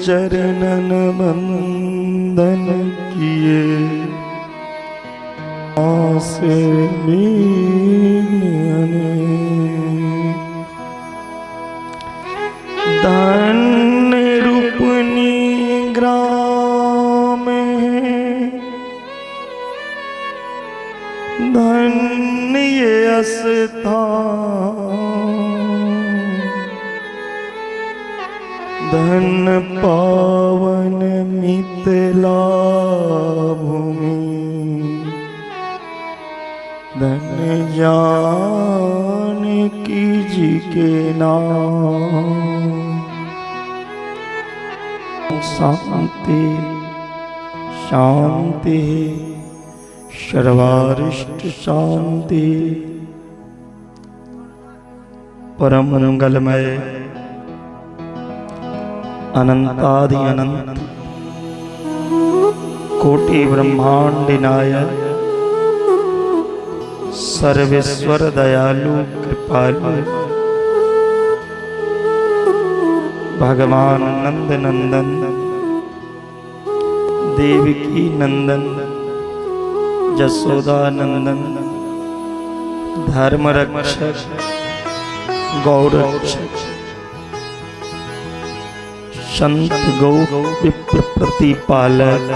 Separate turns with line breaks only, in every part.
चरणन वंदन किए से धन्य रूपनी ग्राम धन्य स्थान धन पावन मिथिला भूमि धन जानकी जी के नाम। शांति शांति सर्वारिष्ट शांति। परम मंगलमय अनंतादि अनंत कोटि ब्रह्मांड नायक सर्वेश्वर दयालु कृपालु भगवान नंद नंदन देवकी नंदन जसोदा नंदन धर्म रक्षक गौरक्षक संत गौ विप्र प्रतिपालक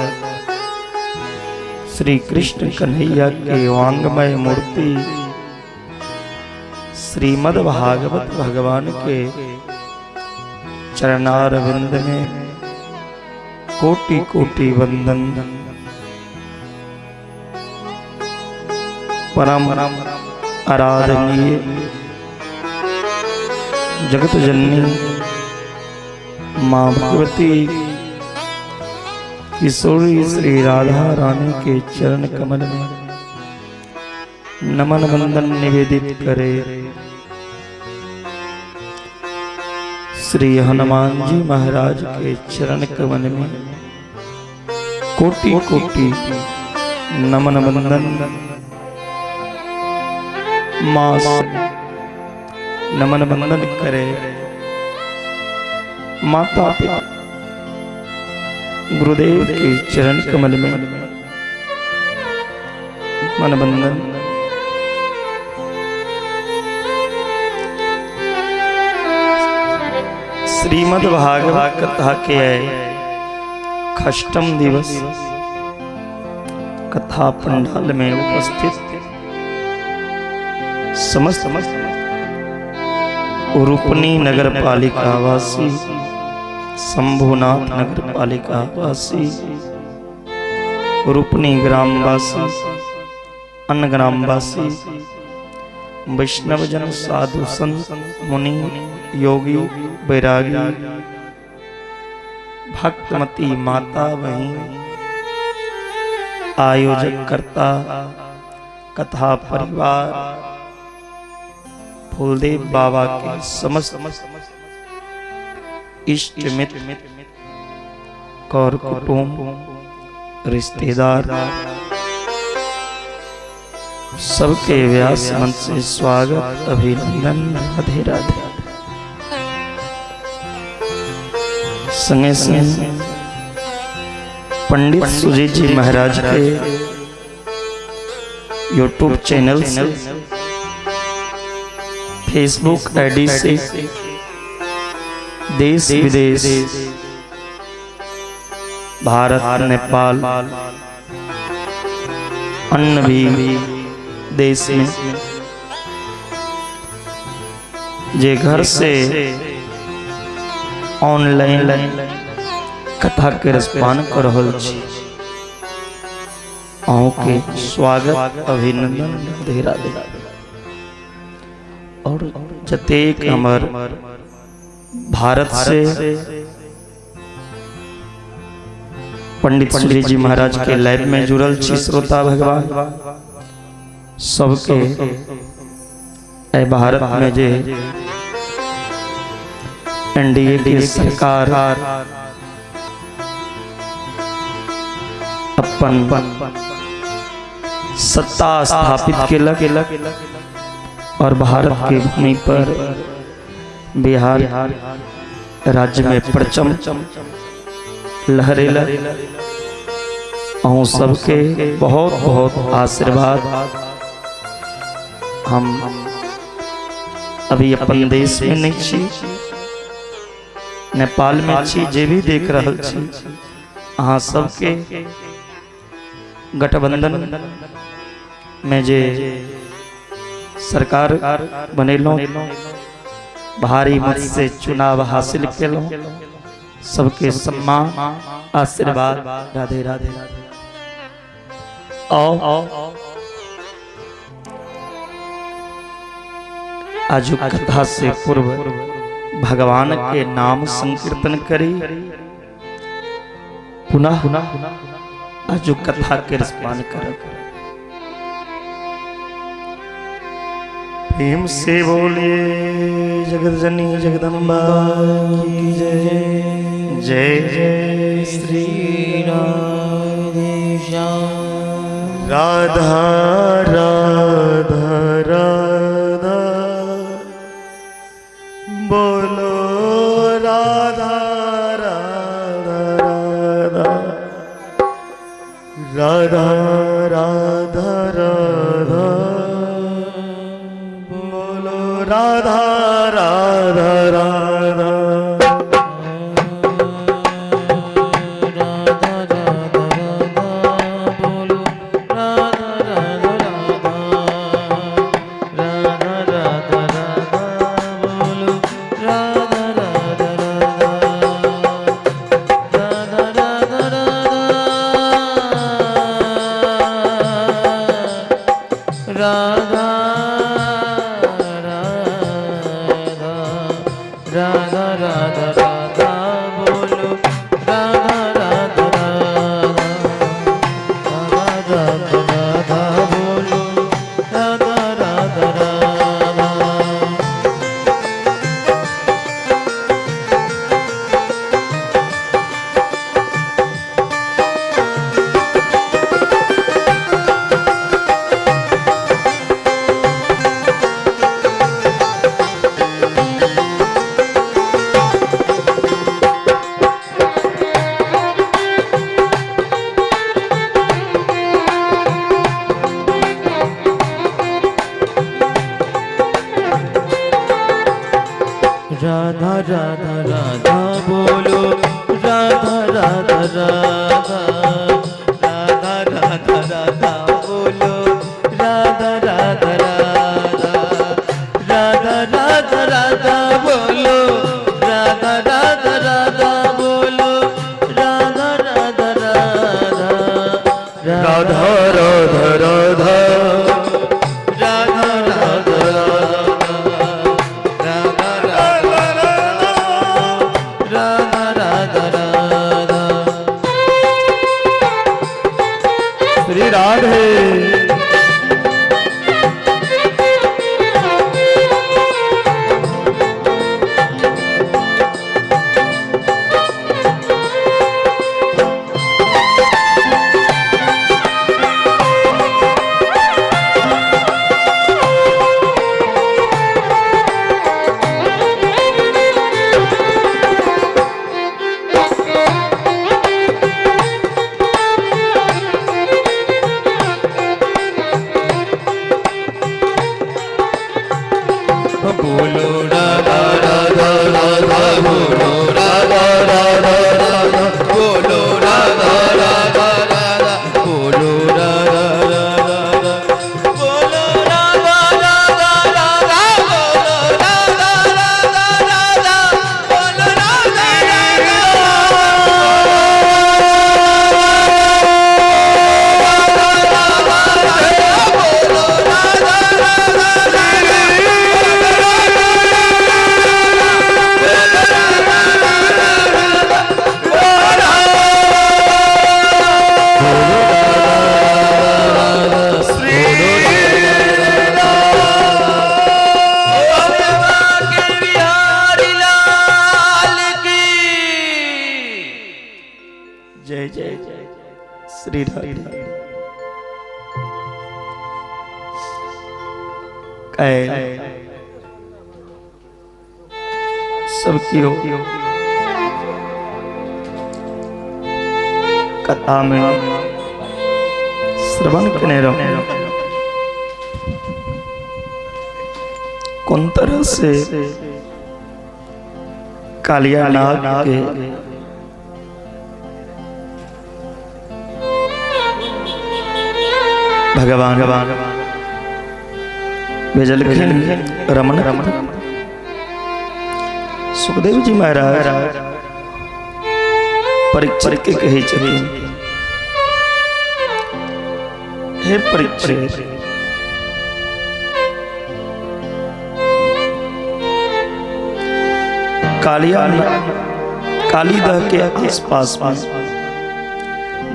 श्री कृष्ण कन्हैया के वांगमय मूर्ति श्रीमद् भागवत भगवान के चरणारविंद में कोटि कोटि वंदन। परम आराधनीय जगत जननी माँ भगवती किशोरी श्री राधा रानी के चरण कमल में नमन वंदन निवेदित करे। श्री हनुमान जी महाराज के चरण कमल में कोटि कोटि नमन वंदन। माँ नमन वंदन करे। माता पिता गुरुदेव के चरण कमल में मन बंदन। श्रीमद् भागवत कथा के खष्टम दिवस कथा पंडाल में उपस्थित समस्त रूपनी नगर पालिका वासी, शंभुनाथ नगर पालिका वासी, रूपनी ग्रामवासी, अन्य ग्रामवासी, वैष्णव जन, साधु संत, मुनि, योगी, बैरागी, भक्तमती माता बहिन, आयोजक कर्ता, कथा परिवार, फूलदेव बाबा के समस्त इष्ट मित्र, कौर कुटुंब, रिश्तेदार, सबके व्यास मंच से स्वागत अभिनंदन। राधे राधे। संगे संगे पंडित सुजीत जी महाराज के यूट्यूब चैनल से, फेसबुक आईडी से देश विदेश, भारत, नेपाल, अन्य भी देश में जे घर से ऑनलाइन कथा के रसपान कर रहल छी, अहूँ के स्वागत अभिनंदन। राधे राधे। और जतेक हमर भारत से पंडित सुजीत जी महाराज के लाइव में जुड़ल छी श्रोता भगवान सबके, ए भारत में जे एनडीए के सरकार अपन सत्ता स्थापित केलक और भारत के भूमि पर बिहार राज्य में परचम लहरेलक। अहूँ सबके बहुत बहुत आशीर्वाद। हम अभी अपन देश में नहीं छी, नेपाल में छी। जे भी देख रहल छी, अहाँ सबके गठबंधन में जे सरकार बनेलहुँ, भारी मत से चुनाव हासिल केलहुँ, सबके सम्मान आशीर्वाद। राधे राधे। आओ आजुक कथा से पूर्व भगवान के नाम संकीर्तन करी, पुनः आजुक कथा के रसपान कर। प्रेम से बोलिए जगत जननी जगदम्बा की जय। जय जय श्री
राम।
राधा राधा राधा बोलो, राधा राधा राधा राधा राधा राधा बोलो, राधा राधा राधा
राधा राधा राधा बोलो, राधा राधा राधा राधा राधा राधा बोलो, राधा राधा राधा राधा राधा राधा राधा राधा राधा राधा बोलो, राधा राधा राधा राधा राधा राधा बोलो, राधा राधा राधा। राधा राधा राधा बोलो, राधा राधा राधा राधा राधा राधा बोलो, राधा राधा राधा राधा राधा राधा बोलो, राधा राधा राधा बोलो, राधा राधा राधा
राधा राधा राधा
राधा राधा राधा राधा राधा राधा राधा।
श्री राधे।
बोलो राधा राधा राधा बोलो, राधा राधा राधा बोलो, राधा राधा राधा बोलो, राधा राधा राधा बोलो, राधा राधा राधा बोलो, राधा राधा राधा बोलो, राधा राधा बोलो, राधा राधा राधा। बिहारी लाल की
जय जय जय श्री राधे। कैल सबकी हो कथा में श्रवण केने रहूं कोन तरह से कालिया नाग के भगवान भेजलखिन रमन रमन। सुखदेव जी महाराज परीक्षित के कहै छथिन, हे परीक्षित, कालिया कालीदह के आसपास में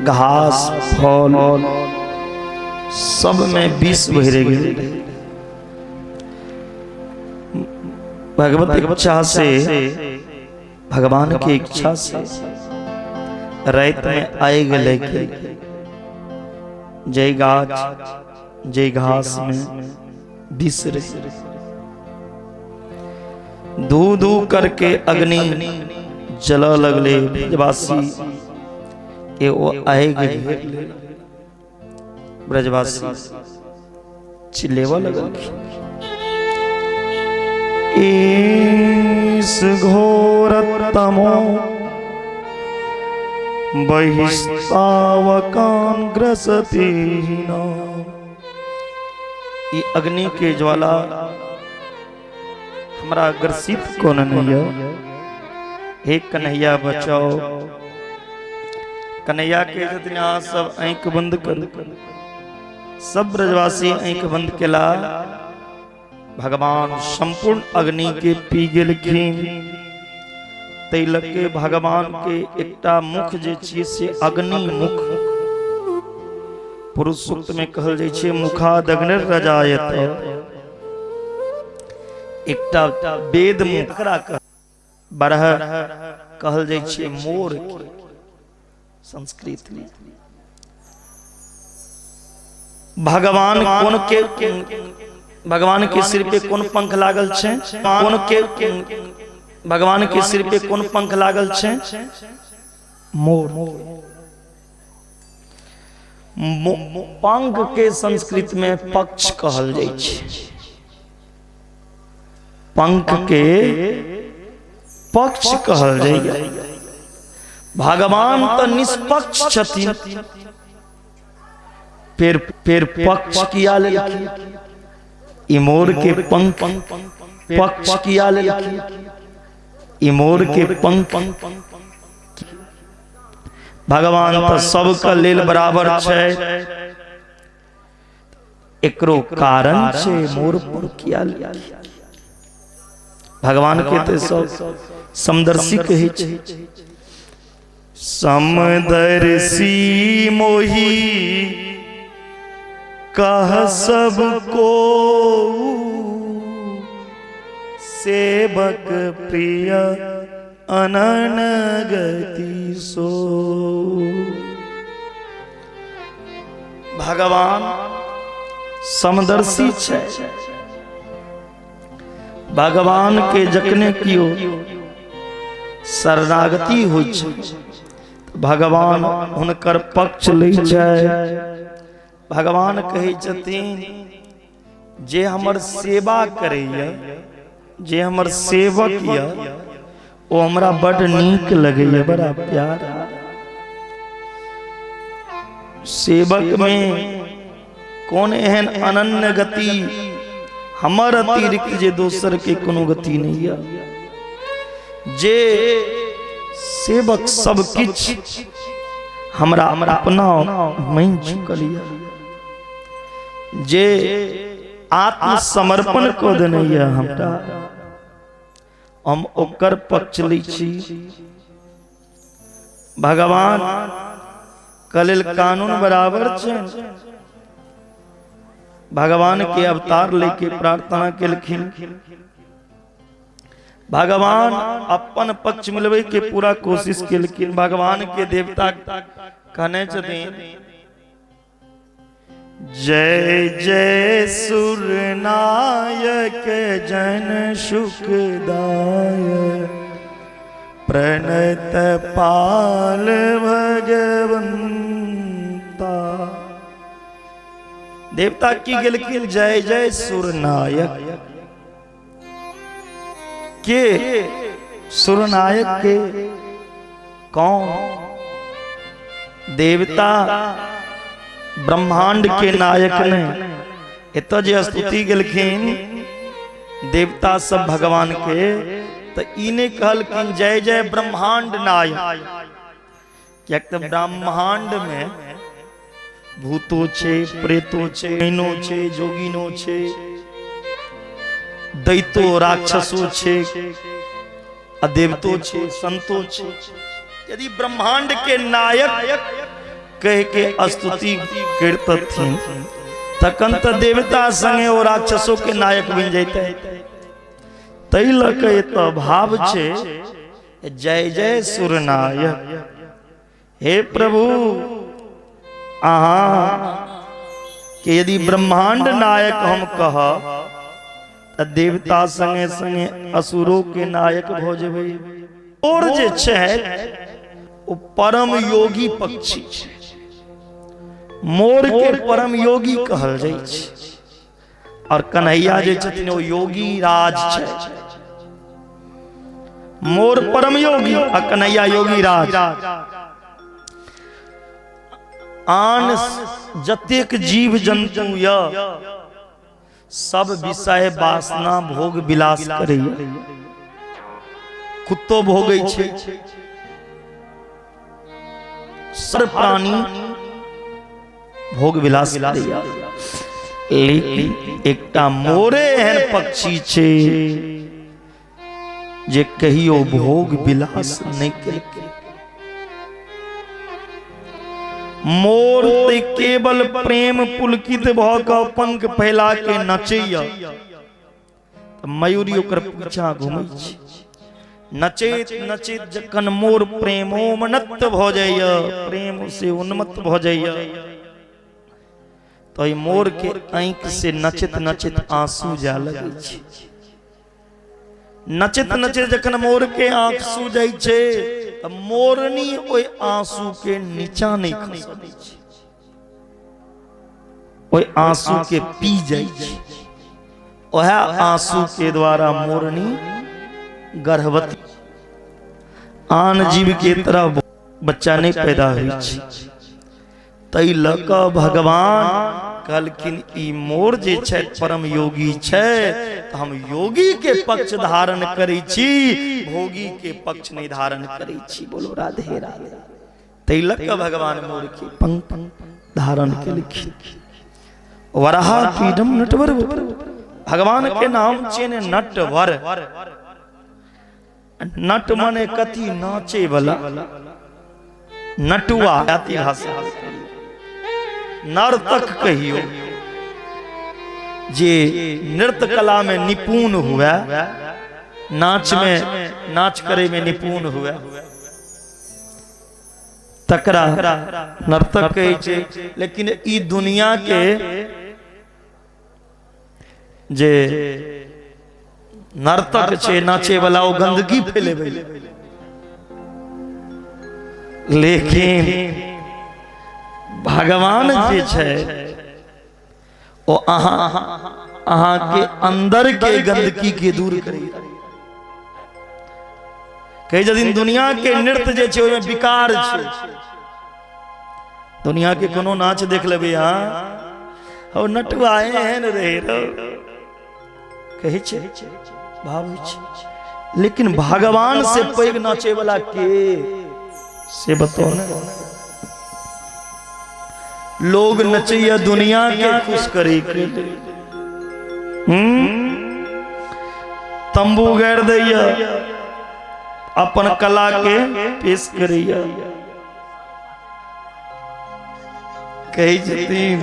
घास फल सब में विष भरि गेल। भगवत इच्छा से, भगवान के इच्छा से रात में आए गए के जय गाछ जय घास में विष रहे, धू धू करके अग्नि जल लगले। ब्रजवासी के ओ आए गए, ब्रजवासी चिल्लेवा लगल, इस घोर तमो बहिस्तावकान ग्रसती न। ई अग्नि के ज्वाला हमरा ग्रसित कोन नहीं है, हे कन्हैया बचाओ। कन्हैया के छथिन अहाँ सब आँखि बंद करू। सब ब्रजवासी आँखि बंद केला, भगवान संपूर्ण अग्नि के पी गेलखिन। तै लऽ के भगवान के एकटा मुख जे छियै से अग्नि मुख, पुरुष सूक्त में कहल जाइ छै मुखादग्निर रजायत। एकटा वेद मुख बरह कहल जाइ छै मोर के संस्कृत में। भगवान कोन के, भगवान के सिर पे कोन पंख लागल छै? कोन के, भगवान के सिर पे कोन पंख लागल छै? मोर। पंख के संस्कृत में पक्ष कहल जाइ छै। पंख के पक्ष कहल जाइए। भगवान तऽ निष्पक्ष छथिन, फेर फेर पक्ष किया लेलखिन? ई मोर के पंख पक्ष किया लेलखिन? ई मोर के पंख, भगवान तऽ सबके लेल बराबर छै, एकरो कारण छै मोर पर किया लेलखिन? भगवान के तऽ सब समदर्शी कहै छै। समदर्शी मोही कह सबको सेवक प्रिय अनन गति सो। भगवान समदर्शी छै। भगवान के जखने कियो शरणागति होइ छै, भगवान हुनकर पक्ष लै छै। भगवान कहै छथिन जे हमर सेवा करैया, जे हमर सेवक यऽ, ओ हमरा बड नीक लगैया, बड़ा प्यारा। सेवक में कोन एहन अनन्य गति, हमर अतिरिक्त जे दोसर के कोनो गति नहीं है। जे सेवक सब किछु हमरा अपना मानि चुकल यऽ, जे आत्मसमर्पण कऽ देने यऽ हमरा, हम ओकर पक्ष लै छी। भगवान के लेल कानून बराबर छै। भगवान के अवतार लेके प्रार्थना केलखिन। भगवान अपन पक्ष मिलबै के पूरा कोशिश केलखिन। भगवान के देवता कहने छथिन, जय जय सुर नायक जन सुखदाय, प्रणत पाल भगवंत। देवता की गेलखिन? जय जय सुरनायक। के सुरनायक के कौन? देवता ब्रह्मांड के नायक ने एत जे स्तुति गेलखिन देवता सब भगवान के, तो ई नहीं कहलखिन जय जय ब्रह्मांड नायक, किएक तऽ ब्रह्मांड में भूतो छै, प्रेतो छै, डाइनो छै, जोगिनो छै, दैतो राक्षसो छै, आ देवतो छै, संतो छै। यदि ब्रह्मांड के नायक कह के स्तुति करतथिन तखन तऽ देवता संगे ओ राक्षसो के नायक बनि जैते। ताहि लऽ कऽ एतऽ भाव छै जय जय सुरनायक। हे प्रभु, अहाँ के यदि ब्रह्मांड नायक हम कहब तऽ देवता संगे संगे असुरो के नायक भऽ जेबै। और जे छै ओ परम योगी पक्षी छै। मोर के परम योगी कहल जाइ छै और कन्हैया जे छथिन ओ योगी राज छै। मोर परम योगी आ कन्हैया योगी राज। आन जतेक जीव जंतु य सब विषय वासना भोग विलास करैया। कुत्तो भोगै छै, सब प्राणी भोग विलास करैया, लेकिन एकटा मोरे एहन पक्षी छै जे कहियो भोग विलास नहि केलकै। मोर ते केवल प्रेम पुलकित भऽ कऽ पंख फैला के नचैया, तऽ मयूरी ओकर पीछा घुमै छै। नचैत नचैत जखन मोर प्रेमोन्मत्त भऽ जाइए, प्रेम से उन्मत्त भऽ जाइए, तऽ ओहि मोर के आँखि से नचैत नचैत आंसू जाय लगै छै। नचैत नचैत जखन मोर के आंसू जाइ छै तऽ मोरनी ओहि आंसू के नीचा नहि खसऽ दै छै, ओहि आंसू के पी जाइ छै। वएह आंसू के द्वारा मोरनी गर्भवती। आन जीव के तरह बच्चा नहि पैदा होइ छै। ताहि लऽ कऽ भगवान कहलखिन ई मोर जे छै परम योगी छै, तऽ हम योगी के पक्ष धारण करै छी, भोगी के पक्ष नहि धारण करै छी। बोलो राधे राधे। ताहि लऽ कऽ भगवान मोर के पंख धारण केलखिन। वराह पीडम नटवर, भगवान के नाम छियनि नटवर। नट मने कथी? नाचे वाला, नटुआ जाति भाषा, नर्तक कहियो, जे नृत्य कला में निपुण हुए, नाच में, नाच करे में निपुण हुए, तकरा नर्तक कहै छै। लेकिन ई दुनिया के जे नर्तक छै, नाचे वाला, ओ गंदगी फैलेबै, लेकिन भगवान जे छै ओ अहाँ अहाँ के अंदर के गंदगी के दूर करै। कहै छथिन दुनिया के नृत्य जे छै ओहिमे विकार छै। दुनिया के कोनो नाच देख लेबै अहाँ, हो नटुआ एहन रहे रहो कहै छै, भाव होइ छै। लेकिन भगवान से पैघ नाचे वाला के से बताओ ने। लोग नचैया दुनिया के खुश करे के लिए, तंबू गाड़ि दैया, अपन कला के पेश करैया। कहै छथिन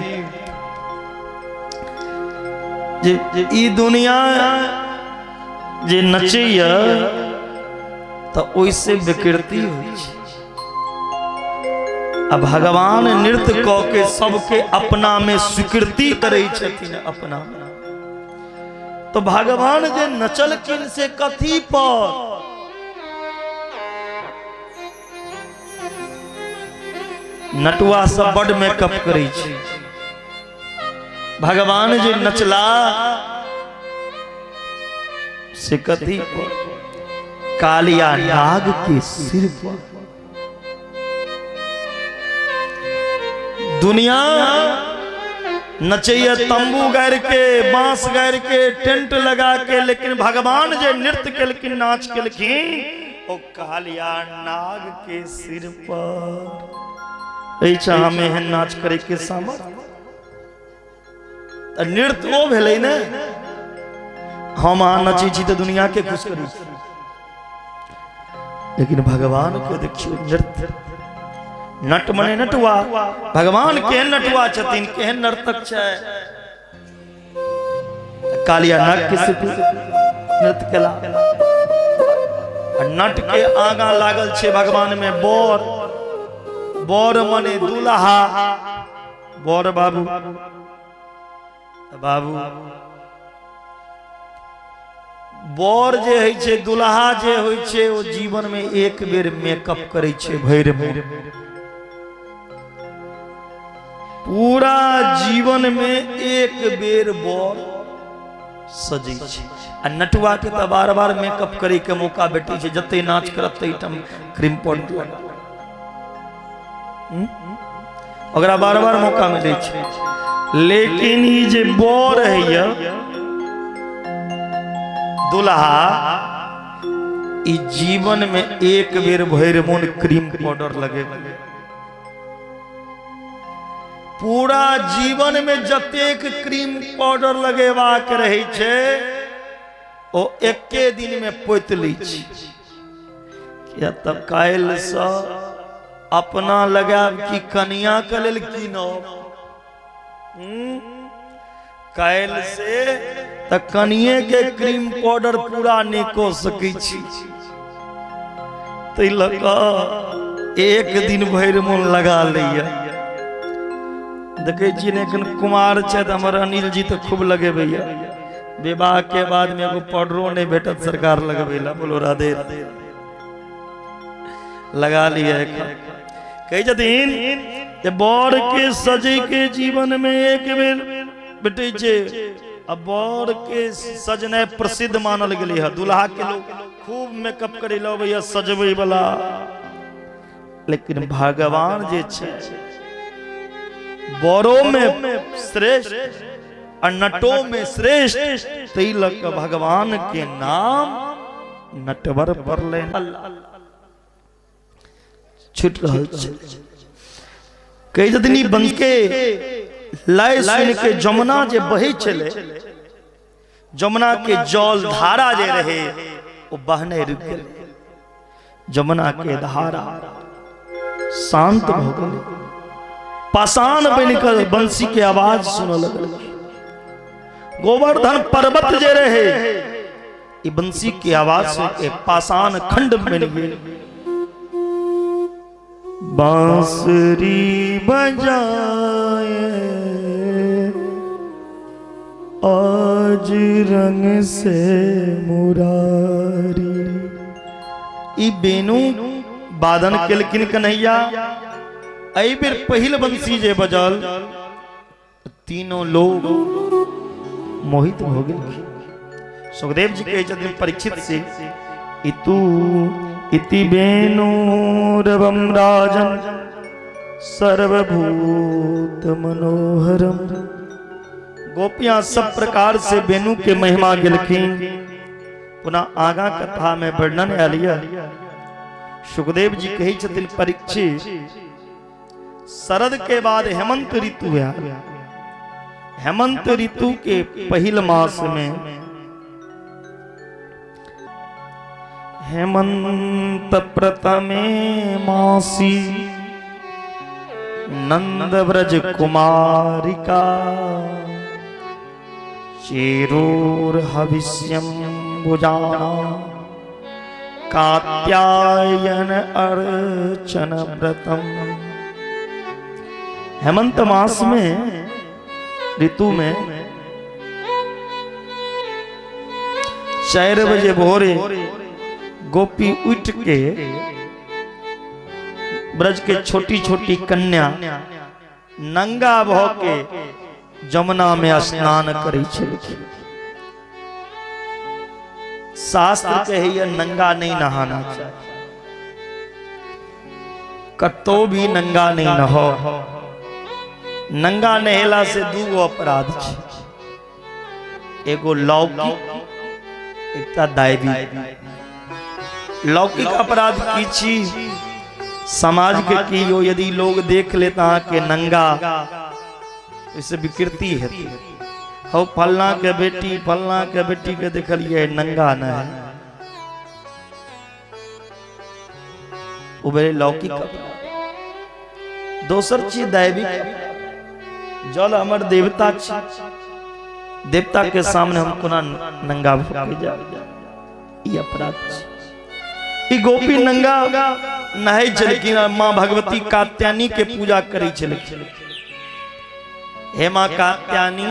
जे ई दुनिया जे नचैया तऽ ओहिसँ विकृति होइ छै, आ भगवान नृत्य कऽ के सबके अपना में स्वीकृति करै छथिन अपना। तो भगवान जे नचलखिन से कथी पर? नटुआ सब बड मेकअप करै छै। भगवान जे नचला से कथी पर? कालिया नाग के सिर पर। दुनिया नचैया तंबू गाड़ के, बांस गाड़ के, टेंट लगा के, लेकिन भगवान जे नृत्य केलखिन, नाच केलखिन, ओ कालिया नाग के सिर पर। एहि हम एहन नाच करे के सामर्थ्य? तऽ नृत्य ओ भेलै ने। हम अहाँ नचै छी तऽ दुनिया के खुश करै छी, लेकिन भगवान के देखियौ नृत्य। नट मने नटुआ। भगवान केहन नटुआ छथिन, केहन नर्तक छै। कालिया नाग के सिर पर नृत्य केला। आ नट के आगा लागल छै भगवान में बर। बर मने दुल्हा, बर बाबू। बाबू बर जे होइ छै, दुल्हा जे होइ छै, ओ जीवन में एक बेर मेकअप करै छै भरि मोन। पूरा जीवन में एक बेर बर सजै छै। आ नटुआ के तऽ बार बार मेकअप करे के मौका भेटै छै। जते नाच करत तै ठाम क्रीम पाउडर लगा, ओकरा बार बार मौका मिलै छै। लेकिन ई जे बर होइए, दुल्हा, ई जीवन में एक बेर भरि मोन क्रीम पाउडर लगे। पूरा जीवन में जतेक क्रीम पाउडर लगेबाक रहै छै, ओ एके दिन में पोति लै छै। किया तऽ काल्हिसँ अपना लगायब कि कनिया के लेल कीनब? काल्हि से तऽ कनिए के क्रीम पाउडर पूरा नहि कऽ सकै छी, ताहि लऽ कऽ एक दिन भरि मोन लगा लैया। देखै छियै ने, एखन कुमार छथि हमर अनिल जी तऽ खूब लगेबैया। विवाह के बाद में एगो पाउडरो नहि भेटत सरकार लगबै ला। बोलो राधे। लगा लिया। एखन कहै छथिन जे बर के सजै के जीवन में एक बेर भेटै छै। आ बर के सजनाइ प्रसिद्ध मानल गेलै है। दुल्हा के लोग खूब मेकअप करै लए अबैया, सजबै वाला। लेकिन भगवान जे छै बड़ो में श्रेष्ठ आ नटो में श्रेष्ठ, ताहि लऽ कऽ भगवान के नाम नटवर पड़लै। छूट रहल छै। कहै छथिन ई बंश के लय सुनि के जमुना जे बहै छलै, जमुना के जल धारा जे रहे, ओ बहने रुकि गेलै। जमुना के धारा शांत भऽ गेलै। पाषाण बनि कऽ बंसी के आवाज सुनऽ लगल। गोवर्धन पर्वत जे रहे, ई बंसी के आवाज सुन के पाषाण खंड बनि गेल। बांसुरी बजाए आज रंग से मुरारी। ई बेनू बादन केलखिन कन्हैया। एहि बेर पहिल बंसी जे बजल, तीनों लोग मोहित भऽ गेलखिन। सुखदेव जी कहै छथिन परीक्षित से, इतु इति वेणुरवम राजन सर्वभूत मनोहरम। गोपियां सब प्रकार से वेणु के महिमा गेलखिन। पुनः आगा कथा में वर्णन आयल यऽ। सुखदेव जी कहै छथिन, परीक्षित, शरद के बाद हेमंत ऋतु आयल। हेमंत ऋतु के पहिल मास में हेमंत प्रथमे मासी नंद व्रज कुमारिका चेरोर हविष्यम भुजाना कात्यायन अर्चन व्रतम। हेमंत मास में, ऋतु में 4 बजे भोरे गोपी उठ के, ब्रज के छोटी छोटी कन्या नंगा भ के जमुना में स्नान करै छलखिन। शास्त्र कहैया नंगा नहीं नहाना चाही, कतौ भी नंगा नहीं नहो। नंगा नहेला से दूगो अपराध छै, एगो लौकिक, एकटा दैवी। लौकिक अपराध की छी? समाज के की यदि लोग देख लेता अहाँके नंगा, ओहिसँ विकृति हेतै। हौ फलना के बेटी, फलना के बेटी के देखलियै नंगा नहाय, ओ भेलै लौकिक अपराध। दोसर चीज दैविक अपराध। जल हमर देवता छी, देवता के सामने हम कोना नंगा भऽ के जायब, ई अपराध छै। ई गोपी नंगा नहाय छलखिन आ माँ भगवती कात्यायनी के पूजा करै छलखिन। हे माँ कात्यायनी,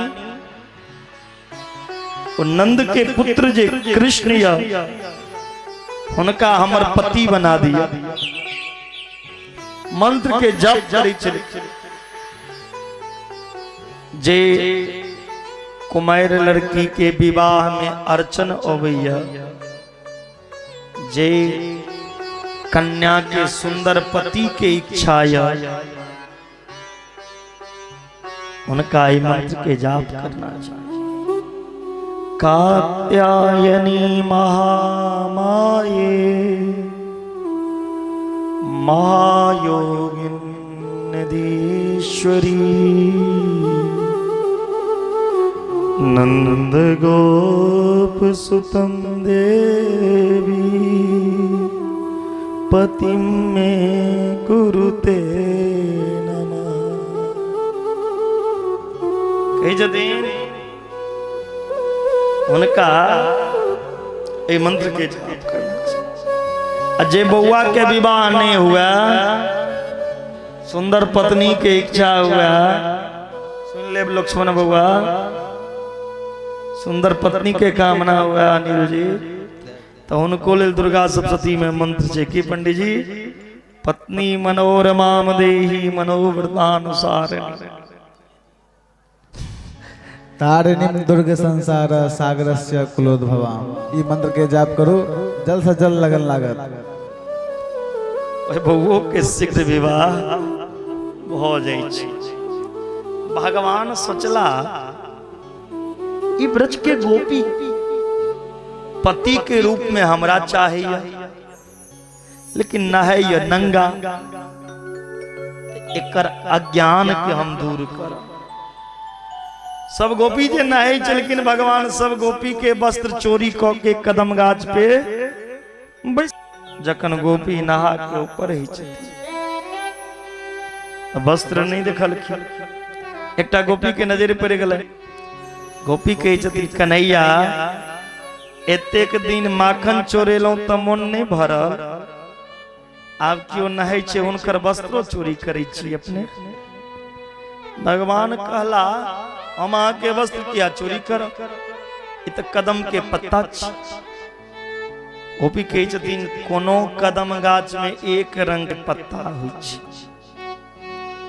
ओ नंद के पुत्र जे कृष्ण य, हुनका हमर पति बना दिया। मंत्र के जप करै छलखिन। जे कुमार लड़की के विवाह में अर्चन अबैया, जे कन्या के सुंदर पति के इच्छा य, उनका ई मंत्र के जाप करना चाहिए। कात्यायनी महामाये महायोगिन नदीश्वरी नंद गोप सुतम देवी पतिम मे कुरुते नमः। कहै छथिन हुनका एहि मंत्र के जाप करना छै। आ जे बौआ के विवाह नहीं हुआ, सुंदर पत्नी के इच्छा हुआ, सुन ले लक्ष्मण बौआ, सुंदर पत्नी के कामना हुआ अनिल जी, तो हुनको लेल दुर्गा सप्तशती में मंत्र छै कि पंडित जी, पत्नी मनोरमाम देही मनोव्रतानुसार
तारिणीम दुर्ग संसार सागरस्य कुलोद्भवाम। ई मंत्र के जाप करू, जल से जल लगन लागत।
ओहि बौओ के शीघ्र विवाह भऽ जाइ छै। भगवान सोचला ई ब्रज के गोपी पति के रूप में हमरा चाहिए, लेकिन नहाइए नंगा, एकर अज्ञान के हम दूर करब। सब गोपी जे नहाय छलखिन, भगवान सब गोपी के वस्त्र चोरी क के कदम गाछ पे बैस, जखन गोपी नहा के ऊपर ही छथिन, वस्त्र नहीं देखलखिन। एकटा गोपी के नजर पड़ि गेलै। गोपी कहै छथिन, कन्हैया एतेक दिन माखन चोरेलहुँ तऽ मोन नहि भरल, आब केओ नहाय छै हुनकर वस्त्रो चोरी करै छी अपने। भगवान कहला, हम अहाँके वस्त्र किया चोरी करब, ई तऽ कदम के पत्ता छी। गोपी कहै छथिन, कोनो कदम गाछ में एक रंग के पत्ता होइ छै,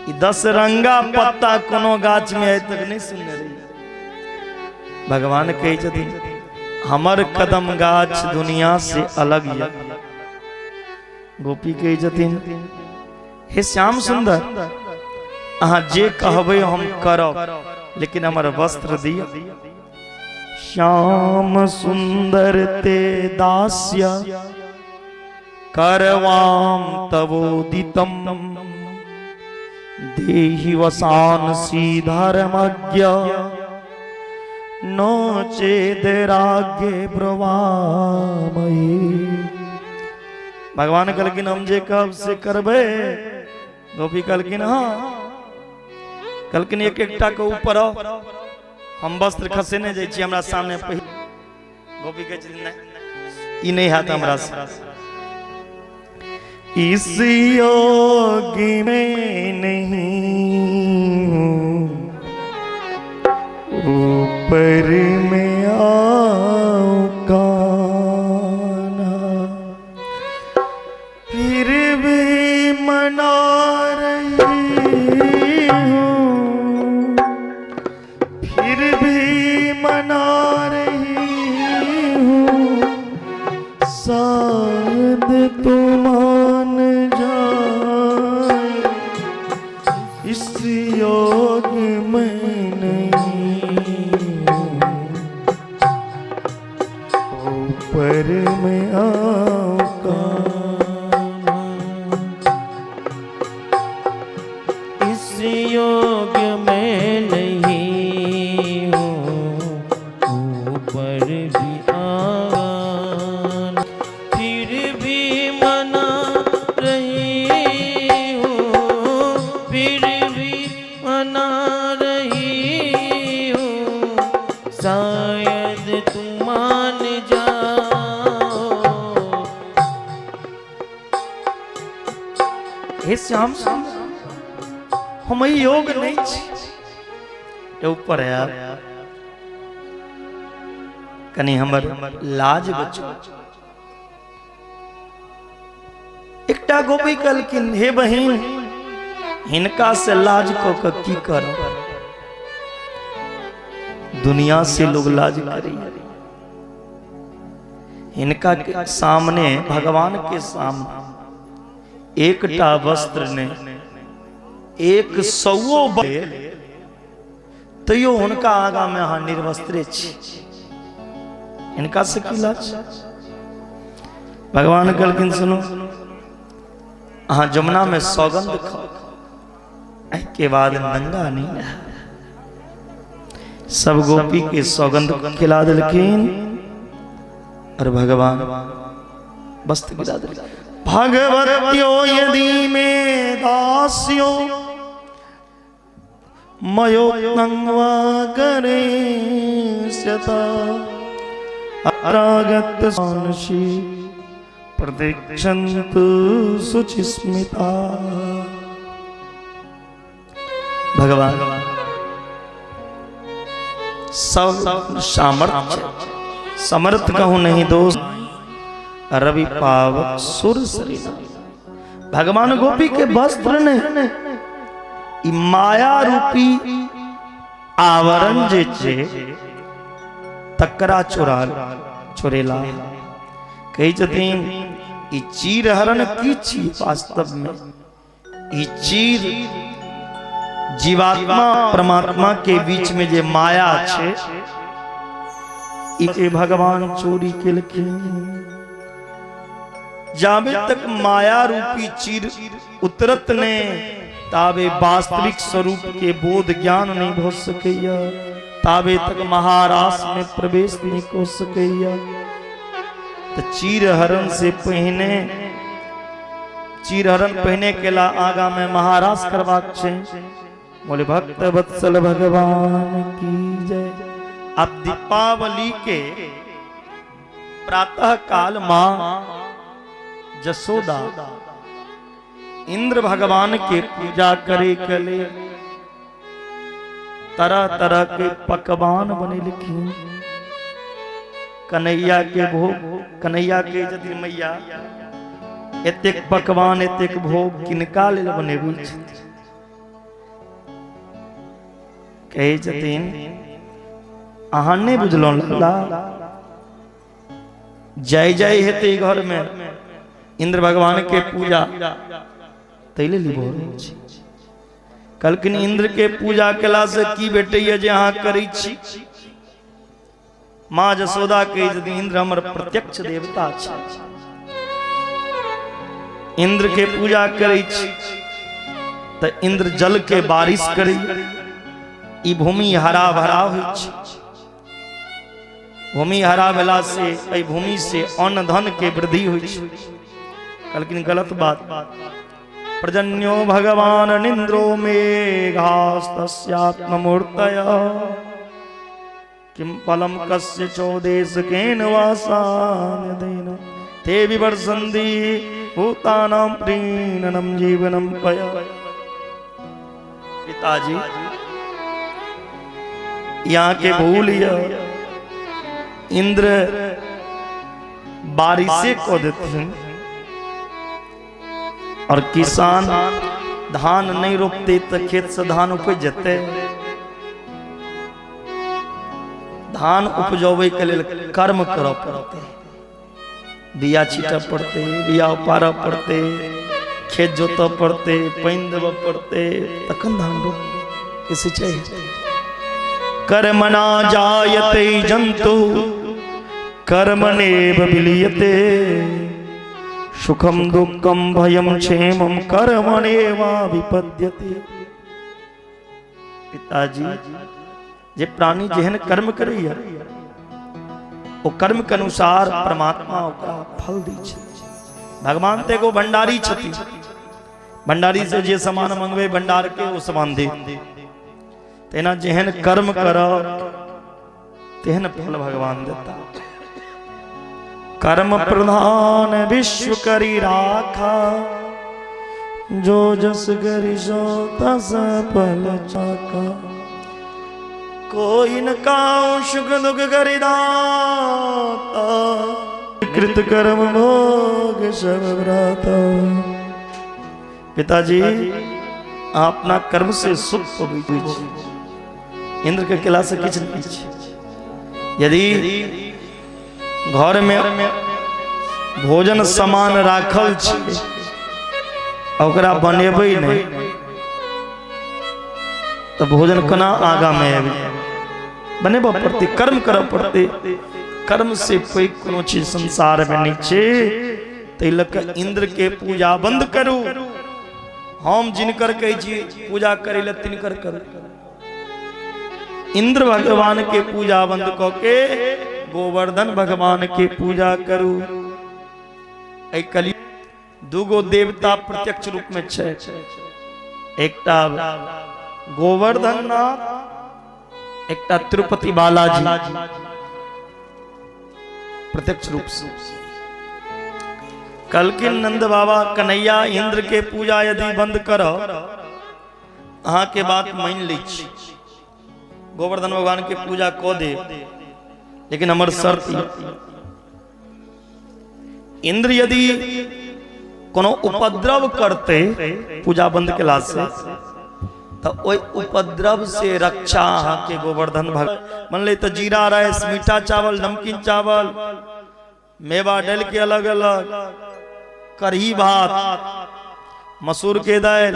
ई 10 रंगा पत्ता कोनो गाछ में आइ तक नहीं सुनने रही। भगवान कहै छथिन, हमर कदम गाछ दुनिया से अलग यऽ। गोपी कहै छथिन, हे श्याम सुंदर, अहाँ जे कहबै हम करब, लेकिन हमर वस्त्र दिअ। श्याम सुंदर ते दास्य करवाम तवोदितम देहि वसानसी धर्मज्ञ नो चेद रागे ब्रवामयी। भगवान कहलखिन, हम जे कहब से करबै? गोपी कहलखिन हाँ। कहलखिन एक एकटा के ऊपर आउ, हम वस्त्र खसेने जाइ छी, हमरा सामने पहिर। गोपी कहै छथिन, नहि, ई नहि हैत हमरा से। इस योगी में नहीं हूँ, ऊपर में आऊं कान्हा, फिर भी मना रही हूँ। फिर भी मना रही हूँ, शायद तू मान जाए, इस योग में नहीं हूँ, ऊपर में आओ कान्हा।
इस योग में नहीं हूँ, ऊपर भी आना, फिर भी मना रही हूँ, फिर भी मना रही हूँ, शायद तुम मान जाओ।
हे श्याम सुंदर, हम ई योग नहीं छी। ऊपर आयब, कनी हमर लाज बचो। एकटा गोपी कहलखिन, हे बहिन, हिनका से लाज कऽ के की करब? दुनिया से लोग लाज करैया, हिनका के सामने, भगवान के सामने एकटा वस्त्र नहि, 100 तैयो हुनका आगा में अहाँ निर्वस्त्रे छी, हिनका से की लाज? भगवान कहलखिन, सुनू, अहाँ जमुना में सौगंध खाओ, एहिके बाद नंगा नहीं नहायब। सब गोपी के सौगंध खिला देलखिन और भगवान वस्त्र गिरा देलखिन। भगवत्यो यदि मे दास्यो मयोक्तं वा करिष्यता, अरागत सानशी प्रतीक्षन्तु शुचिस्मिता। भगवान सब सामर्थ्य समर्थ कहूँ नहीं दोष, रवि पावक सुर सरीना। भगवान गोपी के वस्त्र ने ई माया रूपी आवरण जे छै तकरा चोरा चोरेला। कहै छथिन ई चीरहरण की छी? वास्तव में ई चीर जीवात्मा परमात्मा के बीच में जे माया छै, ई के भगवान चोरी केलखिन। जाबे तक माया रूपी चीर उतरत ने, ताबे वास्तविक स्वरूप के बोध ज्ञान नहीं भ सकैया, ताबे तक महारास में प्रवेश नहीं कर सकैया। तो चीरहरण से पहिने, चीरहरण पहिने केला आगा में महारास करबाक छै। बोले भक्त वत्सल भगवान की जय। अब दीपावली के प्रातः काल माँ जसोदा इंद्र भगवान के पूजा करे के लिए तरह तरह के पकवान बनेलखिन। कन्हैया के भोग, कन्हैया के यदि मैया एतेक पकवान एतेक भोग किनका लेल बनेबै छथिन? कहै छथिन, अहाँ नहि बुझलहुँ लाला, जय जय हेतै घर में इंद्र भगवान के पूजा, ताहि लेल ई भऽ रहल छै। कहलखिन, इंद्र के पूजा केला से की भेटैया जे अहाँ करै छी? माँ जसोदा कहै छथिन, इंद्र हमर प्रत्यक्ष देवता छै, इंद्र के पूजा करै छी तऽ इंद्र जल के बारिश करै, ई भूमि हरा भरा होइ छै, भूमि हरा भेला से एहि भूमि से अन्न धन के वृद्धि होइ छै। कहलखिन, गलत बात। प्रजन्यो भगवान निंद्रो मेघास्तस्यात्ममूर्तय, किम फलम कस्य चौदेश केन वासानदेन, ते विवर्षन्ति भूतानां प्रीणनं जीवनं पय। पिताजी, यहाँ के भूल यह, इंद्र बारिशे को देथिन और किसान धान नहीं रोपते तो खेत से धान उपज जते। धान उपजबै के लेल कर्म करऽ पड़तै, बिया छीटऽ पड़तै, बिया उपारऽ पड़तै, खेत जोतऽ पड़तै, पानि देबऽ पड़तै, तखन धान रोपतै के सिंचाई हेतै। कर्मणा जायते जन्तु कर्मणेव विलीयते सुखम दुःखम भयम क्षेमम कर्मणेवा विपद्यते। पिताजी जे प्राणी जेहन कर्म करैया ओ कर्म के अनुसार परमात्मा ओकरा फल दै छै। भगवान तऽ एगो भंडारी छथिन, भंडारी से जे सामान मंगबै भंडार के ओ सामान दे। तेना जेहन कर्म करब तेहन फल भगवान देता। कर्म प्रधान विश्व करी राखा, जो जस करी सो तस फल चाखा। कोई न काऊ सुख दुख करी दाता, कृत कर्म भोग सब भ्राता। पिताजी अहाँ अपना कर्म से सुख पबै छी, इंद्र के केला से किछु नहि छै। यदि घर में भोजन सामान राखल छै ओकरा बनेबै नहि तऽ भोजन कोना आगा में आबि? बनेबऽ पड़तै, कर्म करऽ पड़तै। कर्म से पैघ कोनो चीज संसार में नहि छै। ताहि लऽ कऽ इंद्र के पूजा बंद करू। हम जिनकर कहै छी पूजा करै लए तिनकर करू। इंद्र भगवान के पूजा बंद कऽ के गोवर्धन भगवान के पूजा करू। एहि कलि दूगो देवता प्रत्यक्ष रूप में छै, एकटा गोवर्धन नाथ, एकटा तिरुपति बालाजी प्रत्यक्ष रूप से। कलकिन नंद बाबा कन्हैया इंद्र के पूजा यदि बंद करो, अहाँ के बात मान लै छी, गोवर्धन भगवान के पूजा कऽ दे, लेकिन हमर शर्त इंद्र यदि कोनो उपद्रव करते पूजा बंद केला से, तो ओहि उपद्रव से रक्षा अहाँ के गोवर्धन भगवान मन ले। तो जीरा राइस, मीठा चावल, नमकीन चावल, मेवा डाल के अलग अलग, कढ़ी भात, मसूर के दाल,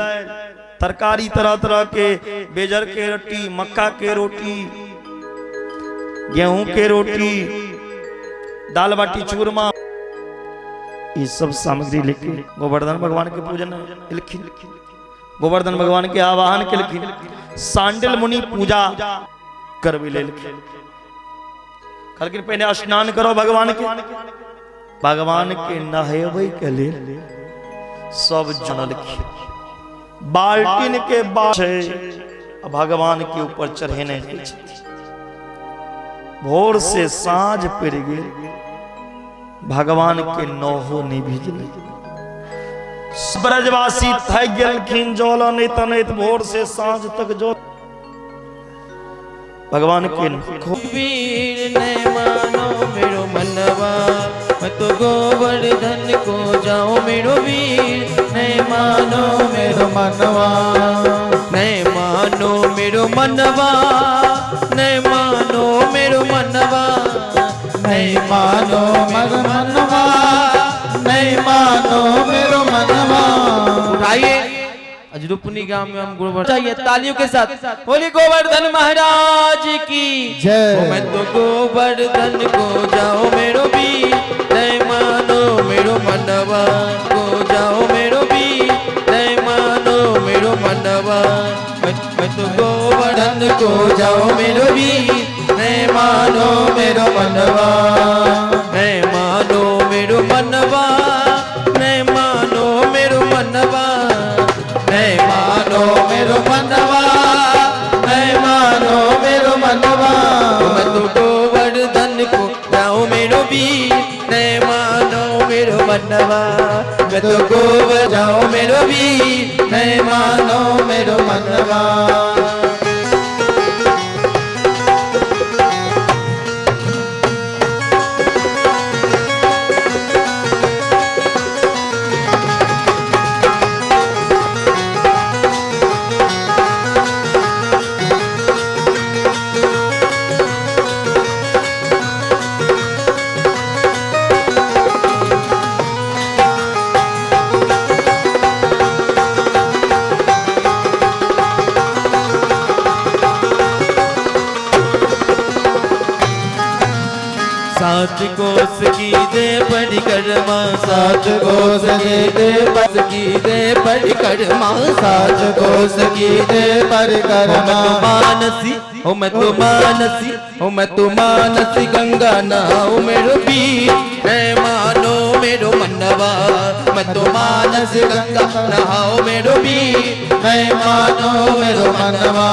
तरकारी तरह तरह के, बेजर के रोटी, मक्का के रोटी, गेहूं के रोटी, दाल बाटी चूरमा, ये सब सामग्री लेके गोवर्धन भगवान के पूजन केलखिन, गोवर्धन भगवान के आवाहन केलखिन, सांडल मुनि पूजा करबै लेलखिन। कहलखिन पहिने स्नान करो भगवान के। भगवान के नहेबै के लेल सब जानलखिन, बाल्टीन के बाल छै भगवान के ऊपर चढ़ेने जाइ छथिन। भोर से साँझ पड़ि गेल, भगवान के नहो नहि भिजलै। ब्रजवासी थकि गेलखिन जल अनैत अनैत, भोर से साँझ तक जल भगवान के
वीर ने मानो मेरो मनवा, मैं तो गोवर्धन को जाऊं मेरो वीर ने मानो
मेरो मनवा,
ने मानो मेरो मनवा, ने मानो मेरो मनवा,
नहीं मानो मर मनवा, नहीं मानो मेरो मनवा।
उठाइए आज रूपनी गांव में हम गोवर्धन चाहिए तालियों के साथ बोली गोवर्धन महाराज की
जय।
मैं तो गोवर्धन को जाओ मेरो भी नहीं मानो मेरो मनवा, को जाओ मेरो भी नहीं मानो मेरो मनवा, मैं तो गोवर्धन को जाओ मेरो भी नहीं मानो
मेरो मनवा,
नहीं मानो मेरो मनवा, नहीं मानो मेरो मनवा, नहीं
मानो मेरो मनवा, नहीं मानो मेरो मनवा।
मैं तो गोवर्धन को जाऊं मेरो भी नहीं मानो मेरो मनवा, मैं तो गोवर जाऊं मेरो भी
नहीं मानो मेरो मनवा।
सात कोस की दे परिक्रमा,
सात कोस की दे
पस की दे परिक्रमा,
सात कोस की दे परिक्रमा।
मानसी हो मैं तो मानसी हो मैं तो मानसी गंगा नहाओ मेरो बीर, मैं मानो मेरो मनवा, मैं तो मानस गंगा नहाओ मेरो बीर,
मैं मानो मेरो मनवा,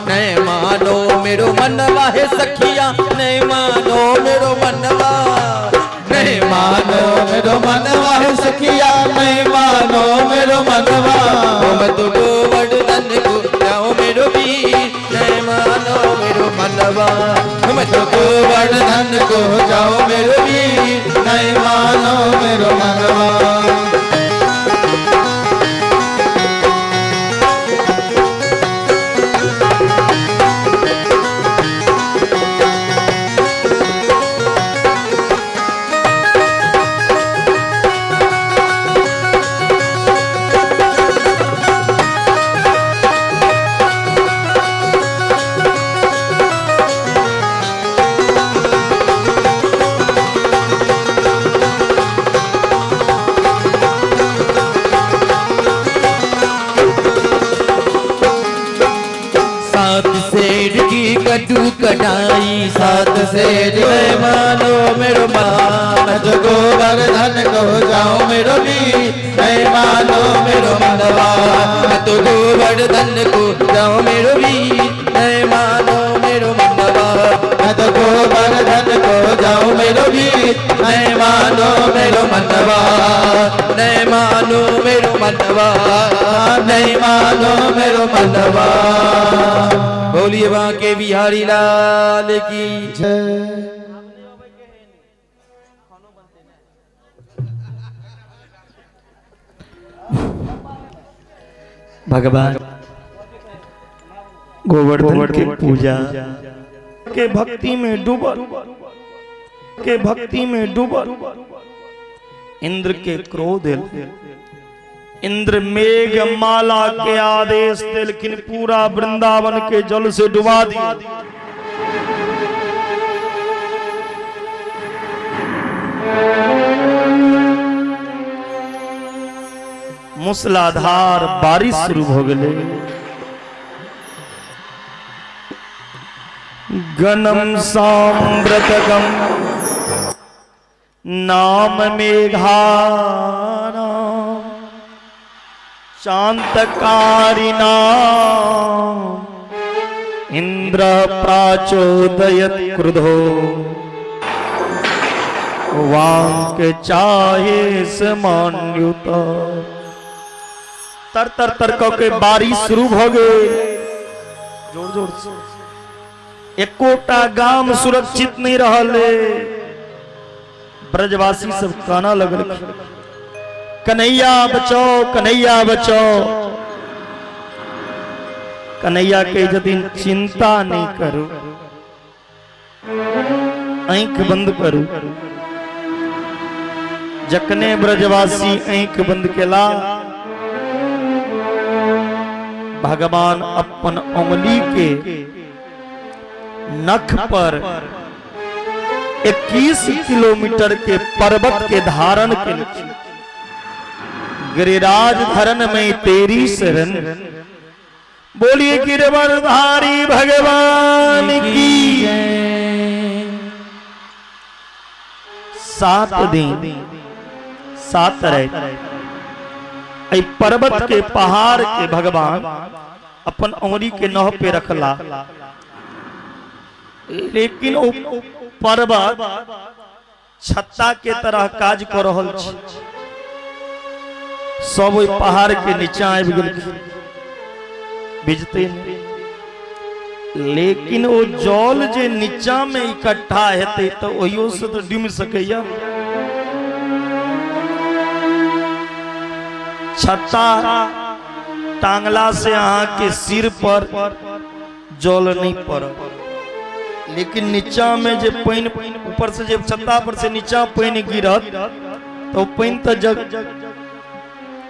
नहीं मानो मेरो मनवा हे सखिया, नहीं मानो मेरो मनवा, नहीं
मानो मेरो मनवा हे सखिया, नहीं मानो मेरो मनवा।
मैं तो गोवर्धन को जाओ मेरो वीर, नहीं मानो मेरो मनवा, मैं तो
गोवर्धन को जाओ मेरो वीर, नहीं मानो मेरो मनवा।
सात शेर की कटु कटाई,
सात शेर
मैं मानो मेरो मान,
जो गोवर्धन को जाओ मेरो वीर, नहीं मानो मेरो मनवा,
मैं तो गोवर्धन को जाओ मेरो वीर, नहीं मानो मेरो मनवा,
मैं तो गोवर्धन को जाओ मेरो वीर, नहीं मानो मेरो मनवा,
नहीं मानो मेरो मनवा,
नहीं मानो मेरो मनवा।
बोलिए बांके बिहारी लाल की
जय।
भगवान गोवर्धन के पूजा के भक्ति में डूबल, के भक्ति में डूबल इंद्र के क्रोध, इंद्र मेघ माला के आदेश देलखिन पूरा वृंदावन के जल से डुबा दिया। मूसलाधार बारिश शुरू हो गए। गणम सांव्रतकम नाम मेघानाम शांतकारिणाम इंद्र प्राचोदयत क्रुधो वांक चाहे समान्युत। तर तर तर के बारिश शुरू भ गए जोर जोर से। एकोटा गाम सुरक्षित नहीं रहले। ब्रजवासी सब काना लगल, कन्हैया बचाओ, कन्हैया बचाओ। कन्हैया के यदि चिंता नहीं करू, आंख बंद करू। जखने ब्रजवासी आंख बंद केला, भगवान अपन उंगली के नख पर 21 किलोमीटर के पर्वत के धारण के गिरिराज धरन में तेरी शरण। बोलिए गिरवरधारी भगवान की। 7 दिन 7 रात पर्वत के पहाड़ के भगवान अपन उंगली के नह पे रखला, लेकिन ओ पर्वत छत्ता के तरह काज कर रहल छै। सब ओहि पहाड़ के नीचा आबि गेलखिन, भिजते नहीं। लेकिन ओ जल जे नीचा में इकट्ठा हेतै तो ओहियो से तो डूबि सकैया। छत्ता टांगला से अहाँ के सिर पर जल नहीं पड़त, लेकिन नीचा में जे पानि ऊपर से जे छत्ता पर से नीचा पानि गिरत तो पानि तो जग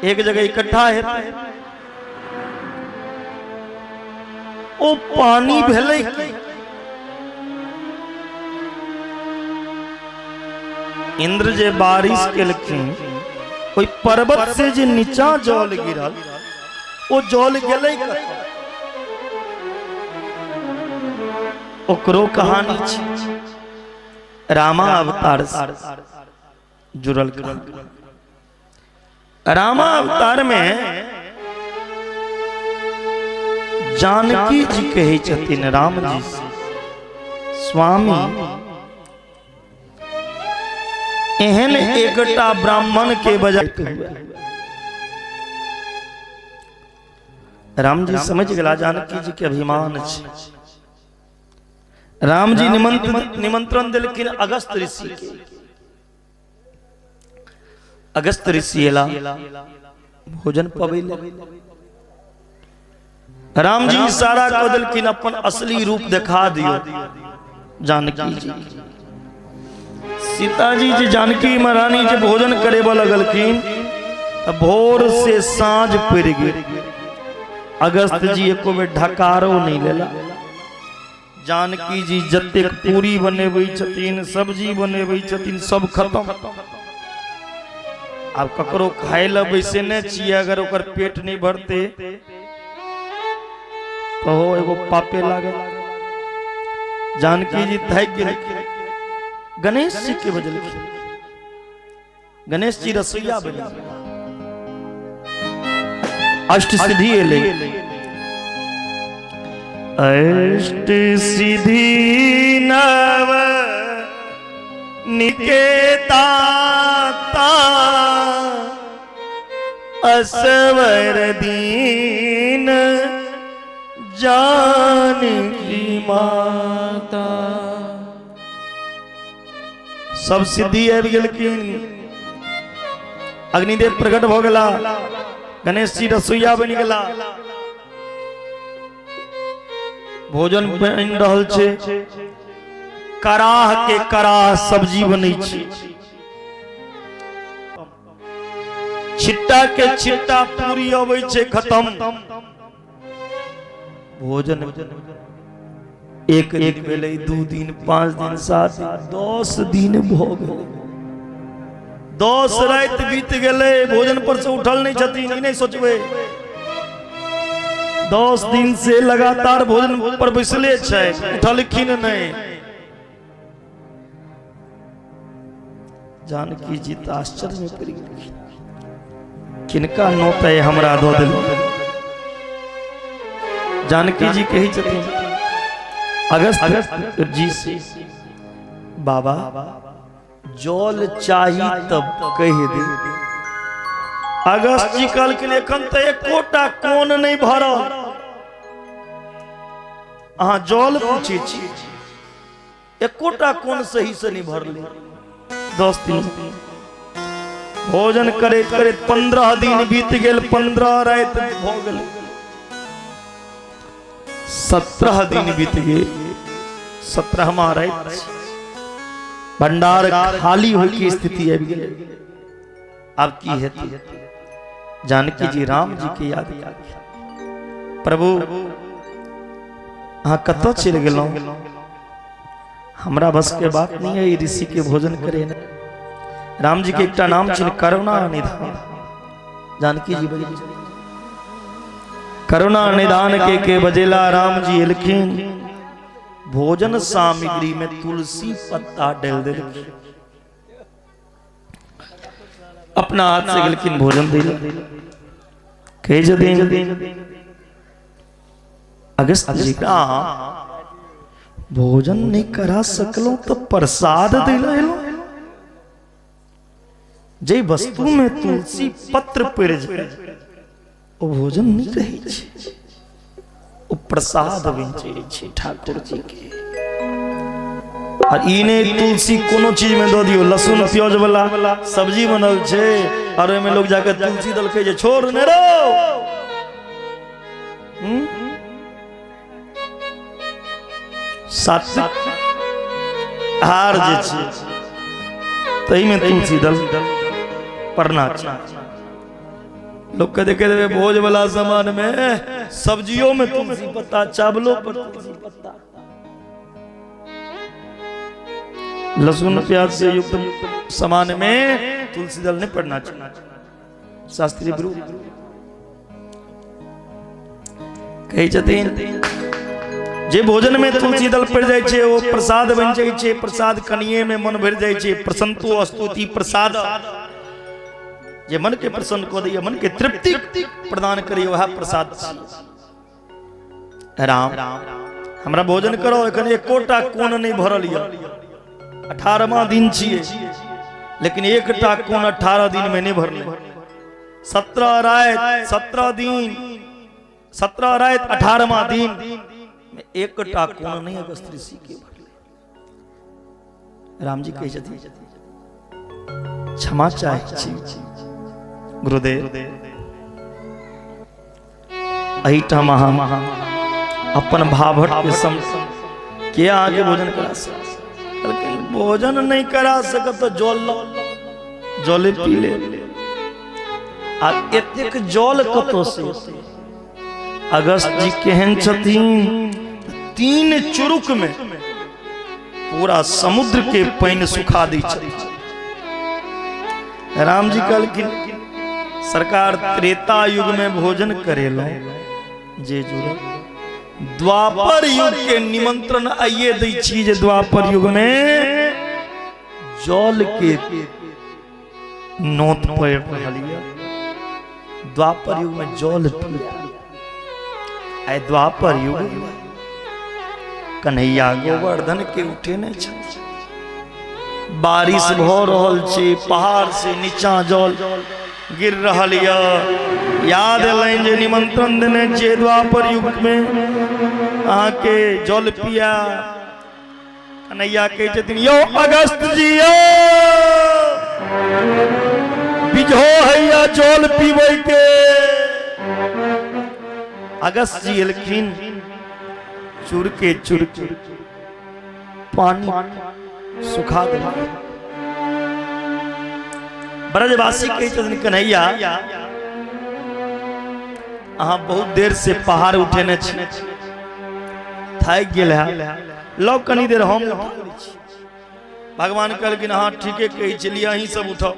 एक जगह इकट्ठा हेतै। ओ पानी भेलै की? इंद्र जे बारिश केलखिन, ओहि पर्वत से जे नीचा जल गिरल, ओ जल गेलै कतऽ? ओकरो कहानी छै, रामा अवतार से जुड़ल कहानी। रामा अवतार में जानकी जी कहै छथिन राम जी से, स्वामी, एहन एकटा ब्राह्मण के बजाय। राम जी समझ गेला जानकी जी के अभिमान छै। राम जी निमंत्रण देलखिन अगस्त ऋषि के। अगस्त ऋषि एला भोजन पबै। राम जी इशारा कऽ देलखिन, अपन असली रूप देखा दियौ जानकी जी। सीताजी जी, जानकी महारानी जे भोजन करेबऽ लगलखिन तऽ भोर से साँझ पड़ि गेल, अगस्त जी एको बेर ढकारो नहि लेला। जानकी जी जतेक पूरी बनेबै छथिन, सब्जी बनेबै छथिन, सब खत्म। आब ककरो खाय लए बैसेने छियै, अगर ओकर पेट नहि भरतै तऽ हो एगो पापे लागल। जानकी जी थाकि गेलखिन, गणेश जी के बजलखिन। गणेश जी रसोईया बनि गेला। अष्ट सिद्धि एलै। अष्ट सिद्धि नव निकेता असवर दीन जानकी माता। सब सिद्धि आबि गेलखिन, अग्निदेव प्रकट भऽ गेला, गणेश जी रसोईया बनि गेला, भोजन बनि रहल छै, कराह के कराह सब्जी बनै छै, छिट्टा के छिट्टा पूरी अबै छै, खत्म भोजन। एक दिन भेलै, 2 दिन, 5 दिन, 7 दिन, 10 दिन भऽ गेलै। 10 राति बीत गेलै, भोजन पर से उठल नहि छथिन। ई नहि सोचबै, 10 दिन से लगातार भोजन पर बैसले छै, उठलखिन नहि। जानकी जी तऽ आश्चर्य में पड़ि गेलखिन, किनका नोत हमरा दऽ देलखिन? जानकी जी कहै छथिन अगस्त जी से, बाबा, जल चाही तब कहि दे। अगस्त जी कहलखिन, एखन तऽ एकोटा कोन नहि भरल, अहाँ जल पूछै छी? एकोटा कोन सही से नहीं भरले। 10 दिन भोजन करैत करैत 15 दिन बीत गेल, 15 राति भऽ गेल, 17 दिन बीत गेल। 17वा राति भंडार खाली होय के स्थिति आबि गेल। आब की हेतै? जानकी जी राम जी के याद केलखिन, प्रभु, अहाँ कतऽ चलि गेलहुँ? हमरा बस के बात नहीं है ई ऋषि के भोजन करे। राम जी के एकटा नाम छनि करुणा निधान। जानकी जी बजै, करुणा निधान के बजेला। राम जी एलखिन, भोजन सामग्री में तुलसी पत्ता डालि देलखिन, अपना हाथ से गेलखिन भोजन दै। कहै छथिन अगस्त जी का, भोजन नहीं करा सकलहुँ तो प्रसाद दै लए एलहुँ। जे वस्तु में तुलसी पत्र पड़ि जाय, ओ भोजन नहीं रहै छै, ओ प्रसाद बनि जाइ छै ठाकुर जी के। आ ई नहि तुलसी कोनो चीज में दऽ दियौ। लहसुन प्याज वाला सब्जी बनल छै और ओहिमे लोग जाके तुलसी देलकै जे छोड़ ने रो। हम्म? सात्विक आहार जे छै, ताहिमे तुलसी दल पड़ना छै। लोग के देखे देবে भोज वाला सामान में सब्जियों में तुलसी पत्ता, चावलों पर तुलसी पत्ता। लहसुन प्याज से युक्त सामान में तुलसी दल नहीं पड़ना चाहिए, शास्त्रीय विरोध। कहै छथिन जे भोजन में तुलसी दल पड़ जाइ छै ओ प्रसाद बनि जाइ छै, प्रसाद कनिए में मन भरि जाइ छै। प्रसन्तो अस्तुति प्रसाद, जे मन के प्रसन्न कऽ दैया, मन के तृप्ति प्रदान करैया, वएह प्रसाद छी। राम हमरा भोजन करो, एखन एकोटा कोन नहि भरल यऽ, 18वां दिन छियै, लेकिन एकटा कोन 18 दिन में नहि भरलै। 17 राति 17 दिन, 17 राति 18वां दिन में एकटा कोन नहि अगस्त ऋषि के भरलै। रामजी कहै छथिन क्षमा चाहै छी गुरुदेव, एहिठाम अहाँ अपन भाभट के सम के अहाँके भोजन करा सक? कहलखिन भोजन नहि करा सकत तऽ जल लऽ, जले पी ले। आ एतेक जल कतऽ से? अगस्त जी केहन छथिन, 3 चुरुक में पूरा समुद्र के पानि सुखा दै छथिन। राम जी कहलखिन सरकार त्रेता युग में भोजन करेलहुं जे जुड़ल, द्वापर युग के निमंत्रण आइए दै छी जे द्वापर युग में जल के नोत पड़ि रहल यऽ, द्वापर युग में जल पिया। आइ द्वापर युग कन्हैया गोवर्धन के उठेने छथि, बारिश भऽ रहल छै, पहाड़ से नीचा जल गिर रहल यऽ। याद एलनि जे निमंत्रण देने छियै द्वापर युग में अहाँके जल पिया। कन्हैया कहै छथिन यौ अगस्त जी यौ बिझो हैया जल पीबै के। अगस्त जी एलखिन, चुरके चुरके पानी सुखा देलखिन। ब्रजवासी कहै छथिन कन्हैया अहाँ बहुत देर से पहाड़ उठेने छी, थाकि गेल है, लौ कनी देर हम उठा लै छी। भगवान कहलखिन अहाँ ठीके कहै छलियै, अहीं सब उठाउ।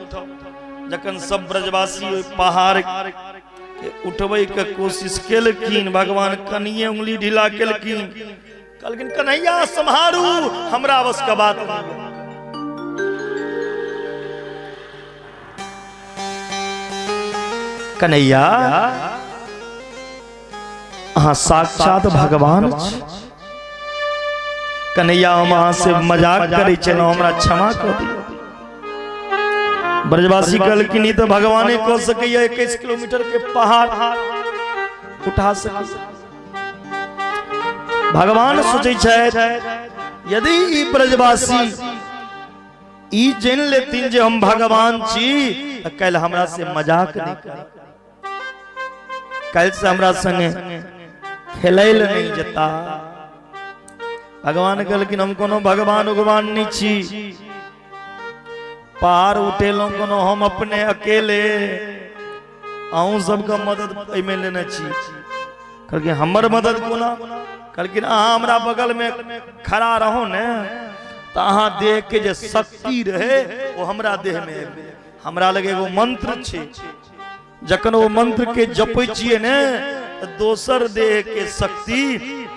जखन सब ब्रजवासी ओहि पहाड़ के उठबै के कोशिश केलखिन, भगवान कनिए उंगली ढीला केलखिन, कहलखिन कन्हैया सम्हारू, हमरा बस के बात नहीं। कन्हैया अहाँ साक्षात भगवान छी। कन्हैया हम अहाँ से मजाक करै छलहुँ, हमरा क्षमा कऽ दियौ। ब्रजवासी कहलखिन ई तऽ भगवाने कऽ सकैया, 21 किलोमीटर के पहाड़ उठा सकैया। भगवान सोचै छथि यदि ई ब्रजवासी ई जानि लेथिन जे हम भगवान छी तऽ काल्हि हमरा से मजाक नहि करत, काल्हि से हमरा संगे खेलै लए नहि जेता। भगवान कहलखिन हम कोनो भगवान उगवान नहि छी, पहाड़ उठेलहुँ कोनो हम अपने अकेले, अहूँ सबके मदद एहिमे लेने छी। कहलखिन हमर मदद कोना? कहलखिन अहाँ हमरा बगलमे खड़ा रहू ने तऽ अहाँ देह के जे शक्ति रहे ओ हमरा देहमे आबि गेल। हमरा लग एगो मंत्र छै, जखन ओ मंत्र के जपै छियै ने तऽ दोसर देह के शक्ति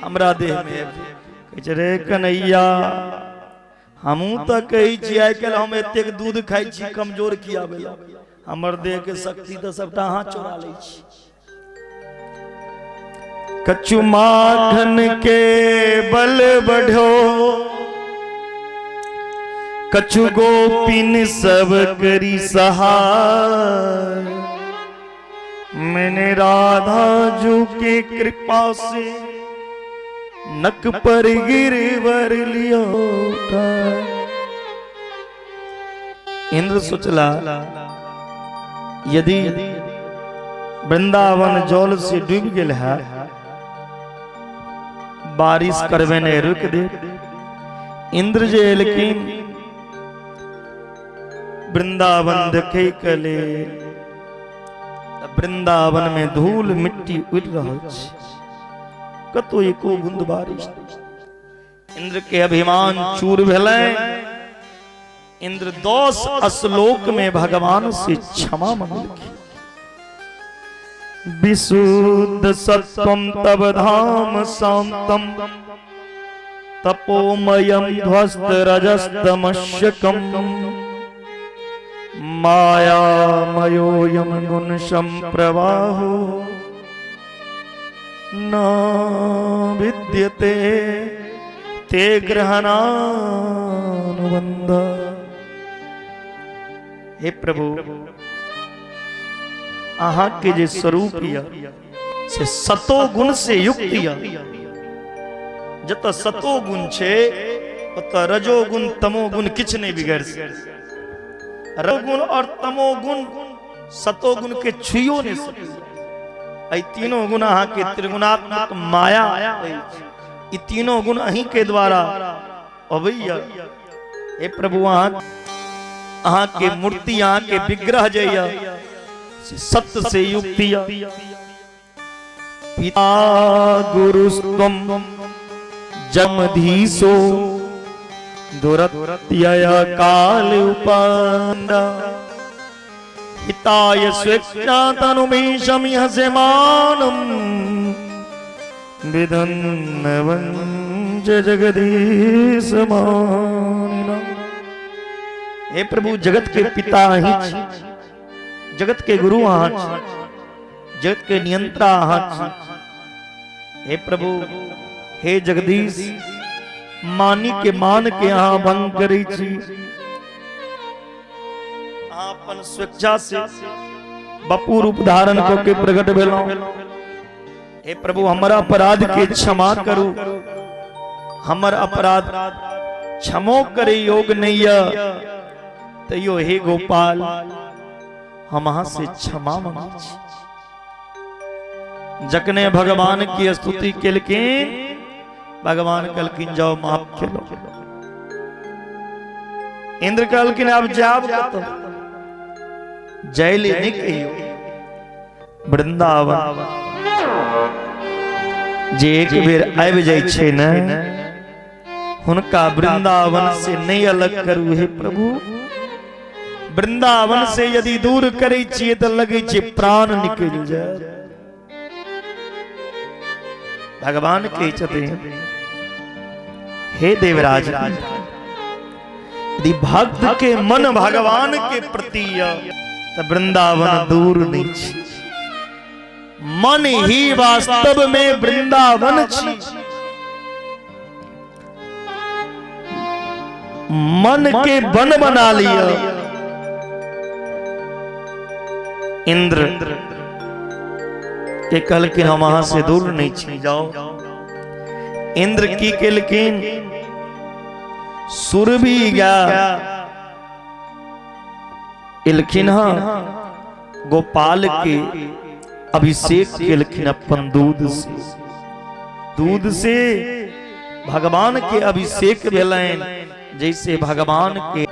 हमरा देह मे आबि जाइ। कहै छै रे कन्हैया हमहूँ तऽ कहै छी आइ काल्हि हम एतेक दूध खाइ छी कमजोर किया भेलहुँ, हमर देह के शक्ति तऽ सबटा अहाँ चोरा लै छी। कछु माखन के बल बढ़ो, कछु गोपिन सब करी सहाय, मैंने राधा जू के कृपा से नक पर गिरवर लियो। इंद्र सोचला यदि वृंदावन जल से डूब गेल है, बारिश करबे नहीं रुक दे। इंद्र जे एलखिन वृंदावन देखे के लेल, वृंदावन में धूल मिट्टी उड़ रहल छै, कतौ एको बूंद बारिश। इंद्र के अभिमान चूर भेलै। इंद्र 10 श्लोक में भगवान से क्षमा मंगलखिन। विशुद्ध सत्वम तब धाम शांतम तपोमयम ध्वस्त रजस्तमश्यकम मायामयोऽयं गुण संप्रवाहो न विद्यते ते ग्रहणानुबंध। हे प्रभु, अहाँ के जे स्वरूप य से सतो गुण से युक्त य। जत सतो गुण छे ओत रजोगुण तमोगुण किछ नहीं बिगड़ सके। रजोगुण और तमोगुण सतोगुण के छुइयो नहीं सके। एहि तीनों गुण अहाँ के त्रिगुणात्मक माया अछि। ई तीनों गुण अहीं के द्वारा अबैया। हे प्रभु, अहाँ के मूर्ति, अहाँ के विग्रह जे य से सत्य से युक्त य। पिता गुरुस्त्वं जमधीशो दुरत्यय काल उपंद हिताय स्वेच्छा तनुमीशमिह सेमानं विधन्नवंश जगदीश मानिनम्। हे प्रभु, जगत के पिता अहीं छी, जगत के गुरु अहाँ छी, जगत के नियंत्रा अहाँ छी। हे प्रभु, हे जगदीश, मानी के मान के अहाँ भंग करै छी। अहाँ अपन स्वेच्छा से बपू रूप धारण कऽ के प्रकट भेलहुँ। हे प्रभु, हमर अपराध के क्षमा करू। हमर अपराध क्षमो करे योग नहीं य, तैयो हे गोपाल, हम अहाँ से क्षमा मांगै छी। जखने भगवान की स्तुति केलखिन, भगवान कहलखिन जाओ माफ केलो। इंद्र कहलखिन आब जाब कतौ, जैले नहीं कहियो, वृंदावन जे एक बेर आबि जाइ छै ने, हुनका वृंदावन से नहीं अलग करू। हे प्रभु, वृंदावन से यदि दूर करै छियै तऽ लगै छै प्राण निकलि जाय। भगवान कहै छथिन, हे देवराज, यदि भक्त के मन भगवान के प्रति य तऽ वृंदावन दूर नहीं छी। मन ही वास्तव में वृंदावन छी। मन के वन बना लिया। इंद्र के कहलखिन हम अहां से दूर नहीं छी, जाओ। इंद्र की केलखिन, सुरभि गाय एलखिन हँ, गोपाल के अभिषेक केलखिन अपन दूध से। दूध से भगवान के अभिषेक भेलनि, जैसे भगवान के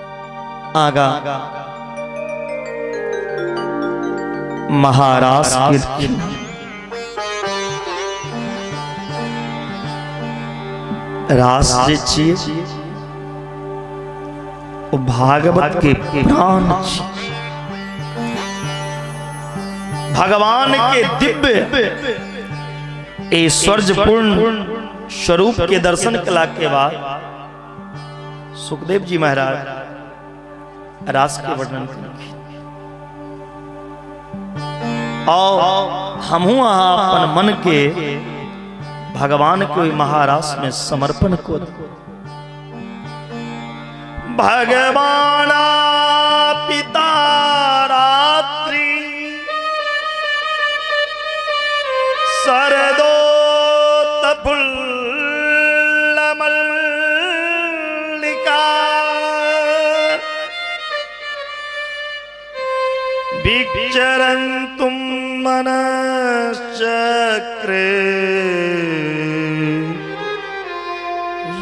आगा महारास केलखिन। रास जे छियै ओ भागवत के प्राण छी। भगवान के दिव्य ऐश्वर्यपूर्ण स्वरूप के दर्शन कला के बाद सुखदेव जी महाराज रास के वर्णन केलखिन। आओ हमहूँ अहाँ अपन मन के भगवान के ओहि महारास में समर्पण कऽ दी। भगवान पिता रात्रि शरदोत फुल्ल मल्लिका विचरन्तुं मनश्चक्रे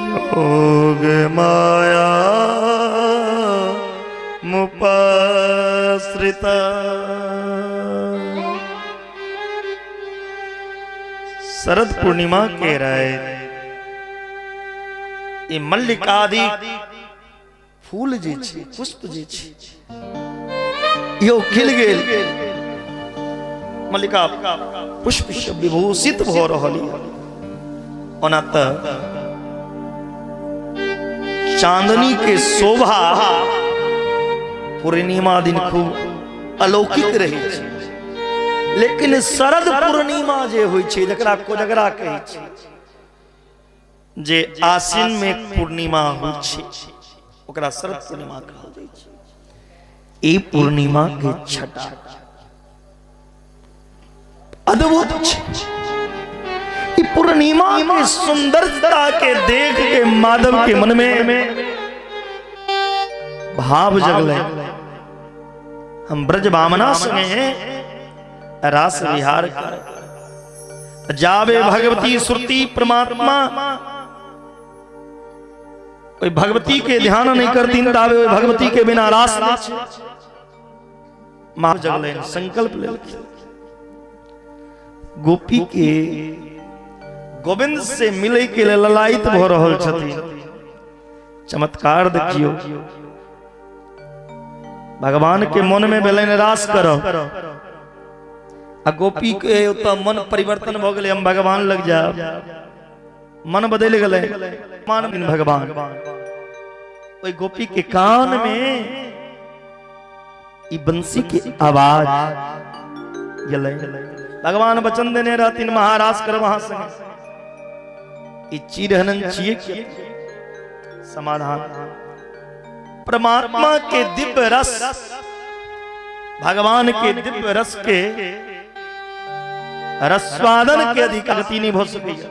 योग माया मुपश्रित। शरद पूर्णिमा के राय ये मल्लिकादि फूल जे छै, पुष्प जे छै, इहो खिल गेल। मल्लिका पुष्प से विभूषित भऽ रहल यऽ। ओना तऽ चांदनी के शोभा पूर्णिमा दिन खूब अलौकिक रहै छै, लेकिन शरद पूर्णिमा जे होइ छै, जकरा कोजगरा कहै छै, जे आश्विन में पूर्णिमा होइ छै, ओकरा शरद पूर्णिमा कहल जाइ छै। ई पूर्णिमा के छटा अद्भुत छै। ई पूर्णिमा के सुंदरता के देख के माधव के मन में भाव जगले, हम ब्रज भावना संगे रास विहार कर जावे। भगवती श्रुति परमात्मा ओहि भगवती के ध्यान नहीं करतीन ताबे ओहि भगवती के बिना रास नहि छै। माँ जगलनि, संकल्प लेलखिन, गोपी के गोविंद से मिले के लेल ललायित भऽ रहल छथिन। चमत्कार देखियौ, भगवान के मन में भेलनि रास करब, आ गोपी के ओतऽ मन परिवर्तन भऽ गेलै, हम भगवान लग जायब। मन बदलि गेलै, मान भगवान ओहि गोपी के कान में ई बंसी के आवाज गेलै। भगवान वचन देने रहथिन महाराज कर वहां से ई चीरहनन छियै के समाधान। परमात्मा के दिव्य रस, भगवान के दिव्य रस के रस्वादन के अधिकार गति नहीं भऽ सकैया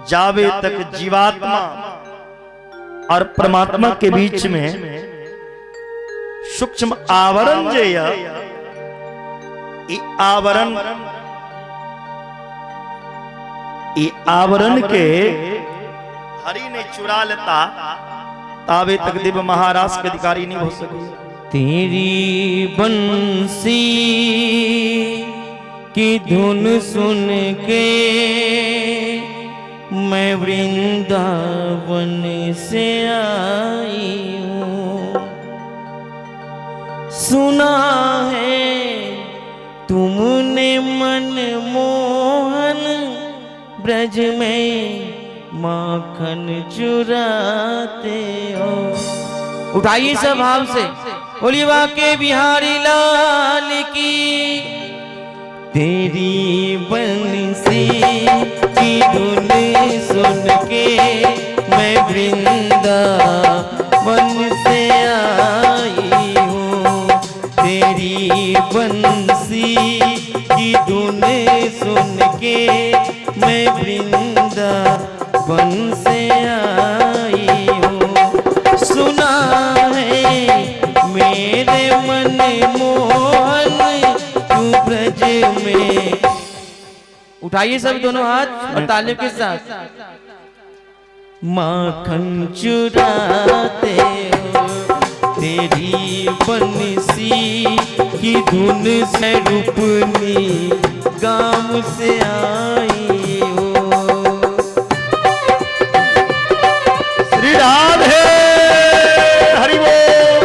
जावे तक जीवात्मा और परमात्मा के बीच में सूक्ष्म आवरण जे य, ई आवरण, ई आवरण के हरि ने चुरा लेता, ताबे तक दिव्य महाराज के अधिकारी नहीं हो सके।
तेरी बंसी की धुन सुन के मैं वृंदावन से आई हूँ, सुना है तुमने मन मोहन ब्रज में माखन चुराते हो। उठाइए सब भाव से, बोलिए बाके बिहारी लाल की। तेरी बंसी की धुन सुन के मैं वृंदावन से आई हूँ, तेरी बंसी की धुन सुन के मैं वृंदावन से आई हूँ, सुना है मेरे मन मोहन तू ब्रज में। उठाइए सब दोनों हाथ और तालियों के साथ। माखन चुराते हो, तेरी बंसी की धुन से रूपनी गांव से आई हो।
श्री राधे हरि बोल।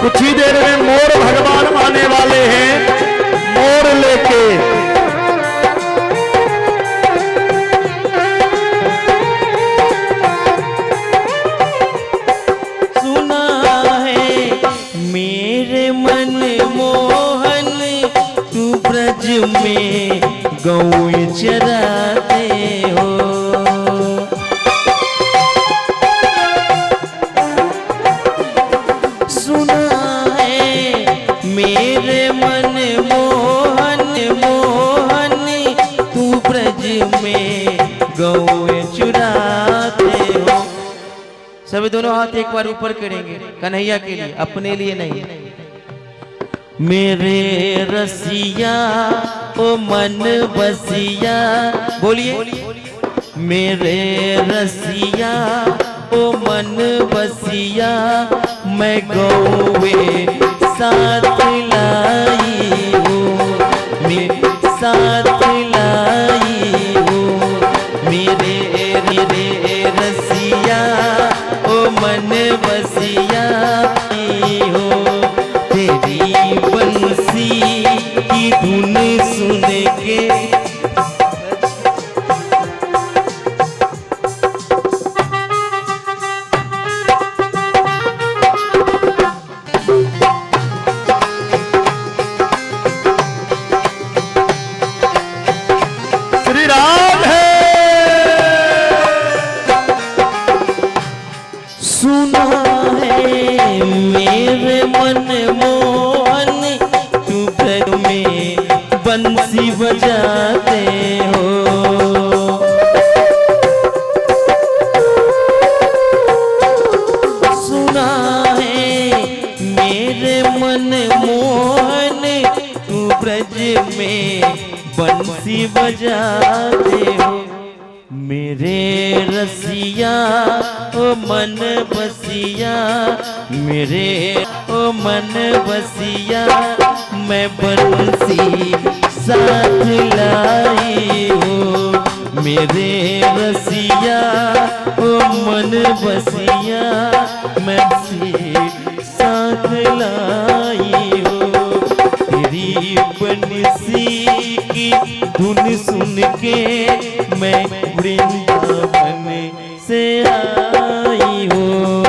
कुछ ही देर में मोर भगवान आने वाले हैं, मोर लेके।
सुना है मेरे मन मोहन तू ब्रज में गौ चराते हो। सुना है मेरे मन मोहन मोहन तू ब्रज में गौ चुराते हो। सभी दोनों हाथ एक बार ऊपर करेंगे कन्हैया के लिए, अपने लिए नहीं। मेरे रसिया ओ मन बसिया, बोलिए मेरे रसिया ओ मन बसिया, मैं गौवे साथ लाई हूँ, मेरे साथ लाई हूँ, मेरे मेरे रसिया। बजाते हो। मेरे रसिया ओ मन बसिया, मेरे ओ मन बसिया, मैं बंसी साथ लाई हूँ। मेरे रसिया ओ मन बसिया, मैं बंसी साथ लाई हूँ। तेरी बंसी की धुन सुन के मैं वृंदावन से आई हूँ।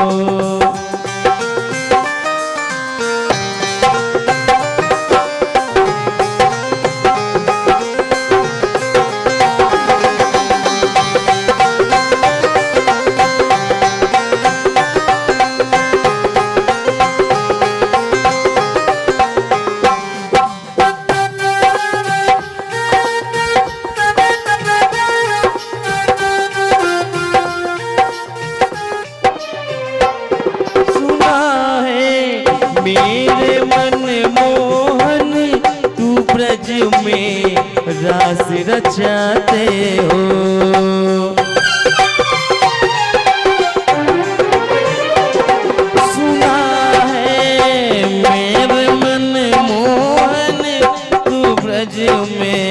सुना है मेरे मन मोहन, तू ब्रज में रास रचाते हो। सुना है मेरे मन मोहन, तू ब्रज में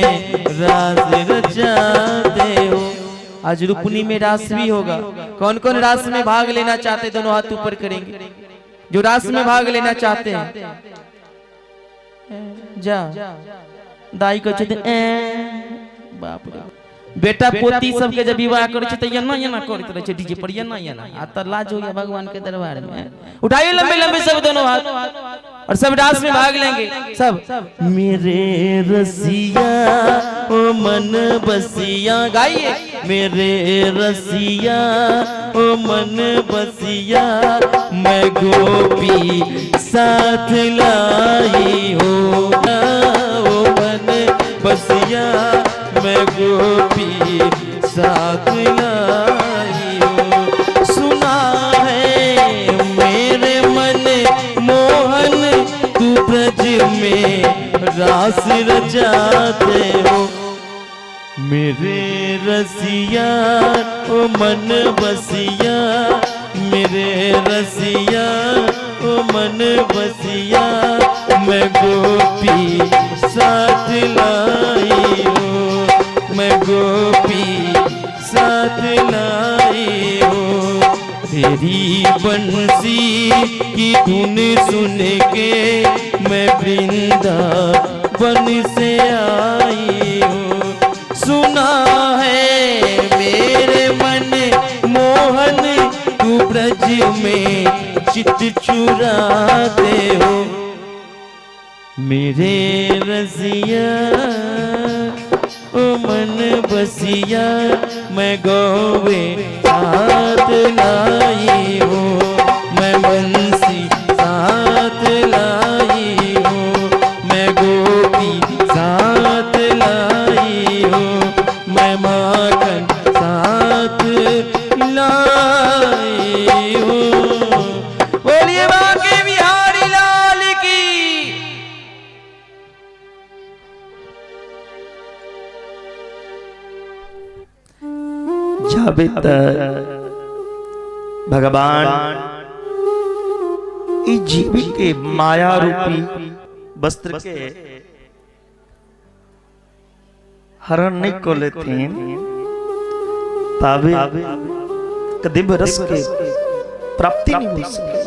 रास रचाते हो। आज रुपनी में रास भी होगा। कौन कौन रास में भाग लेना चाहते, दोनों हाथ ऊपर करेंगे। जो रास में भाग लेना चाहते हैं, जा दाई कहै छथिन, ए बाप रे, बेटा पोती सबके जब विवाह करै छै त एना एना करैत रहै छै डीजे पर, एना एना। आ त लाज होइया भगवान के दरबार में। उठाइए लंबे लंबे सब दोनों हाथ और सब रास में भाग लेंगे सब। मेरे रसिया ओ मन बसिया, गाइए। मेरे रसिया ओ मन बसिया, मैं गोपी साथ लाई हूँ। ओ मन बसिया, मैं गोपी साथ लाई हूँ। सुना है मेरे मन मोहन, तू ब्रज में रास रचाते हो। मेरे रसिया ओ मन बसिया, मेरे रसिया ओ मन बसिया, मैं गोपी साथ लाई हूँ। मैं गोपी साथ लाई हूँ। तेरी बंसी की धुन सुन के मैं वृंदावन से आई हूँ। सुना है मेरे मन मोहन, तू ब्रज में चित चुराते हो। मेरे रसिया ओ मन बसिया, मैं गोवे साथ लाई हूँ। मैं बंसी साथ लाई हूँ। मैं गोपी साथ लाई हूँ। मैं माखन साथ लाई हूँ। बोलिए बांके बिहारी लाल की।
जाबे तक भगवान ई जीव के माया रूपी वस्त्र के हरण नहीं को लेथिन, ताबे दिव्य रस के प्राप्ति नहीं हो सके।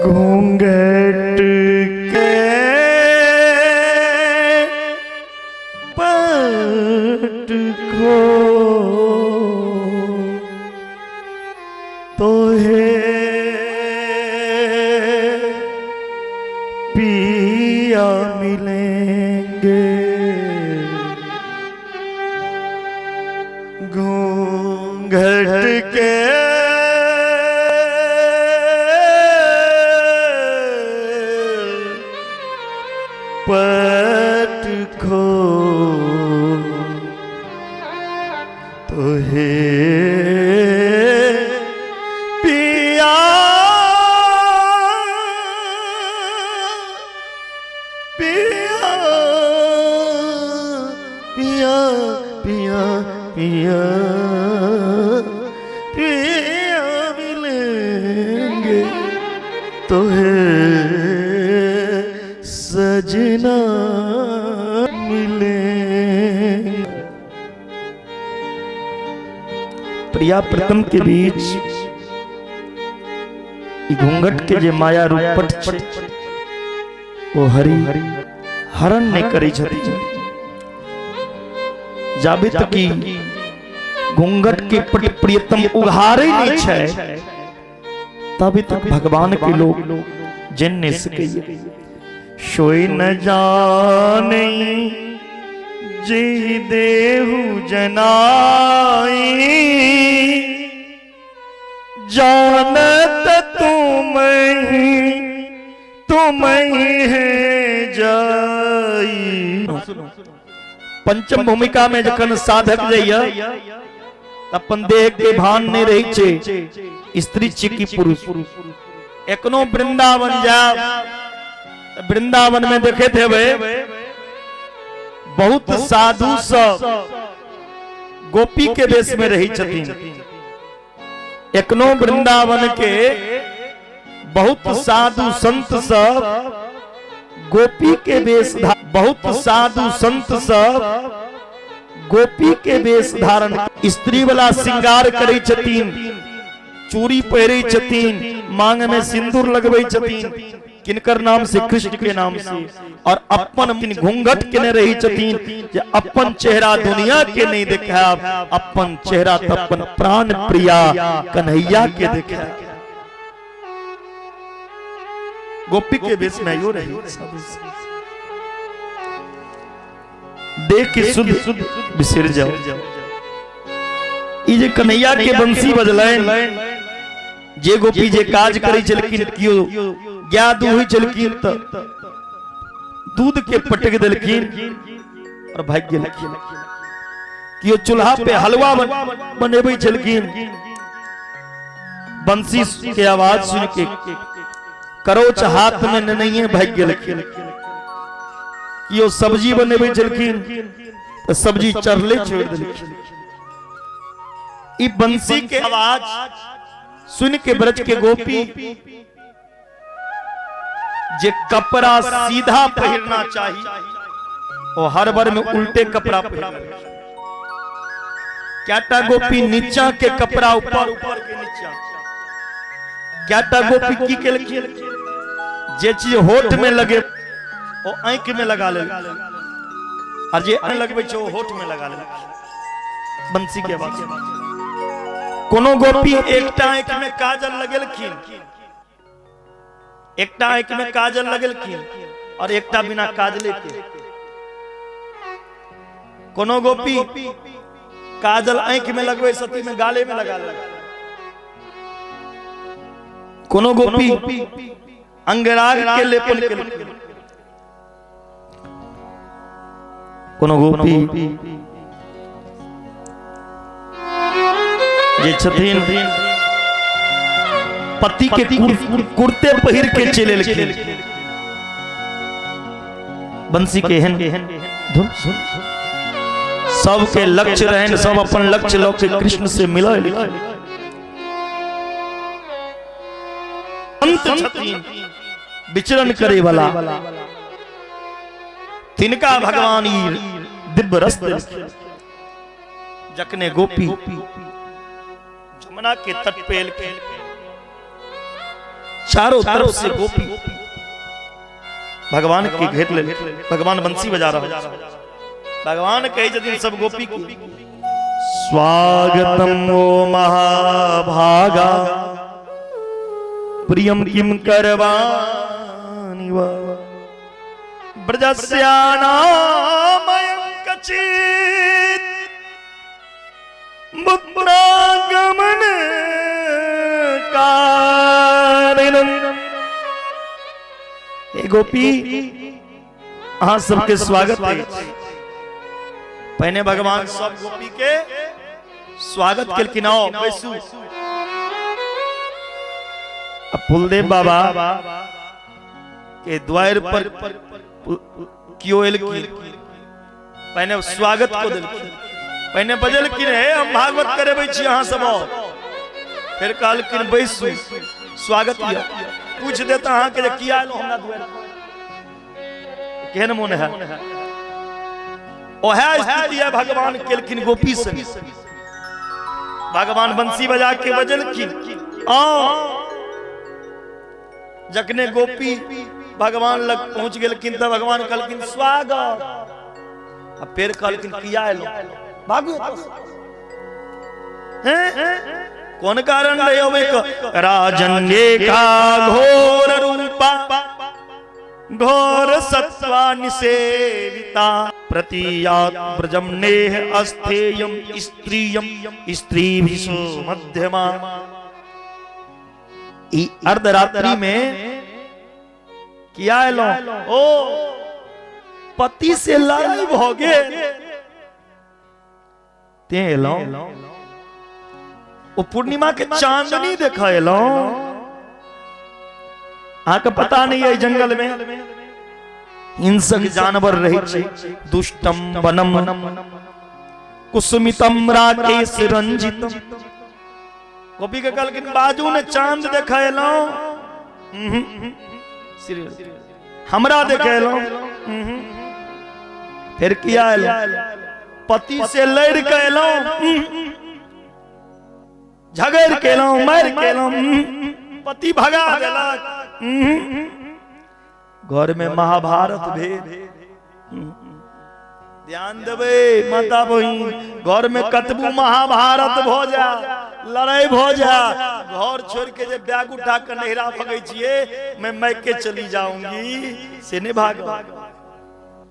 घूंघट के पट को तो है पिया मिलेंगे, घूंघट के पट को तो है पिया पिया पिया पिया मिलेंगे तो है सजना मिलेंगे। प्रिया प्रीतम के बीच ई घूंघट के जे माया रूपट छै ओ हरि हरण नहि करै छथिन जाबे तक कि घूंघट के पट प्रियतम उघारे नहीं छै तभी तक भगवान के लोग जन नहीं सकैए। सोई न जाने जे देहु जनाई, जानत तुम ही है जाई। पंचम भूमिका में जखन साधक जाइए अपन देह के भान नहीं रही छे, स्त्री छी की पुरुष। एखनो वृंदावन जाब, वृंदावन में देखे थे बहुत साधु सब गोपी के वेश में रही छथिन। एखनो वृंदावन के बहुत साधु संत सब गोपी के वेश, बहुत साधु संत सब गोपी के वेश धारण, स्त्री वाला श्रृंगार करै छथिन, चूड़ी पहिरै छथिन, मांग में सिंदूर लगबै छथिन। किनकर नाम से? कृष्ण के नाम से। और अपन घूंघट केने रही छथिन जे अपन चेहरा दुनिया के नहीं देखाब, अपन चेहरा त अपन प्राण प्रिया कन्हैया के देखाब। गोपी के वेश में आयो रही देख के शुद्ध बिसर जाओ। ई जे कन्हैया के बंसी बजलनि, जे गोपी जे काज करै छलखिन, कियो गाय दूहै छलखिन त दूध के पटक देलखिन और भागि गेलखिन। कियो चूल्हा पे हलवा बनेबै छलखिन, बंसी के आवाज सुन के करोच हाथ में नेनैये भागि गेलखिन। कियो सब्जी बनेबै छलखिन त सब्जी चढ़ले छोड़ि देलखिन। ई बंसी के आवाज सुन के ब्रज के गोपी जे कपड़ा सीधा पहिरना चाहिए वो हर बार में उल्टे कपड़ा पहिरना। क्या गोपी नीचा के कपड़ा ऊपर, ऊपर के नीचा। क्या गोपी की केलखिन, जे चीज होठ में लगे वो आंख में लगा ले और जे लगबै छै ओ होठ में लगा ले। बंसी के आवाज। कोनो गोपी एकटा आंख में काजल लगेलखिन, एकटा आंख में काजल लगेलखिन और एकटा बिना काजले के। कोनो गोपी काजल आंख में लगबै सती में गाले में लगा ले। कोनो गोपी अंगराग के लेपन के, कोनो गोपी जे छथिन पति के कुर्ते पहिर के चलि एलखिन। बंसी के एहन धुन सबके लक्ष्य रहन, सब अपन लक्ष्य लऽ के कृष्ण से मिलल। संत छथिन विचरण करे वाला, तिनका भगवान ई दिव्य रस देलखिन। जखने गोपी जमुना के तट पे एलखिन, चारों तरफ से गोपी भगवान के घेर ले। भगवान बंसी बजा रहा। भगवान कहे छथिन सब गोपी के स्वागतम ओ महाभागा, प्रियम किम करवानि वा ब्रजस्यानामयं कचित् मुद्रागमन कारिणम। हे गोपी, अहाँ सबके स्वागत अछि। पहिने भगवान सब गोपी के स्वागत केलखिन, आओ बैसू। अब फुलदेव बाबा के द्वार पर कियो एलखिन, पहिने स्वागत को देलखिन। पहिने बजलखिन, हे हम भागवत करेबै छी अहाँ सब आउ। फेर कहलखिन बैसू, स्वागत यऽ। पूछ देत अहाँके जे किया एलहुँ हमरा दुआरि पर, केहन मोन है? ओहे स्थिति है भगवान केलखिन गोपी संग। भगवान बंसी बजा के बजलखिन आओ। जखने गोपी भगवान लग पहुंच गेलखिन तऽ भगवान कहलखिन स्वागत, आ फेर कहलखिन किया एलहुँ, भागू एतऽ से। हैं? कोन कारण रहे अबै के? राजन्ये का घोर रूपा घोर सत्वा निसेविता प्रतीयात ब्रजम नेह अस्थेयम स्त्रियम स्त्रीभिषु मध्यमा। ई अर्धरात्रि में किया एलहुँ? ओ पति से लड़ाई भऽ गेल ते एलहुँ। ओ पूर्णिमा के चांदनी देख एलहुँ। अहाँके पता नहीं है जंगल में हिंसक जानवर रहै छै। दुष्टम वनम कुसुमितम राकेश रंजितम। गोपी के कहलखिन बाजू ने चांद देख एलहुँ, हमरा देख एलहुँ, फिर किया एलहुँ? पति से लड़ के एलहुँ, झगड़ के एलहुँ, मारि के एलहुँ, पति भगा देलक, घर में महाभारत भेल। ध्यान देबै माता बहिन, घर में कतबू महाभारत भऽ जाय, लड़ाई भऽ जाय, घर छोड़ के जे बैग उठा के नैहरा भगै छियै, मैं मैके चली जाऊंगी, से नहीं भाग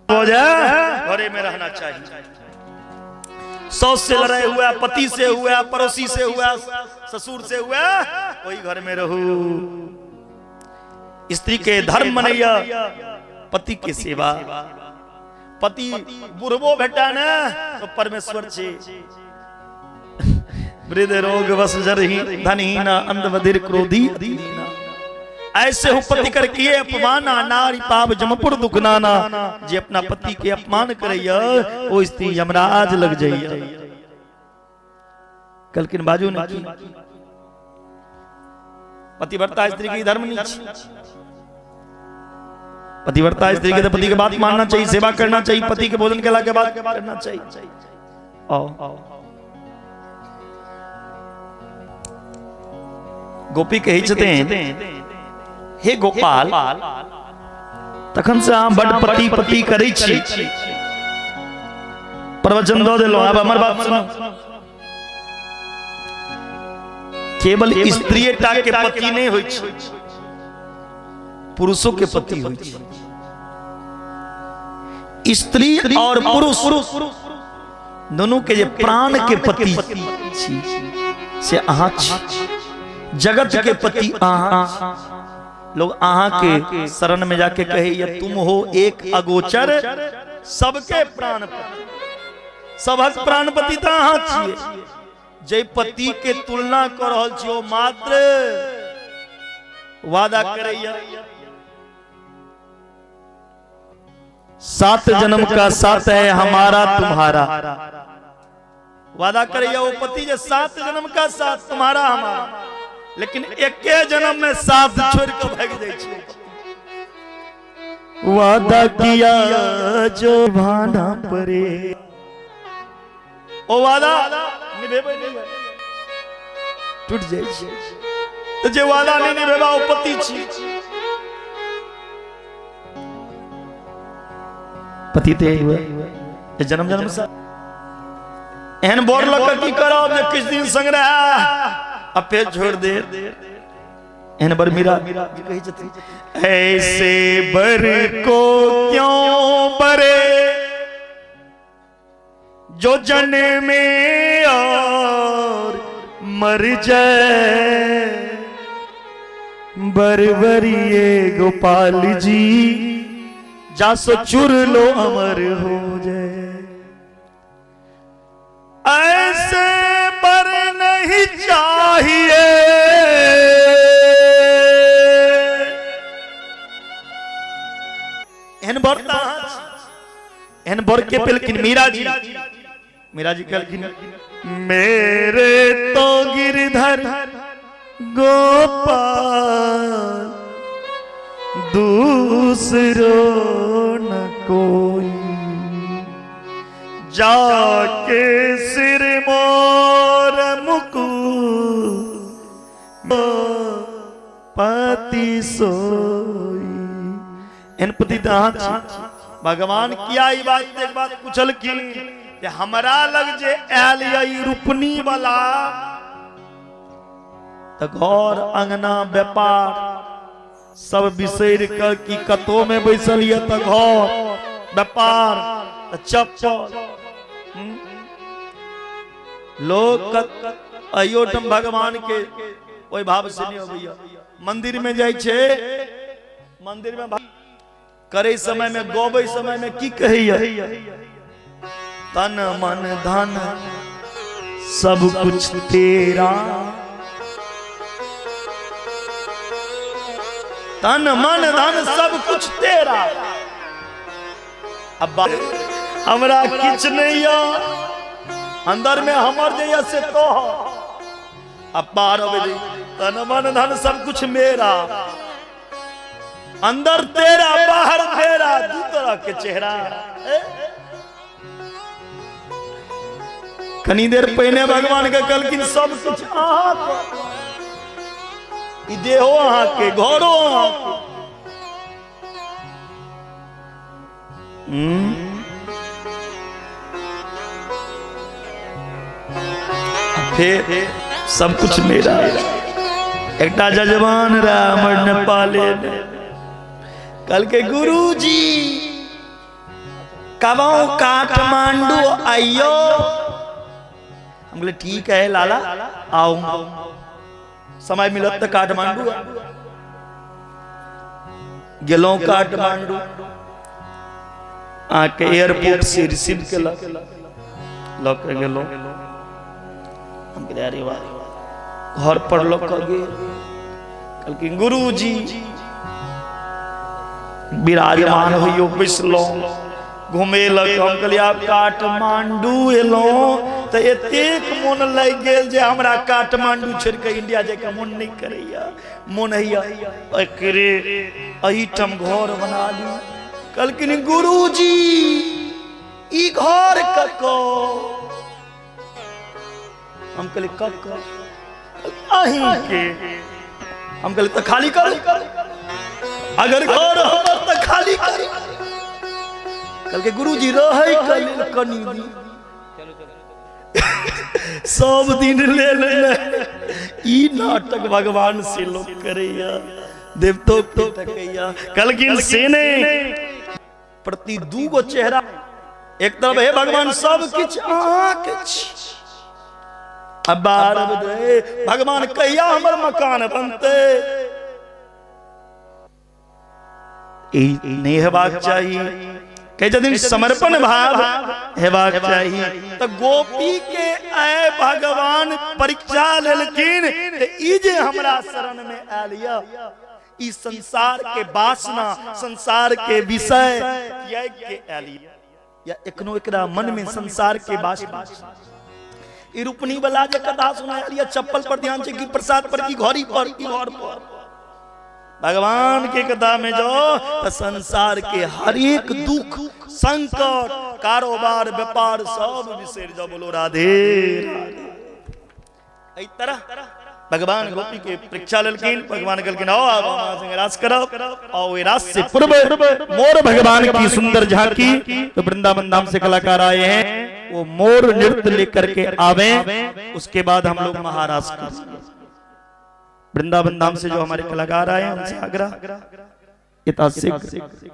हो जाए, घरे में रहना चाहिए। सास से लड़ाई हुआ, पति से हुआ, पड़ोसी से हुआ, ससुर से हुआ, वही घर में रहू। स्त्री के धर्म मनैया पति के सेवा। पति बुढ़बो भेटा ने तो परमेश्वर छे। वृद्ध रोग वश जरही धनहीना अंध बधिर क्रोधी अतिहीना। ऐसे हो पति कर किए अपमाना नारी पाप जमपुर दुख नाना। जे अपना पति के अपमान करैया ओ स्त्री यमराज लग जाइया। कहलखिन बाजू ने की पतिव्रता स्त्री के धर्म नहीं छी। पतिव्रता स्त्री के तो पति के बात मानना चाहिए, सेवा करना चाहिए, पति के भोजन केला के बाद करना चाहिए। आओ गोपी कहै छथिन हे गोपाल, तखन से अहाँ बड पति पति करै छी, प्रवचन दऽ देलहुँ, आब हमर बात सुनू। केवल स्त्रीए टा के पति नहि होइ छै, पुरुषो के पति होइ छै। स्त्री और पुरुष दोनों के जे प्राण के पति छी से अहाँ छी, जगत के पति अहाँ। लोग अहाँ के शरण में जाके कहे ये तुम हो एक अगोचर सबके प्राणपति। सबहक प्राणपति तऽ अहाँ छियै। जे पति के तुलना कऽ रहल छी ओ मात्र वादा करैया 7 जन्म का साथ है हमारा तुम्हारा। वादा करैया वो पति जे 7 जन्म का साथ तुम्हारा हमारा, लेकिन एके जन्म में साथ छोड़ के भाग जाइ छै। वादा किया जो भाना पड़े, ओ वादा निभेबै नहीं, टूट जाइ छै। तऽ जे वादा नहीं निभेबा ओ पति छी। पति ते हुए जन्म जन्म से एहन बोर लग की करब जे किछु दिन संग रहे आ फेर छोड़ दे। एहन बर मीरा कहै छथिन ऐसे बर को क्यों बरे जो जन्मे और मर जाए। बरबरिए गोपाल जी जासो चुर लो अमर हो जाए। ऐसे बर नहीं चाहिए। एहन बर एहन बर के पेलखिन मीरा जी। मीरा जी कहलखिन मेरे तो गिरधर गोपाल दूसरो न कोई, जाके सिर मोर मुकु पति सोई। एहन पति तऽ अहाँ छी। भगवान किया ई बात एक बात पूछलखिन जे हमरा लग जे आयल यऽ ई रुपनी वाला, तऽ घर अंगना व्यापार सब बिसरि कऽ कि कतौ में बैसल यऽ तऽ घर व्यापार तऽ चप्पल। लोक अहियो ठाम भगवान के ओहि भाव से नहीं अबैया। मंदिर में जाइ छै, मंदिर में करे समय में गबै समय में की कहैया, तन मन धन सब कुछ तेरा, तन मन धन सब कुछ तेरा। अब हमरा किछ नहीं या अंदर में हमर जे या से तो अब बाहर अबे तन मन धन सब कुछ मेरा, अंदर तेरा बाहर तेरा, दू तरह के चेहरा। कनी देर पहिने भगवान के कहलखिन सब कुछ अहाँ के, ई देहो अहाँ के, घरो अहाँ के। फिर सब कुछ मेरा। एकटा जजमान रहा हमर नेपाले में, कल के गुरुजी कबो काठमांडू आइयो। हम बोले ठीक है लाला आओ, समय मिलत तो काठमांडू गेलहुँ। काठमांडू आके एयरपोर्ट से रिसीव केलक, लऽ के गेलहुँ। हम कहलियै अरे वाह, घर पर लऽ कऽ गेल। कहलखिन गुरुजी विराजमान होइयो, बैसलहुँ, घुमेलक। हम कहलियै आब काठमांडू एलहुँ तऽ एतेक मोन लागि गेल जे हमरा काठमांडू छोड़ि कऽ इंडिया जाइके मोन नहि करैया, मोन होइया एकरे एहिठाम घर बना ली। कहलखिन गुरुजी ई घर ककर? हम कहलियै ककर? अहीं के। हम कहलियै तऽ खाली करू, अगर घर हमर तऽ खाली करू। कहलकै गुरुजी रहै के लेल कनी दिन, सब दिन लेल ई नाटक भगवान से लोग करैया, देवतो के तकैया। कहलखिन से नहीं, प्रति दू गो चेहरा, एक तरफ हे भगवान सब किछु अहाँके छी, अब बार भगवान कहिया हमर मकान बनते। ई नहीं हेबाक चाही, कहै छथिन समर्पण भाव हेबाक चाही। तऽ गोपी के आय भगवान परीक्षा लेलखिन, तऽ ई जे हमरा शरण में आयल यऽ, ई संसार के वासना, संसार के विषय त्याग के आयल यऽ, या एखनो एकरा मन में संसार के वासना। ई रूपनी वाला जे कथा सुनायल यऽ, चप्पल पर ध्यान छै कि प्रसाद पर, कि घड़ी पर, कि घर पर। भगवान के कथा में जाओ तो संसार के हर एक दुख संकट कारोबार व्यापार सब बिसरि जाओ। बोलो राधे राधे। एहि तरह भगवान गोपी के परीक्षा लेलखिन। भगवान कहलखिन आओ आब हम अहाँ संगे रास करब। आओ ओहि रास से पूर्व मोर भगवान की सुंदर झांकी, तो वृंदावन धाम से कलाकार आए हैं, वो मोर नृत्य लेकर के आवे, उसके बाद हम लोग महारास करेंगे। वृंदावन धाम से जो हमारे कलाकार आए हैं उनसे आग्रह इतना शीघ्र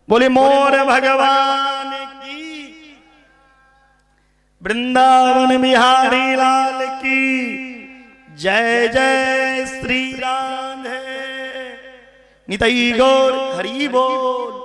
बोले मोर भगवान की, वृंदावन बिहारी लाल की जय जय श्री राधे। नितई गौर हरि बोल।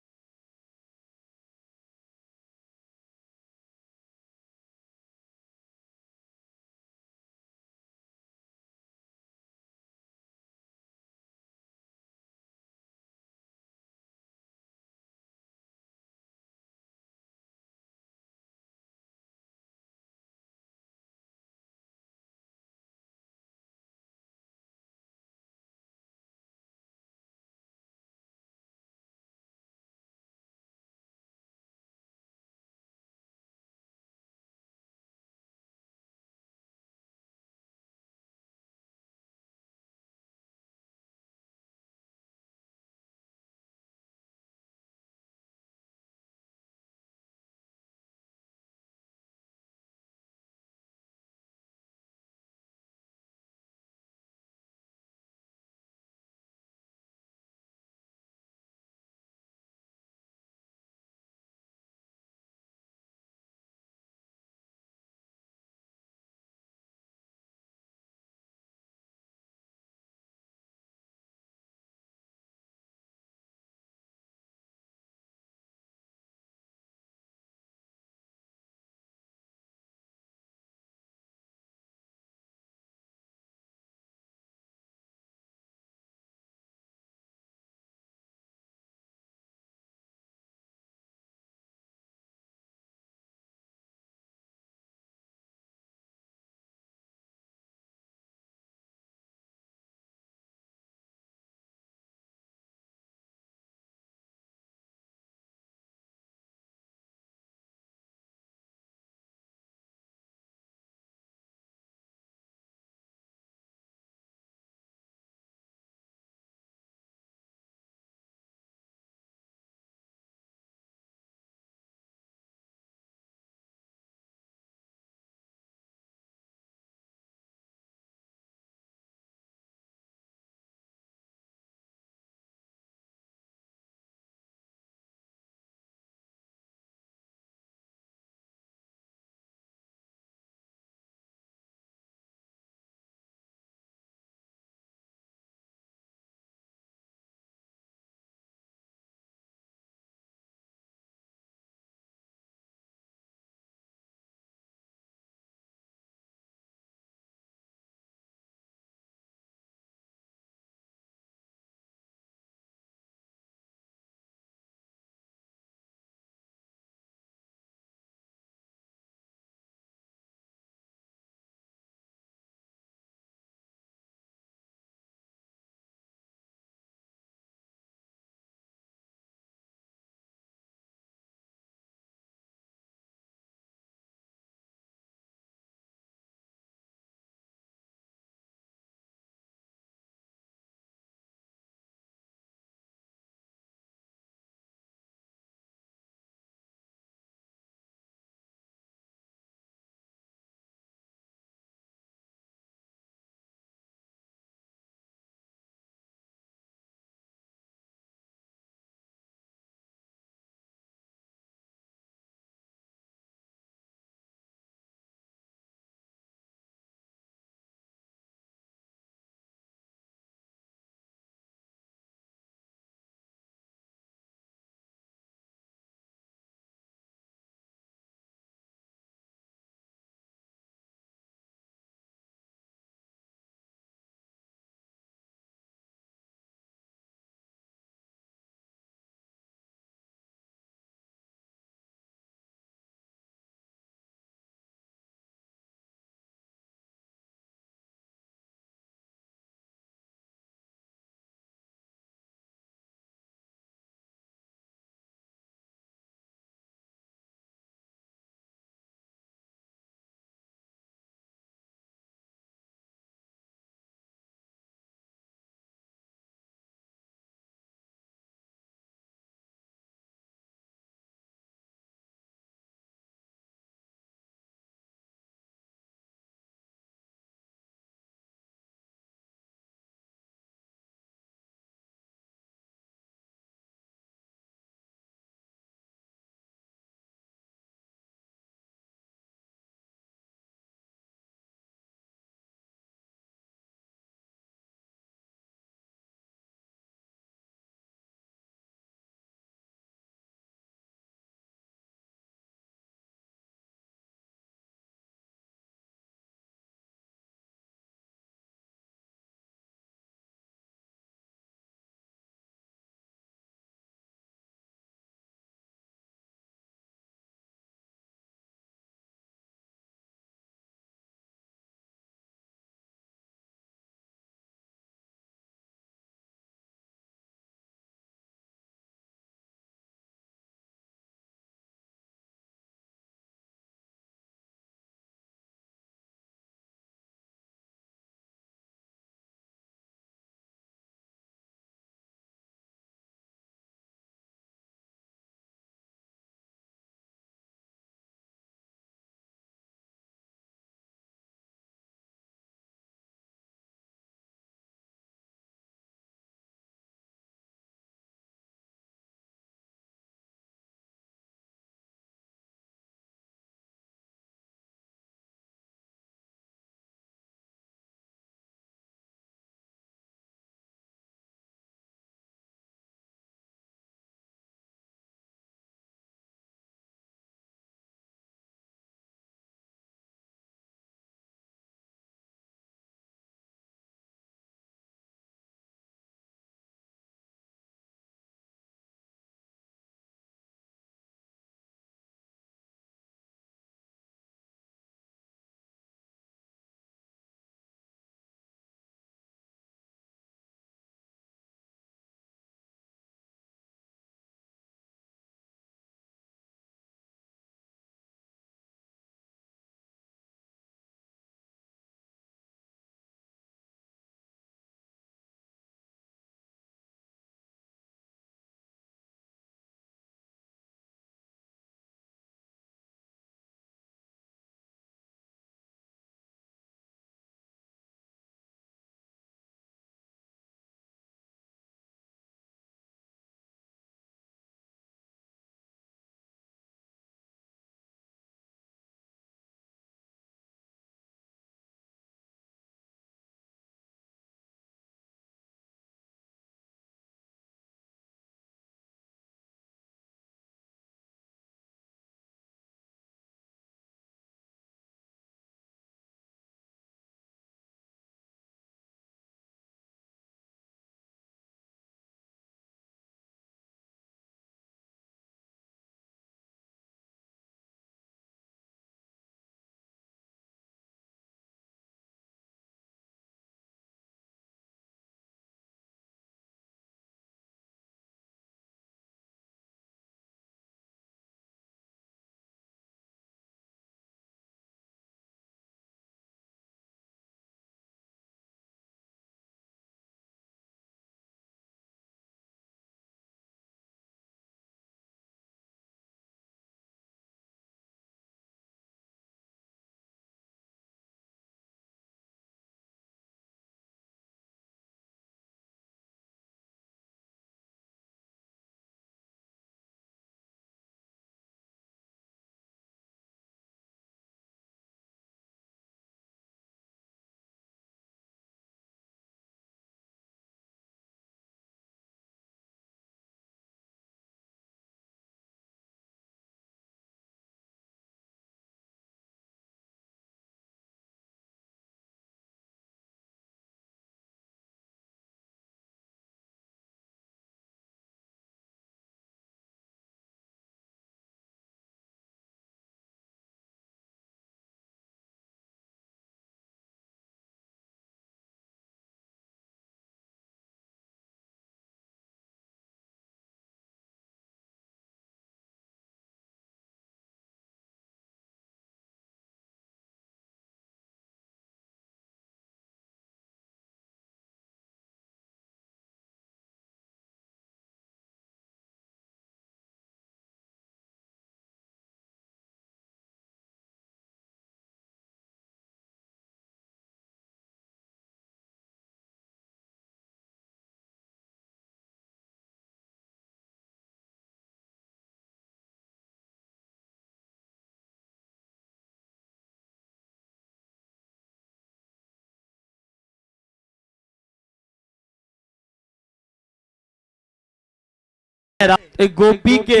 गोपी के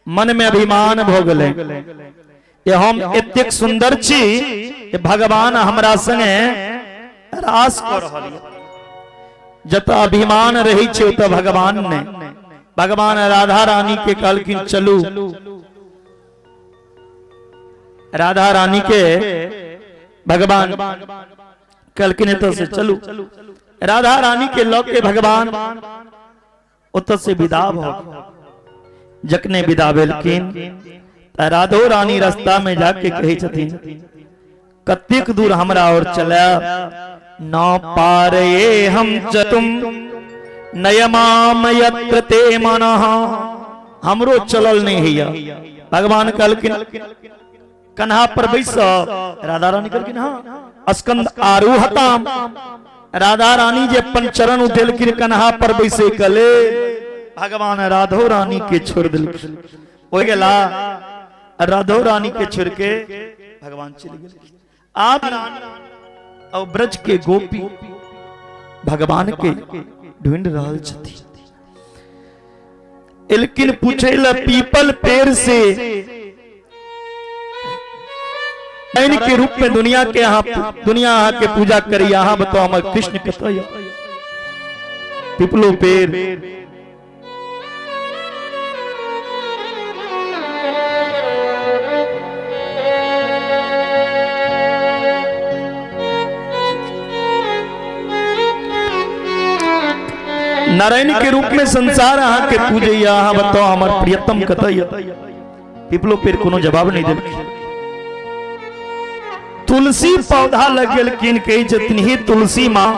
मन में अभिमान भ गेलै जे हम एतेक सुंदर छी जे भगवान हमरा संगे रास कऽ रहल यऽ। जतऽ अभिमान रहै छै ओतऽ भगवान नहि। भगवान राधा रानी के कहलखिन चलू। राधा रानी के भगवान कहलखिन एतऽ से चलू। राधा रानी के लऽ के भगवान ओतऽ से विदा भऽ गेल। जखने विदा भेलखिन तऽ राधो रानी रास्ता में जाके कहै छथिन कतेक दूर हमरा और चलायब न पारे हम चतुम नयमाम यत्र ते मनः। हमरो चलल नहीं हैया। भगवान कहलखिन कन्हा पर बैस। राधा रानी कहलखिन हाँ। स्कंद आरूहताम। राधा रानी जे अपन चरण उठेलखिन कन्हा पर बैसे कले भगवान राधो रानी के छोड़ देलखिन। हो गेला राधो रानी के छोड़ के भगवान चले गेल। आप और ब्रज के गोपी भगवान के ढूंढ रहल छथि। लेकिन पूछे ला पीपल पेड़ से के रूप में दुनिया के यहाँ दुनिया अहाँ के पूजा करी, अहाँ बताओ हमर कृष्ण कतऽ यऽ? पीपलो पेड़ नारायण के रूप में संसार अहाँ के पूजैया, अहाँ बताओ हमर प्रियतम कतऽ यऽ? पीपलो पेड़ कोनो जवाब नहीं देलखिन। तुलसी पौधा लग गेलखिन, कहै छथिन हे तुलसी माँ,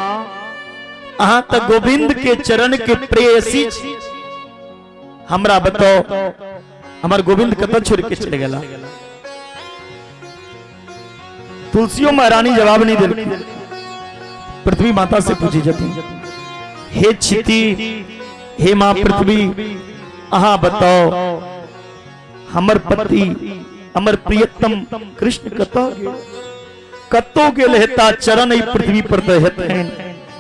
अहाँ तऽ गोविंद के चरण के प्रेयसी छी, हमरा बताओ हमर गोविंद कतऽ छोड़ के चलि गेला? तुलसियों महारानी जवाब नहीं देलखिन। पृथ्वी माता से पूछी छथिन हे क्षिति, हे माँ पृथ्वी, अहाँ बताओ हमर पति हमर प्रियतम कृष्ण कतऽ गेल? कतौ गेल हेता, चरण एहि पृथ्वी पर तऽ हेतनि,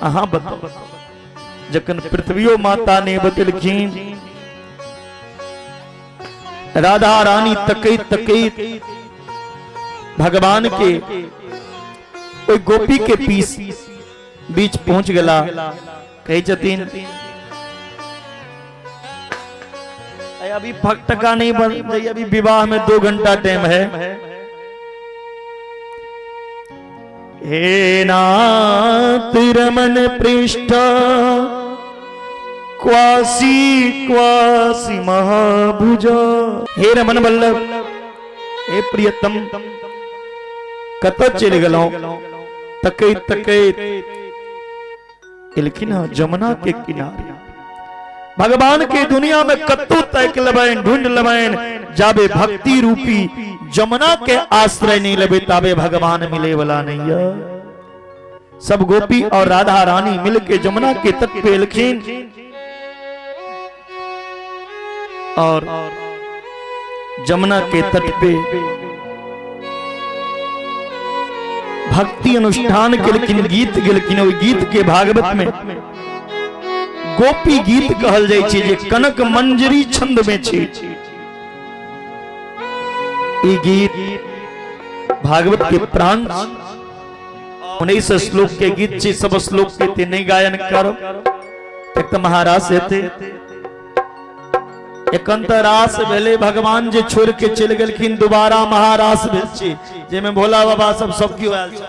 अहाँ बताओ। जखन पृथ्वियो माता ने बतेलखिन, राधा रानी तकैत तकैत भगवान के ओहि गोपी के पीस बीच पहुंच गेला। कहै छथिन अभी फटका नहीं बन रही, अभी विवाह में 2 घंटा टाइम है। हे नाथ रमन पृष्ठ क्वासी क्वासी महाभुज। हे रमन वल्लभ, हे प्रियतम, कतऽ चलि गेलहुँ? तकैत तकैत एलखिन हँ जमुना के किनारे। भगवान के दुनिया में कतौ ताकि लेबनि, ढूंढ लेबनि, जाबे भक्ति रूपी जमुना के आश्रय नहीं लेबे ताबे भगवान मिले वाला नहीं है। सब गोपी और राधा रानी मिलके जमुना के तट पे एलखिन और जमुना के तट पे भक्ति अनुष्ठान केलखिन, गीत गेलखिन। ओहि गीत के भागवत में गोपी गीत कहल जाइ छै, जे कनक मंजरी छंद में छै। ई गीत भागवत के प्राण 19 श्लोक के गीत छै। सब श्लोक के ते नहीं गायन करब, एक तऽ महारास हेतै। एखन तऽ रास भेलै, भगवान जे छोड़ के चलि गेलखिन, दोबारा महारास भेल छै, जाहिमे भोला बाबा सब सब केओ आयल छै।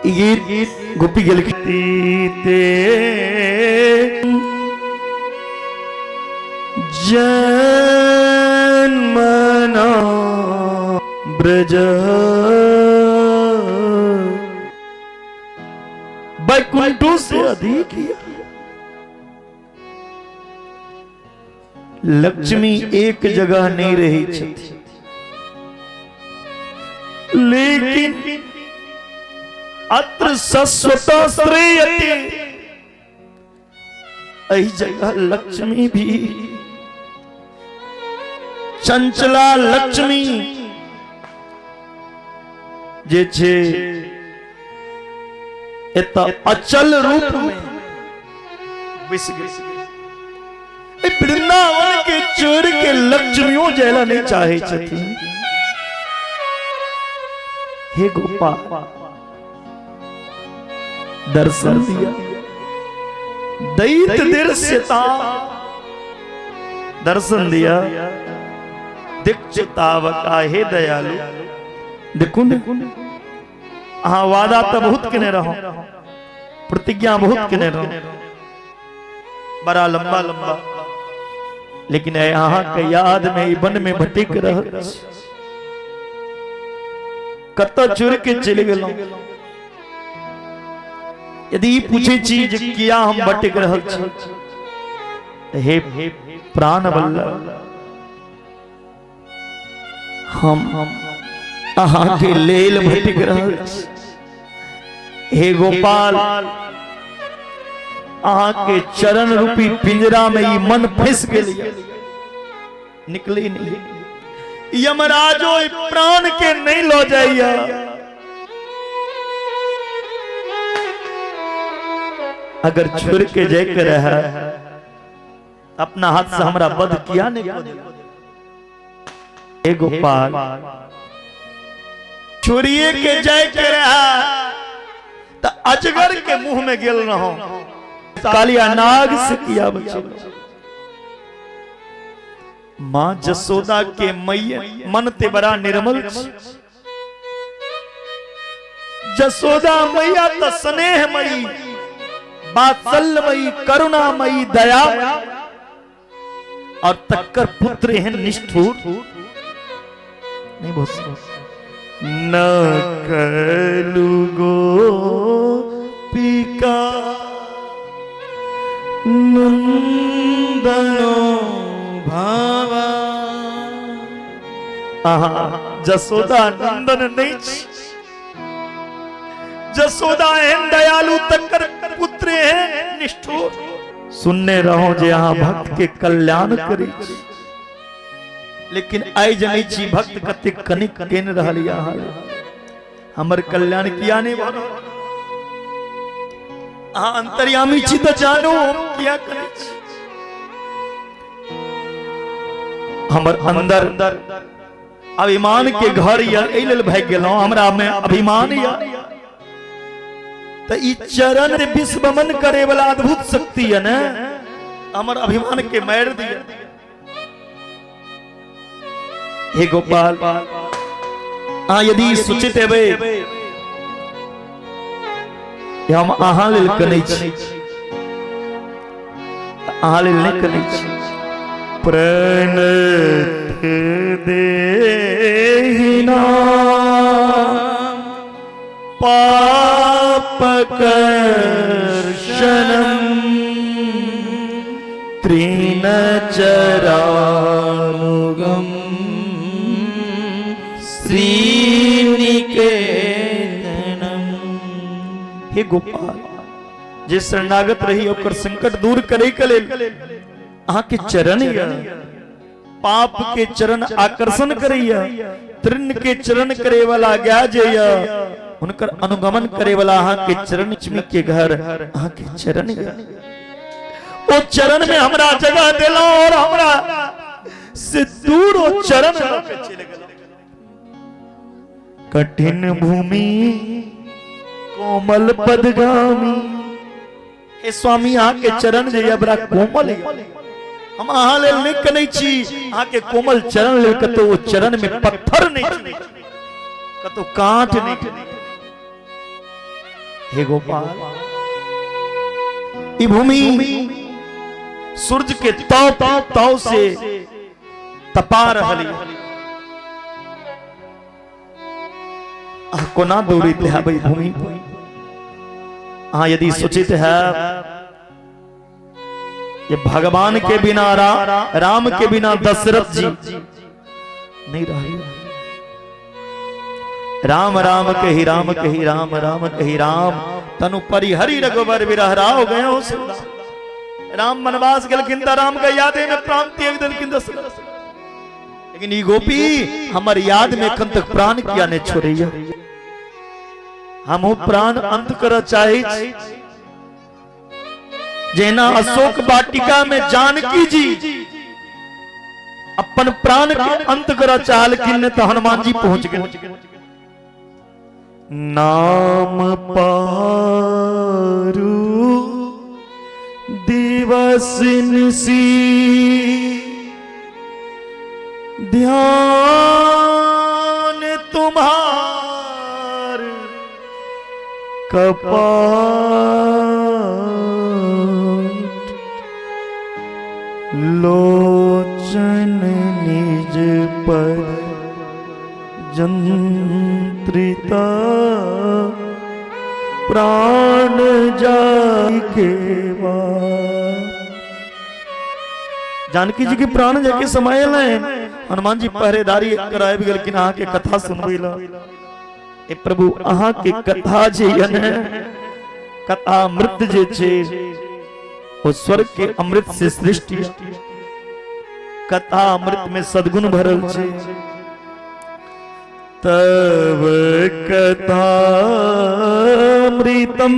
ई गीत गोपी गेलखिन ते जन्मना ब्रज वैकुंठों से अधिक लक्ष्मी एक जगह नहीं रही छथि, लेकिन अत्र सस्वत श्रेयते, एहि जगह लक्ष्मी भी चंचला लक्ष्मी जे छे एतऽ अचल रूप में बैस गेल। एहि वृंदावन के चोर के लक्ष्मियों जायला नहीं चाहे छथिन। हे गोपाल, दर्शन दिया, दैत दृश्यता दर्शन दिया। दीक्षतावका, हे दयालु, देखू ने, अहाँ वादा तऽ बहुत केने रहो, प्रतिज्ञा बहुत केने रहो, बड़ा लंबा लंबा, लेकिन अहाँ के याद में ई वन में भटक रहल छी। कतऽ चोर के चलि गेलहुँ? यदि ई पूछै छी जे किया हम भटक रहल छी, तऽ हे प्राण वल्लभ, हम अहाँके लेल भटक रहल छी। हे गोपाल, अहाँके चरण रूपी पिंजरा में ई मन फंस गेल, निकले नहीं। यमराजो ई प्राण के नहीं लो जाइया। अगर छोड़ के जाय के रहे, अपना हाथ से हमरा वध किया नहीं कऽ देलक? हे गोपाल, छोड़िए के जाय के रहा त अजगर के मुंह में गेल रहो, कालिया नाग से किया बचल? मां जसोदा के मैया मन ते बड़ा निर्मल छी। जसोदा मैया त स्नेहमयी, वात्सल्यमयी, करुणामयी, दया, और तक्कर पुत्र एहन निष्ठुर नहीं। बहुत न कलु गोपिका
नंदनो भावा।
आहा, जसोदा नंदन नहीं छी। जसोदा एहन दयालु, तकर पुत्र एहन निष्ठुर। सुनने रहो जे अहाँ भक्त के कल्याण करै छी, लेकिन आइ जनै छी भक्त कतेक कनिक केन रहल यऽ अहाँ लए। हमर कल्याण किया नहि भऽ रहल? अहाँ अंतर्यामी छी तऽ जानू हम किया करै छी। हमर अंदर अभिमान के घर यऽ, एहि लेल भागि गेलहुँ। हमरा में अभिमान यऽ तऽ ई चरण विश्वमन करे वाला अद्भुत शक्ति यऽ ने, हमर अभिमान के मारि दिया। हे गोपाल, अहाँ यदि सोचैत हेबै जे हम अहाँ लेल कनै छी, तऽ अहाँ लेल नहि कनै छी। प्रणत देहिना पापकर्षणम
तृणचरानुगम श्रीनिकेतनम।
हे गोपाल, जे शरणागत रही ओकर संकट दूर करे के लेल अहाँ के चरण यऽ। पाप के चरण आकर्षण करैया, तृण के चरण करे वाला गाय जे या, हुनकर अनुगमन करे वाला अहाँ के चरण लक्ष्मी के घर अहाँ के चरण या। ओ चरण में हमरा जगह देला और हमरा से दूर ओ चरण लऽ के चलि गेलहुँ। कठिन भूमि कोमल पदगामी। हे स्वामी, अहाँ के चरण जे यऽ बड़ा कोमल यऽ। हम अहाँ लेल नहि कनै छी, अहाँ के कोमल चरण लेल कतौ ओ चरण में पत्थर नहि छुबै, कतौ कांट नहि छुबै। हे गोपाल, ई भूमि सूर्य के ताव ताव से तपा रहल यऽ। अहाँ कोना दौड़ैत हैब एहि भूमि पर? अहाँ यदि सोचैत हैब जे भगवान के बिना राम के बिना दशरथ जी नहीं रहे। राम राम कही राम कही राम राम कही राम तनु परिहरि रघुवर विरह राव गए हो। राम वनवास गेलखिन तऽ राम के यादे में प्राण त्याग देलखिन दशरथ, लेकिन ई गोपी हमर याद में एखन तक प्राण किया नहीं छोड़ैया? हमहू प्राण अंत करऽ चाहै छी। जेना अशोक वाटिका में जानकी जी अपन प्राण के अंत करऽ चाहलखिन ने तऽ हनुमान जी पहुंच गेल। नाम पारू दिवस निसी ध्यान तुम्हार कपाट लोचन निज पर जंत्रिता प्राण जाय के जानकी जी के प्राण जाके समायल हनुमान जी पहरेदारी कर आबि गेलखिन अहाँ के कथा सुनबै ला। ए प्रभु, अहाँ के कथा जे यऽ ने, कथा अमृत जे छै ओ स्वर्ग के अमृत से सृष्टि। कथा अमृत में सद्गुण भरल छै। तब कथा अमृतम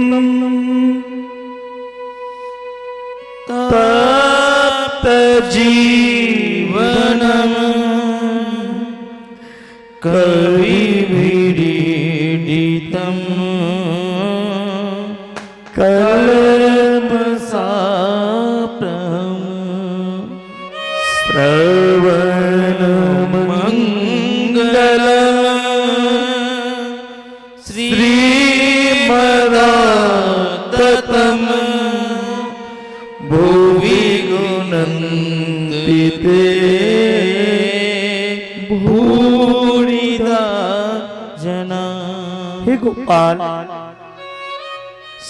तप्त जीवनम
कविभिरीडितं कल्मषापहं
श्रवण
मंगल श्रीमदाततम भुवि गुणन्ति ते भूरिदा जना।
हे गोपाल,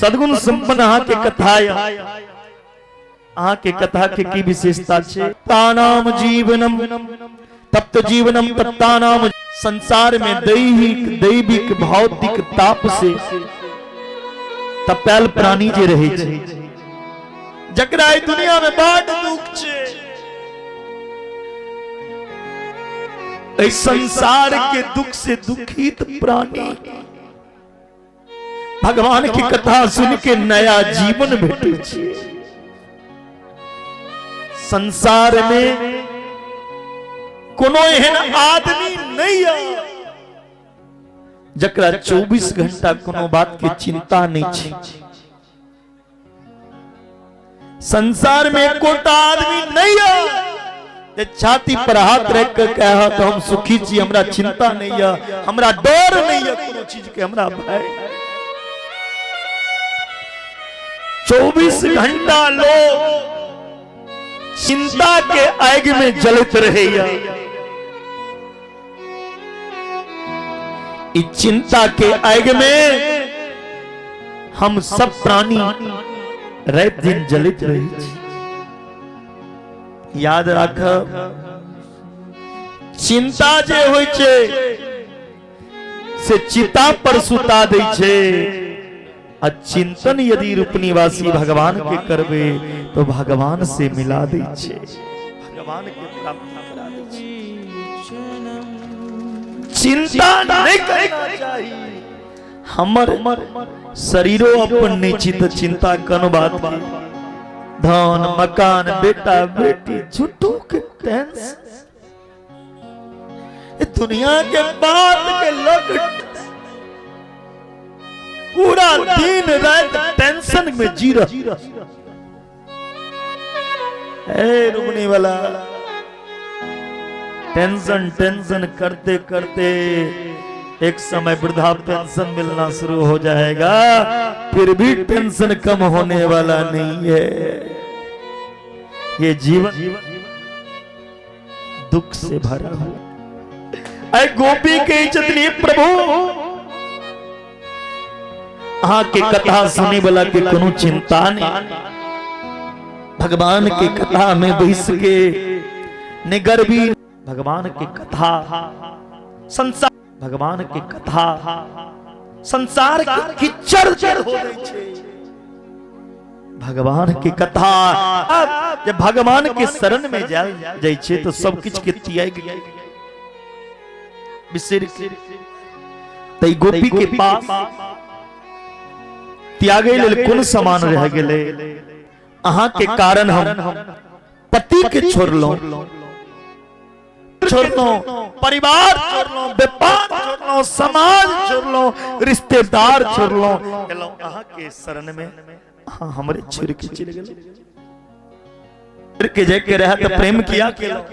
सद्गुण संपन्न अहाँ के कथा यऽ। अहाँ के कथा के की विशेषता छै? तानाम जीवनम तप्त जीवनम तप्तानाम। संसार में दैहिक दैविक भौतिक ताप से तपैल प्राणी जे रहे छै, जकरा एहि दुनिया में बड दुख छै, एहि संसार के दुख से दुखित प्राणी भगवान की कथा सुन के नया जीवन भेटै छै। संसार में कोनो एहन आदमी नहीं है जकरा 24 घंटा कोनो बात के चिंता नहीं छै। संसार में एकोटा आदमी नहीं है जे छाती पर हाथ रख के कह तो हम सुखी छी, हमरा चिंता नहीं है, हमरा डर नहीं है कोनो चीज के, हमरा भय। 24 घंटा लोग चिंता के आग में जलत रहे। ई चिंता के आग में हम सब प्राणी रात दिन जलित रहे छी। याद राख, चिंता जे होइ छै से चिता पर सुता दै छै, आ चिंतन यदि रूपनिवासी भगवान के करबे तो भगवान से मिला दै छै, भगवान के प्राप्ति करा दै छै। चिंता नहीं करना चाही। हमर शरीरो अपन नहीं छी तऽ चिंता कोनो बात के? धन मकान बेटा बेटी झूठो के टेंशन, दुनिया के बात के लग पूरा दिन रात टेंशन में जी रहा। ए रुकने वाला, टेंशन टेंशन करते करते एक समय वृद्धा पेंशन मिलना शुरू हो जाएगा, फिर भी टेंशन कम होने वाला नहीं है। ये जीवन दुख से भरा हुआ। अरे गोपी के छथिन, प्रभु अहाँ के कथा सुने वाला के कोनो चिंता नहीं। भगवान के कथा में बैस के निगरबी भगवान के कथा संसार भगवान के कथा संसार के किचड़ हो दै छै। भगवान के कथा जब भगवान के शरण में जाय जाइ छै तो सब किछु के त्याग बिसरि के तै गोपी के पास त्यागै लेल कोन सामान रह गेलै? अहाँ के कारण हम पति के छोड़लहुँ, छोड़लहुँ परिवार, छोड़लहुँ व्यापार, छोड़लहुँ समाज, छोड़लहुँ रिश्तेदार, छोड़लहुँ, एलहुँ अहाँ के शरण में, अहाँ हमरे छोड़ के चलि गेलहुँ। छोड़ के जाय के रहे तऽ प्रेम किया केलहुँ,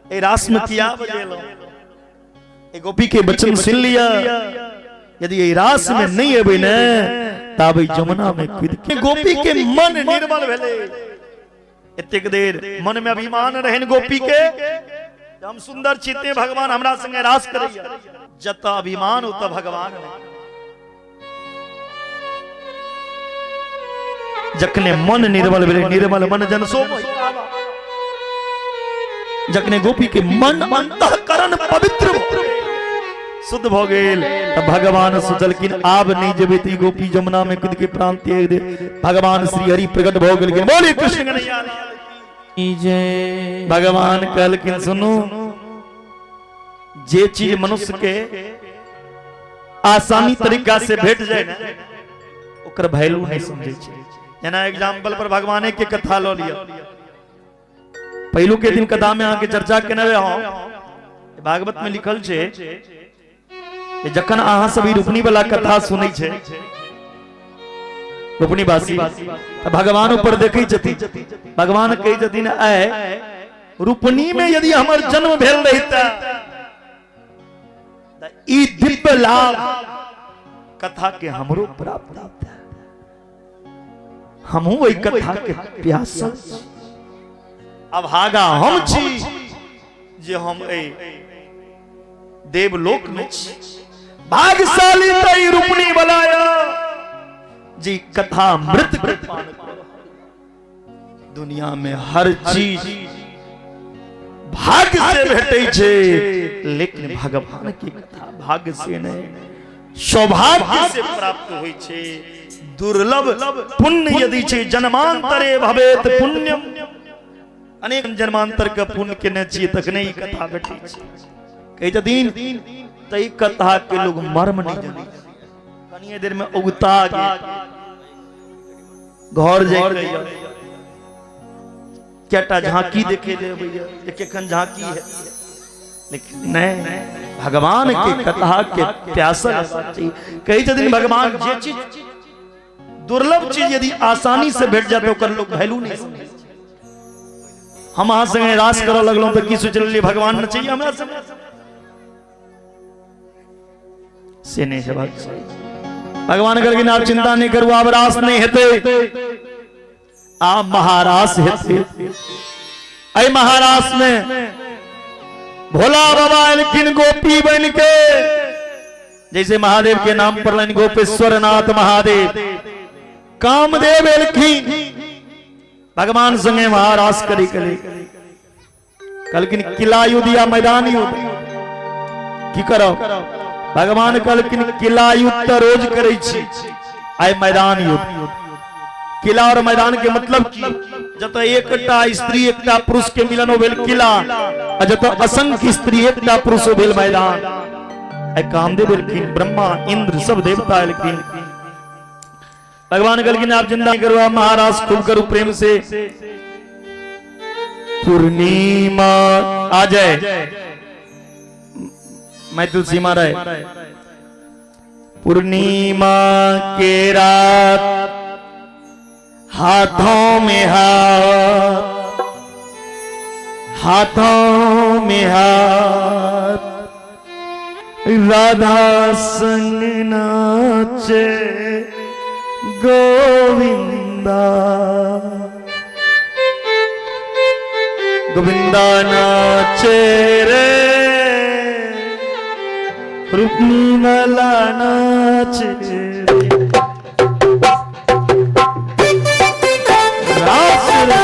एहि रास में किया बजेलहुँ? ए गोपी के वचन सुन लिया, यदि एहि रास में नहीं एबै ने ताबे जमुना में कूद के। गोपी के मन निर्मल भेलै। एतेक देर मन में अभिमान रहन गोपी के, हम सुंदर छी ते भगवान हमरा संगे रास करैया। जत अभिमान ओत भगवान नहीं। जखने मन निर्मल भेलै, निर्मल मन जन सो, जखने गोपी के मन अंतःकरण पवित्र शुद्ध भ गेल त भगवान सोचलखिन आब नहीं जेबै त ई गोपी जमुना में कूद के प्राण त्याग दे। भगवान श्री हरि प्रकट भ गेलखिन। बोले कृष्ण कन्हैया
की जय।
भगवान कहलखिन सुनू, जे चीज मनुष्य के आसानी तरीका से भेट जाए ने, ओकर वैल्यू नहीं समझै छै। जेना एग्जाम्पल पर भगवाने के कथा लऽ लिअ। पहिलू के दिन कथा में अहाँके चर्चा केने रहे हम, भागवत में लिखल छै जे जखन अहाँ सब ई रुपनी वाला कथा सुनै छै रुपनी वासी, तऽ भगवान ऊपर देखै छथिन। भगवान कहै छथिन, आय रुपनी में यदि हमर जन्म भेल रहिता तऽ ई दिव्य लाभ कथा के हमरो प्राप्त होता, हमहूँ ओहि कथा के प्यासल छी। अभागा हम छी जे हम एहि देवलोक में छी, भाग्यशाली तऽ ई रुपनी वाला यऽ जे ई कथा अमृत के पान कऽ रहल। दुनिया में हर चीज भाग्य से भेटै छै, लेकिन भगवान की कथा भाग्य से नहीं, सौभाग्य से प्राप्त होइ छै। दुर्लभ पुण्य यदि छै, जन्मांतरे भवेत पुण्यम, अनेक जन्मांतर के पुण्य केने छियै तखने ई कथा भेटै छै। कहै छथिन तै कथा के लोग मर्म नहीं जानै, कनिए देर में उगता गेल, घर जाय केटा झांकी देखे ले भैया जे केखन झांकी है, लेकिन नहीं, भगवान के कथा के प्यासल कही छथिन भगवान जे चीज दुर्लभ चीज यदि आसानी से भेट जाए तो ओकर लोग वैल्यू नहीं समझै। हम अहाँ संगे रास करऽ लगलहुँ तऽ की सोचि लेलियै, भगवान ने चाहिए हमरा संगे? से नहीं हेबाक चाही। भगवान कहलखिन आब चिंता नहीं करू, आब रास नहीं हेतै, आब महारास हेतै। एहि महारास में भोला बाबा एलखिन गोपी बन के, जैसे महादेव के नाम पर लाइन गोपेश्वर नाथ महादेव। कामदेव एलखिन भगवान संगे महारास करी के लिए, कहलखिन किला युद्ध या मैदान युद्ध की करब? भगवान कहलखिन किला युद्ध तऽ रोज करै छी, आइ मैदान युद्ध। किला और मैदान के मतलब की? जतऽ एकटा स्त्री एकटा पुरुष के मिलन हो भेल किला, आ जतऽ असंख्य स्त्री एकटा पुरुष हो भेल मैदान। आइ कामदेव एलखिन, ब्रह्मा इंद्र सब देवता एलखिन। भगवान कहलखिन आप चिंता करू, आप महाराज खूब करू प्रेम से। पूर्णिमा आ जाए मैथिल सीमा रहे। पूर्णिमा के रात हाथों में हाथ, हाथों में हाथ, राधा संग नाचे गोविंदा, गोविंदा नाचे रे, रुक्मिणी मला नाचे रे। रास रे।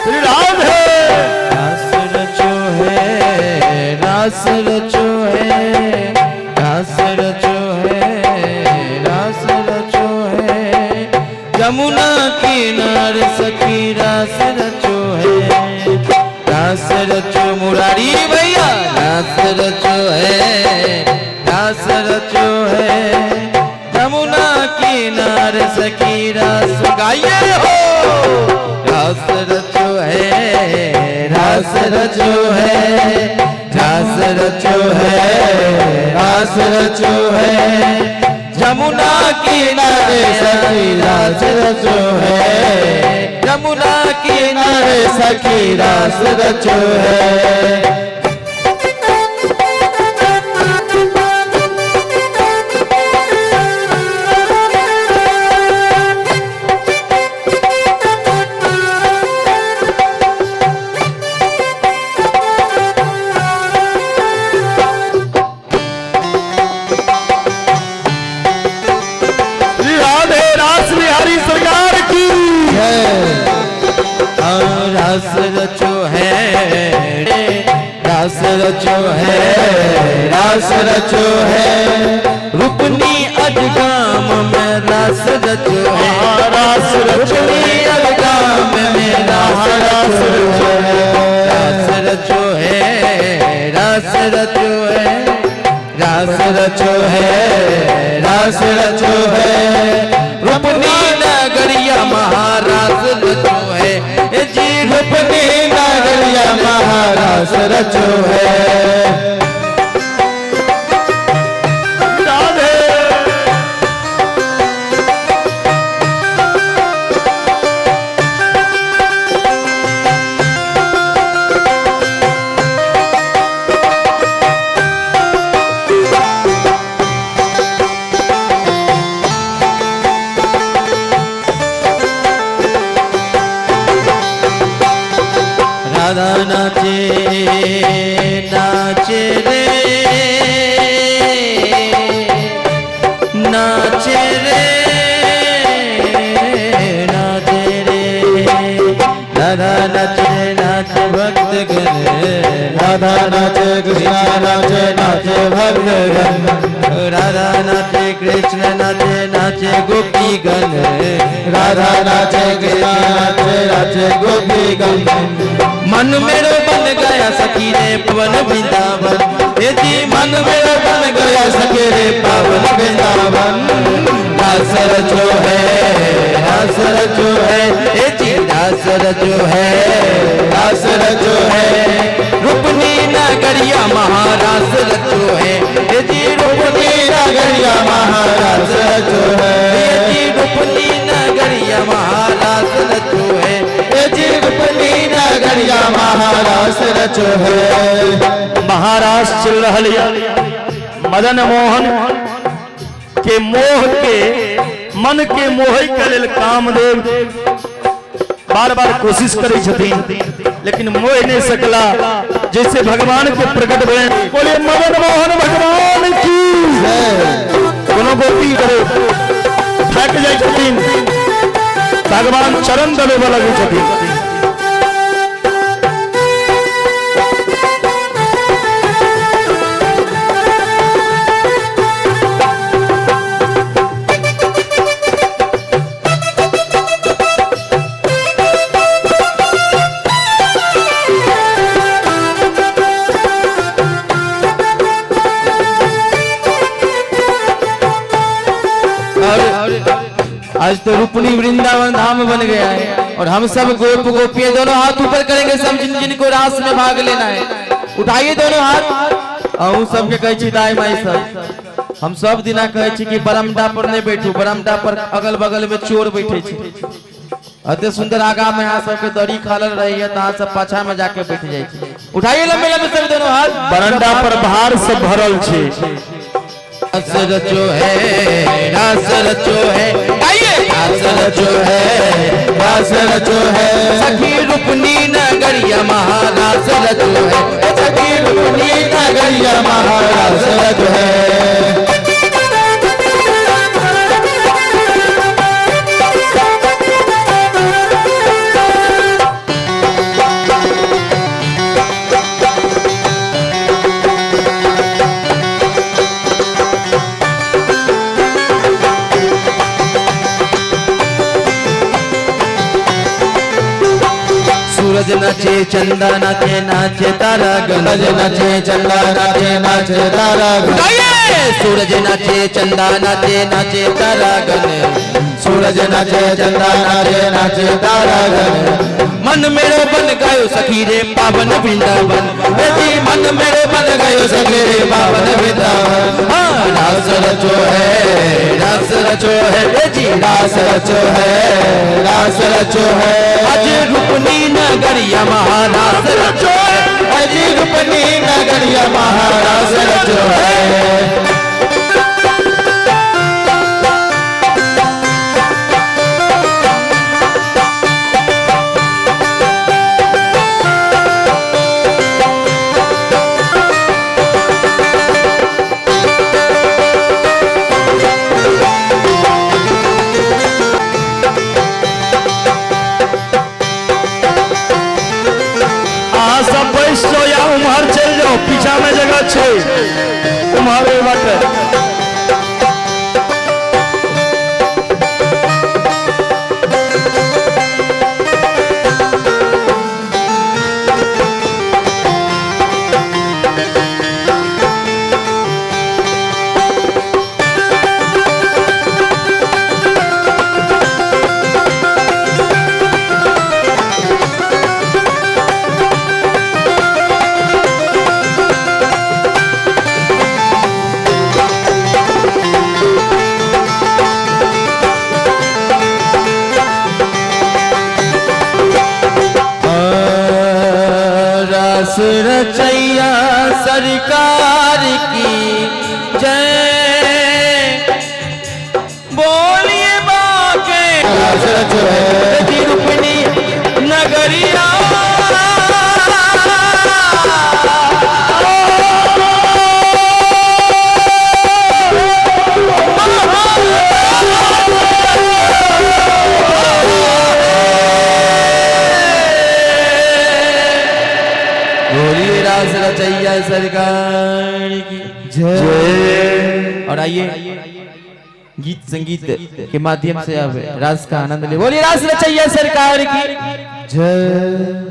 श्री राधे।
रास रचो है, रास रचो है, रास रचो है, रास रचो है, जमुना किनारे सखी रास रचो है, रास रचो मुरारी भैया, रास रचो है, रास रास रचो है, जमुना किनारे सखी रास गाइए हो। रास रचो है, रास रचो है, रास रचो है, रास रचो है, जमुना किनारे सखी रास रचो है, जमुना किनारे सखी रास रचो है।
श्री राधे रास बिहारी सरकार की
रास रचो है, रास रचो है, रास रचो है, रुपनी अजगाम में रास रचो है,
रास रचो
रुपनी अजगाम में रास रचो है, रास रचो है, रास रचो है, रास रचो है, रास रचो है, रुपनी नगरिया महारास रचो है, ए जी
रुपनी नगरिया महारास रचो है।
राधे
राधा नाचे नाचे रे, नाचे रे, नाचे रे, राधा नाचे नाचे भक्त गण,
राधा नाचे कृष्णा नाचे नाचे भक्त गण,
राधा नाचे कृष्ण नाचे नाचे गोपी गण,
राधा नाचे कृष्णा नाचे नाचे गोपी गण।
मन मेरो बन गया सखी रे पवन वृंदावन, हे जी मन मेरो बन गया सखी रे पावन वृंदावन। रास रचो है, रास रचो है, हे जी रास रचो है, रास रचो है, रुपनी नगरिया महारास रचो है, हे जी रुपनी
नगरिया महारास रचो है,
हे जी रुपनी नगरिया महारास रचो है,
हे जी रुपनी नगरिया महारास रचो है।
महाराज चल रहल या मदन मोहन के मोह के मन के मोहे के लेल कामदेव बार बार कोशिश करै छथिन, लेकिन मोह नहीं सकला। जैसे भगवान के प्रकट भेल, बोले मदन मोहन भगवान की। कोनो गोपी करे थक जाइ छथिन, भगवान चरण दबे लगै छथिन।
और आज तो रुपनी वृंदावन धाम बन गया है और हम सब गोप गोपियां दोनों हाथ ऊपर करेंगे, सब जिन जिनको रास में भाग लेना है उठाइए दोनों हाथ। अहूँ सबके कहै छी दाई माई सब, हम सब दिना कहै छी कि बरमडा पर नहीं बैठू, बरमडा पर अगल बगल में चोर बैठे छी। अते सुंदर आगा में अहाँ सबके दरी खालल रही है तो अहाँ सब पाछा में जाके बैठ जाइ छी। उठाइए लंबे लंबे सब दोनों हाथ।
बरंडा पर भार से भरल छे।
रास रचो है, रास रचो है, आइए रास रचो है,
रास रचो है,
सखी रुपनी नगरिया महारास रचो है,
सखी रुपनी नगरिया महारास रचो है।
सूरज नाचे चंदा नाचे नाचे तारा गण,
सूरज नाचे चंदा नाचे नाचे तारा गण,
गाइए। सूरज नाचे चंदा नाचे नाचे तारागण,
सूरज नाचे चंदा नाचे नाचे तारागण।
मन मेरो बन गयो सखी रे पावन वृंदावन, जी मन मेरो बन गयो सखी रे पावन वृंदावन। हाँ रास रचो है, रास रचो है जी,
रास रचो है, रास रचो है।
अज रूपनी नगरिया महारास रचो है,
अज रूपनी नगरिया महारास रचो है।
सब बैस जाओ या उम्हर चल जाओ, पीछा में जगह छे उम्हर बाटे।
रास रचैया सरकार की जय, बोलिए बाके
रास रचो है,
जी रूपनी नगरिया। बोलिए रास रचैया सरकार की
जय।
और आइए गीत संगीत के माध्यम से अब रास का आनंद ले। बोलिए रास रचैया सरकार की
जय।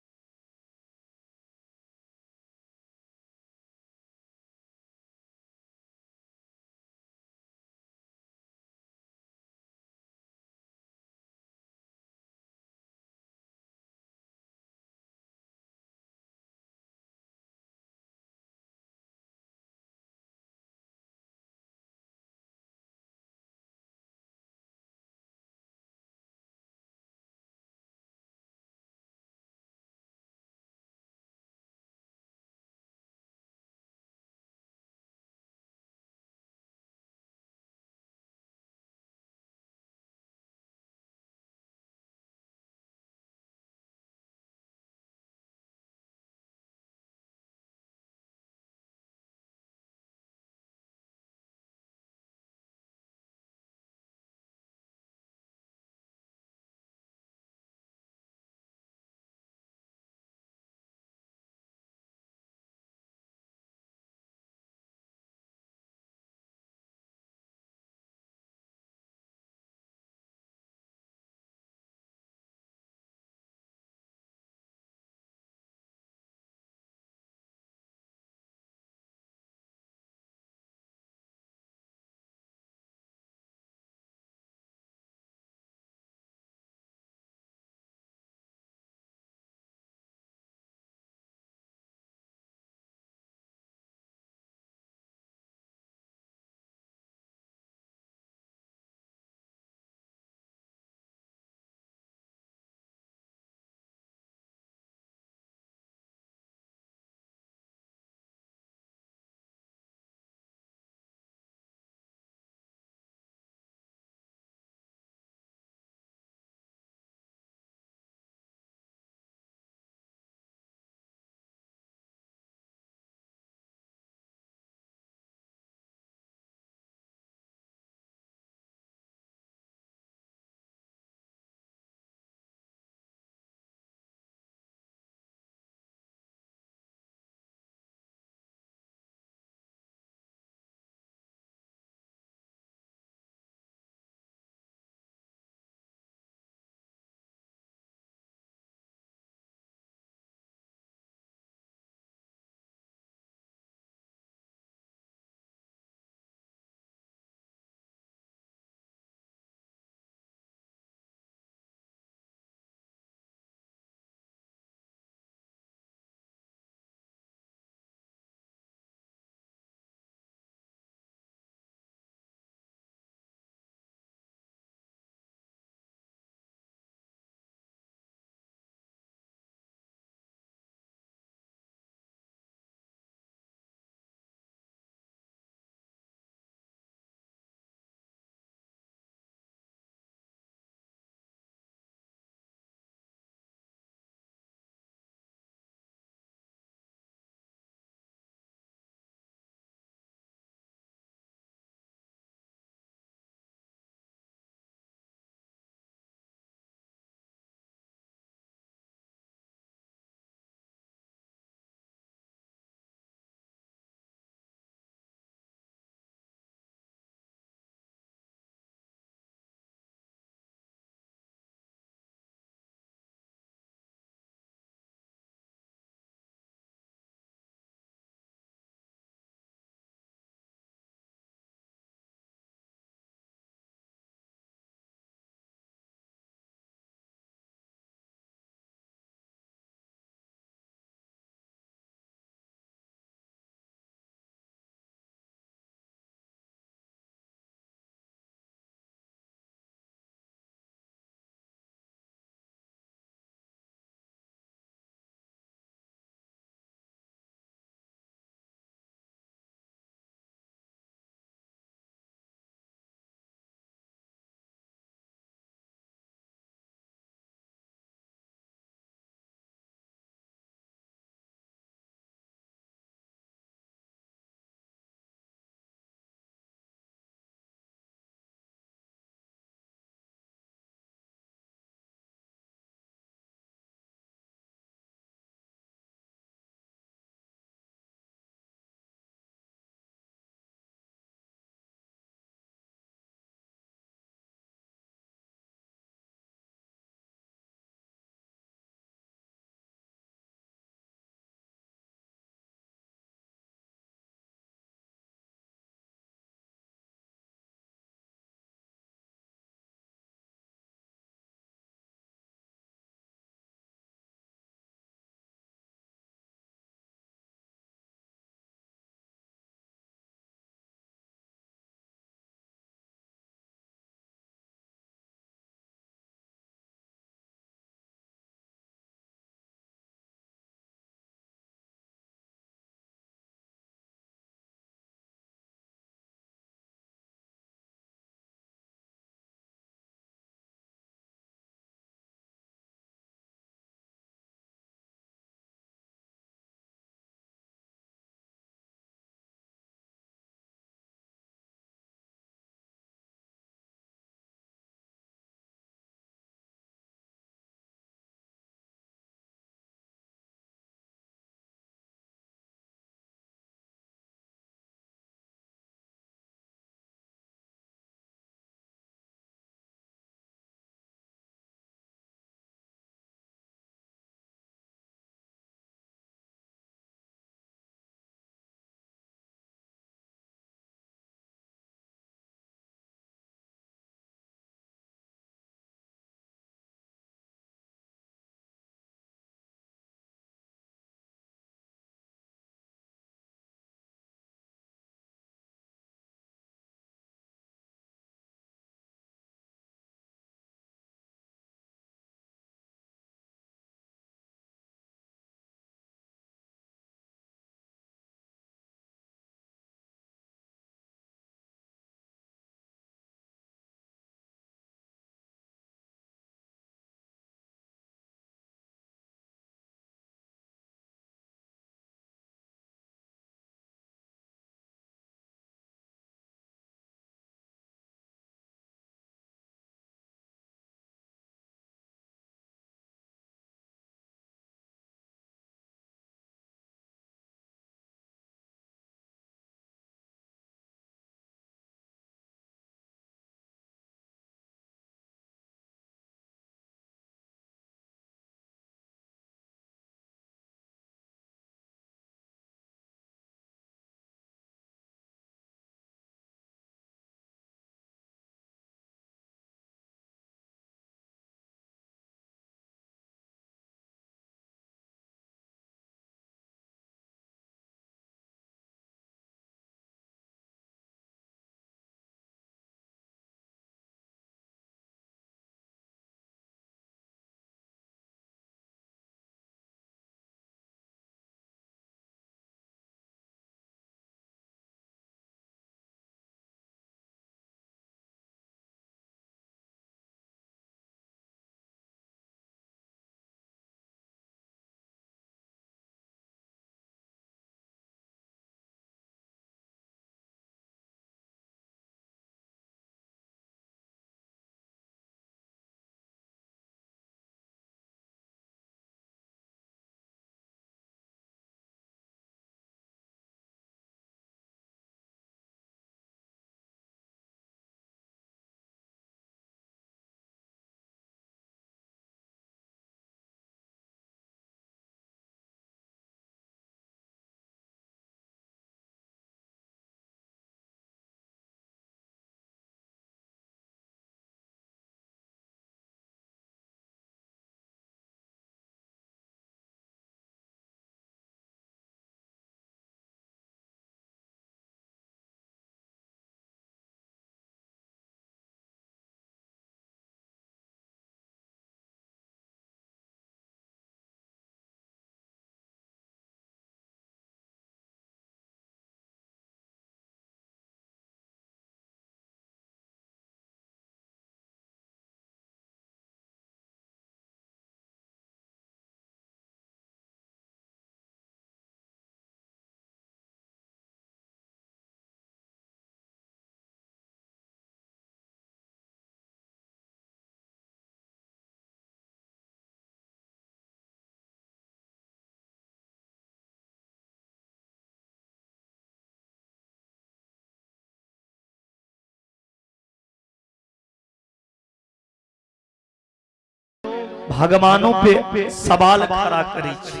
भगवानों पे सवाल खड़ा करै छै।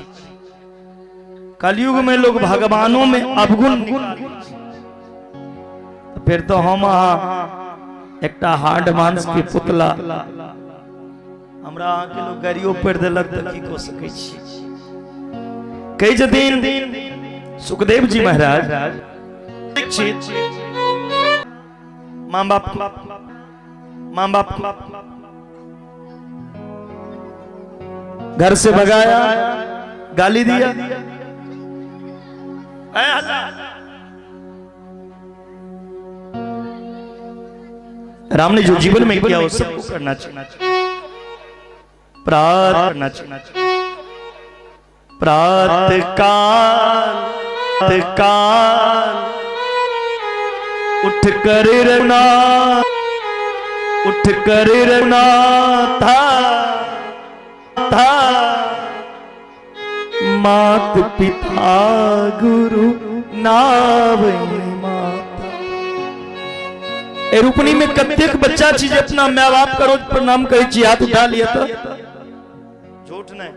कलयुग में लोग भगवानों में अवगुण निकालै छै। फिर तो हम अहाँ एकटा हार्ड मांस के पुतला, हमरा अहाँके लोग गाड़ियो पढ़ि देलक तऽ की कऽ सकै छी। कहै छथिन सुखदेव जी महाराज, माँ बाप, माँ बाप घर से भगाया, गाली दिया। ए हल्ला। राम ने जो जीवन में किया वो सबको करना चाहिए। प्रात करना चाहिए। प्रात काल काल उठ कर रना, उठ कर रना था था मात पिता गुरु नाव माता। ए रूपनी में कतेक बच्चा छी जे अपना माय बाप का रोज प्रणाम करै छी? हाथ उठा लिया तो झूठ नहीं,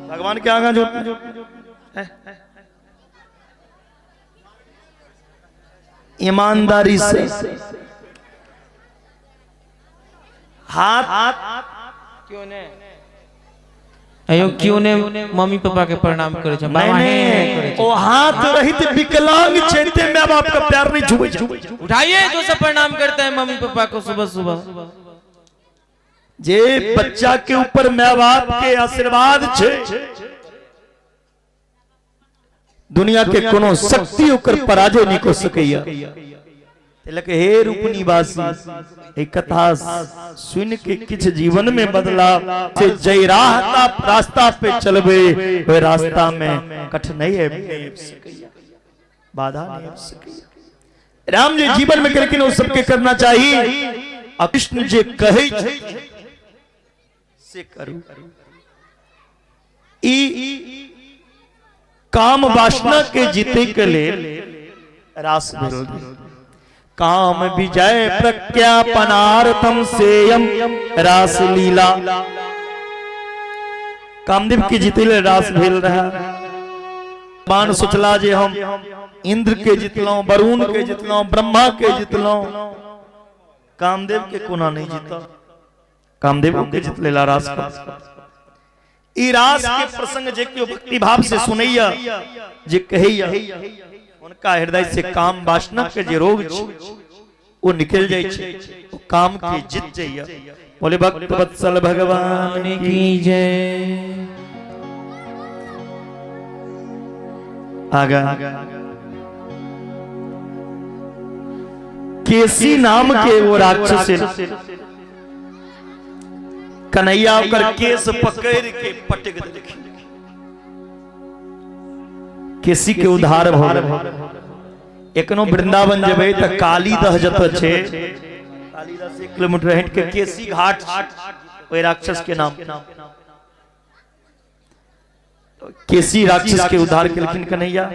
भगवान के आगा झूठ नहीं। ईमानदारी से हाथ
क्यों ने अयो, क्यों ने मम्मी पापा के प्रणाम करे छै? बाबा
नहीं,
हे हे
नहीं,
करे छै।
ओ हाथ रहित विकलांग छै ते माय बाप का प्यार नहीं छुबै छै।
उठाइए जो सब प्रणाम करते हैं मम्मी पापा को सुबह सुबह।
जे बच्चा के ऊपर माय बाप के आशीर्वाद छै, दुनिया के कोनो शक्ति ओकर पराजय नहीं कर सकैया। तिलक हे रूपनीवासी, ए कथा सुन के किछ जीवन में बदलाव से जय राहता रास्ता पे चलबे, ओहि रास्ता में कठिनाई आबि सकैया, बाधा नहीं आबि सकैया। राम जी जीवन में केलखिन ओ सबके करना चाही। आ कृष्ण जे कहै छै से करू। ई काम वासना के जीते के लेल रास भेल। काम विजय प्रज्ञापनार्थम सेयम रास लीला। कामदेव के जीते लेल रास भेल रहा। बाण सोचला जे हम इंद्र के जितलहुं, वरुण के जितलहुं, ब्रह्मा के जितलहुं, कामदेव के कोना नहीं जीतब? कामदेव के जीत लेला रास का। ई रास के प्रसंग जे केओ भक्ति भाव से सुनैया, जे कहैया, उनका हृदय से काम वासना के जे रोग छै ओ निकल जाइ छै, ओ काम के जीत जाइया। बोले भक्त वत्सल भगवान की
की जय।
आगा केसी नाम के वो राक्षस, कन्हैया ओकर केस पकड़ के पटक देलखिन। केसी के उद्धार भऽ गेल। एखनो वृंदावन जेबै तऽ कालीदह जतऽ छै, कालीदह से 1 किलोमीटर हटि के केसी घाट छै, ओहि राक्षस के नाम। केसी राक्षस के उद्धार केलखिन कन्हैया।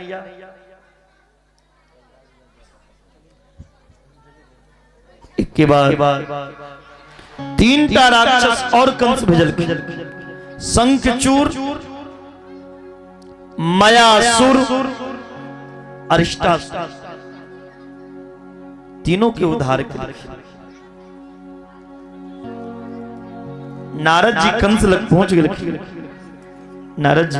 एक के बाद तीनटा राक्षस और कंस भेजलखिन, शंखचूर, मयासुर, अरिष्टासुर। तीनों के उद्धार केलखिन। नारद जी कंस लग पहुंच गेलखिन। नारद जी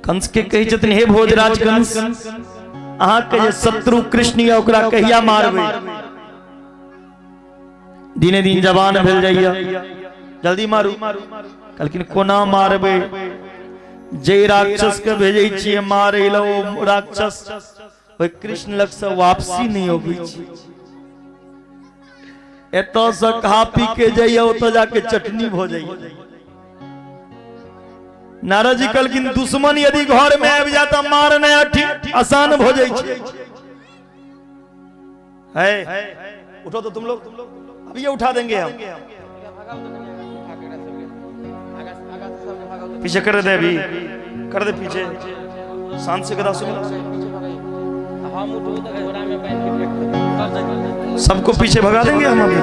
कंस के कहै छथिन, हे भोजराज कंस, अहाँके जे शत्रु कृष्ण या ओकरा कहिया मारबै? दिने दिन जवान भेल जाइया, जल्दी मारू। कहलखिन, कोना मारबै? जे राक्षस के भेजै छियै मारै लए, ओ राक्षस ओहि कृष्ण लग से वापसी नहि अबै छै। एतऽ से खा पी के जाइए, ओतऽ जाके चटनी भऽ जाइए। नारद जी कहलखिन, दुश्मन यदि घर में आबि जाए तऽ मारनाइ ठीक आसान भऽ जाइ छै। है, उठो तो तुम लोग, अभी ये उठा देंगे हम। पीछे कर दे, अभी कर दे पीछे। शांत से कथा सुनो। सबको पीछे भगा देंगे हम अभी।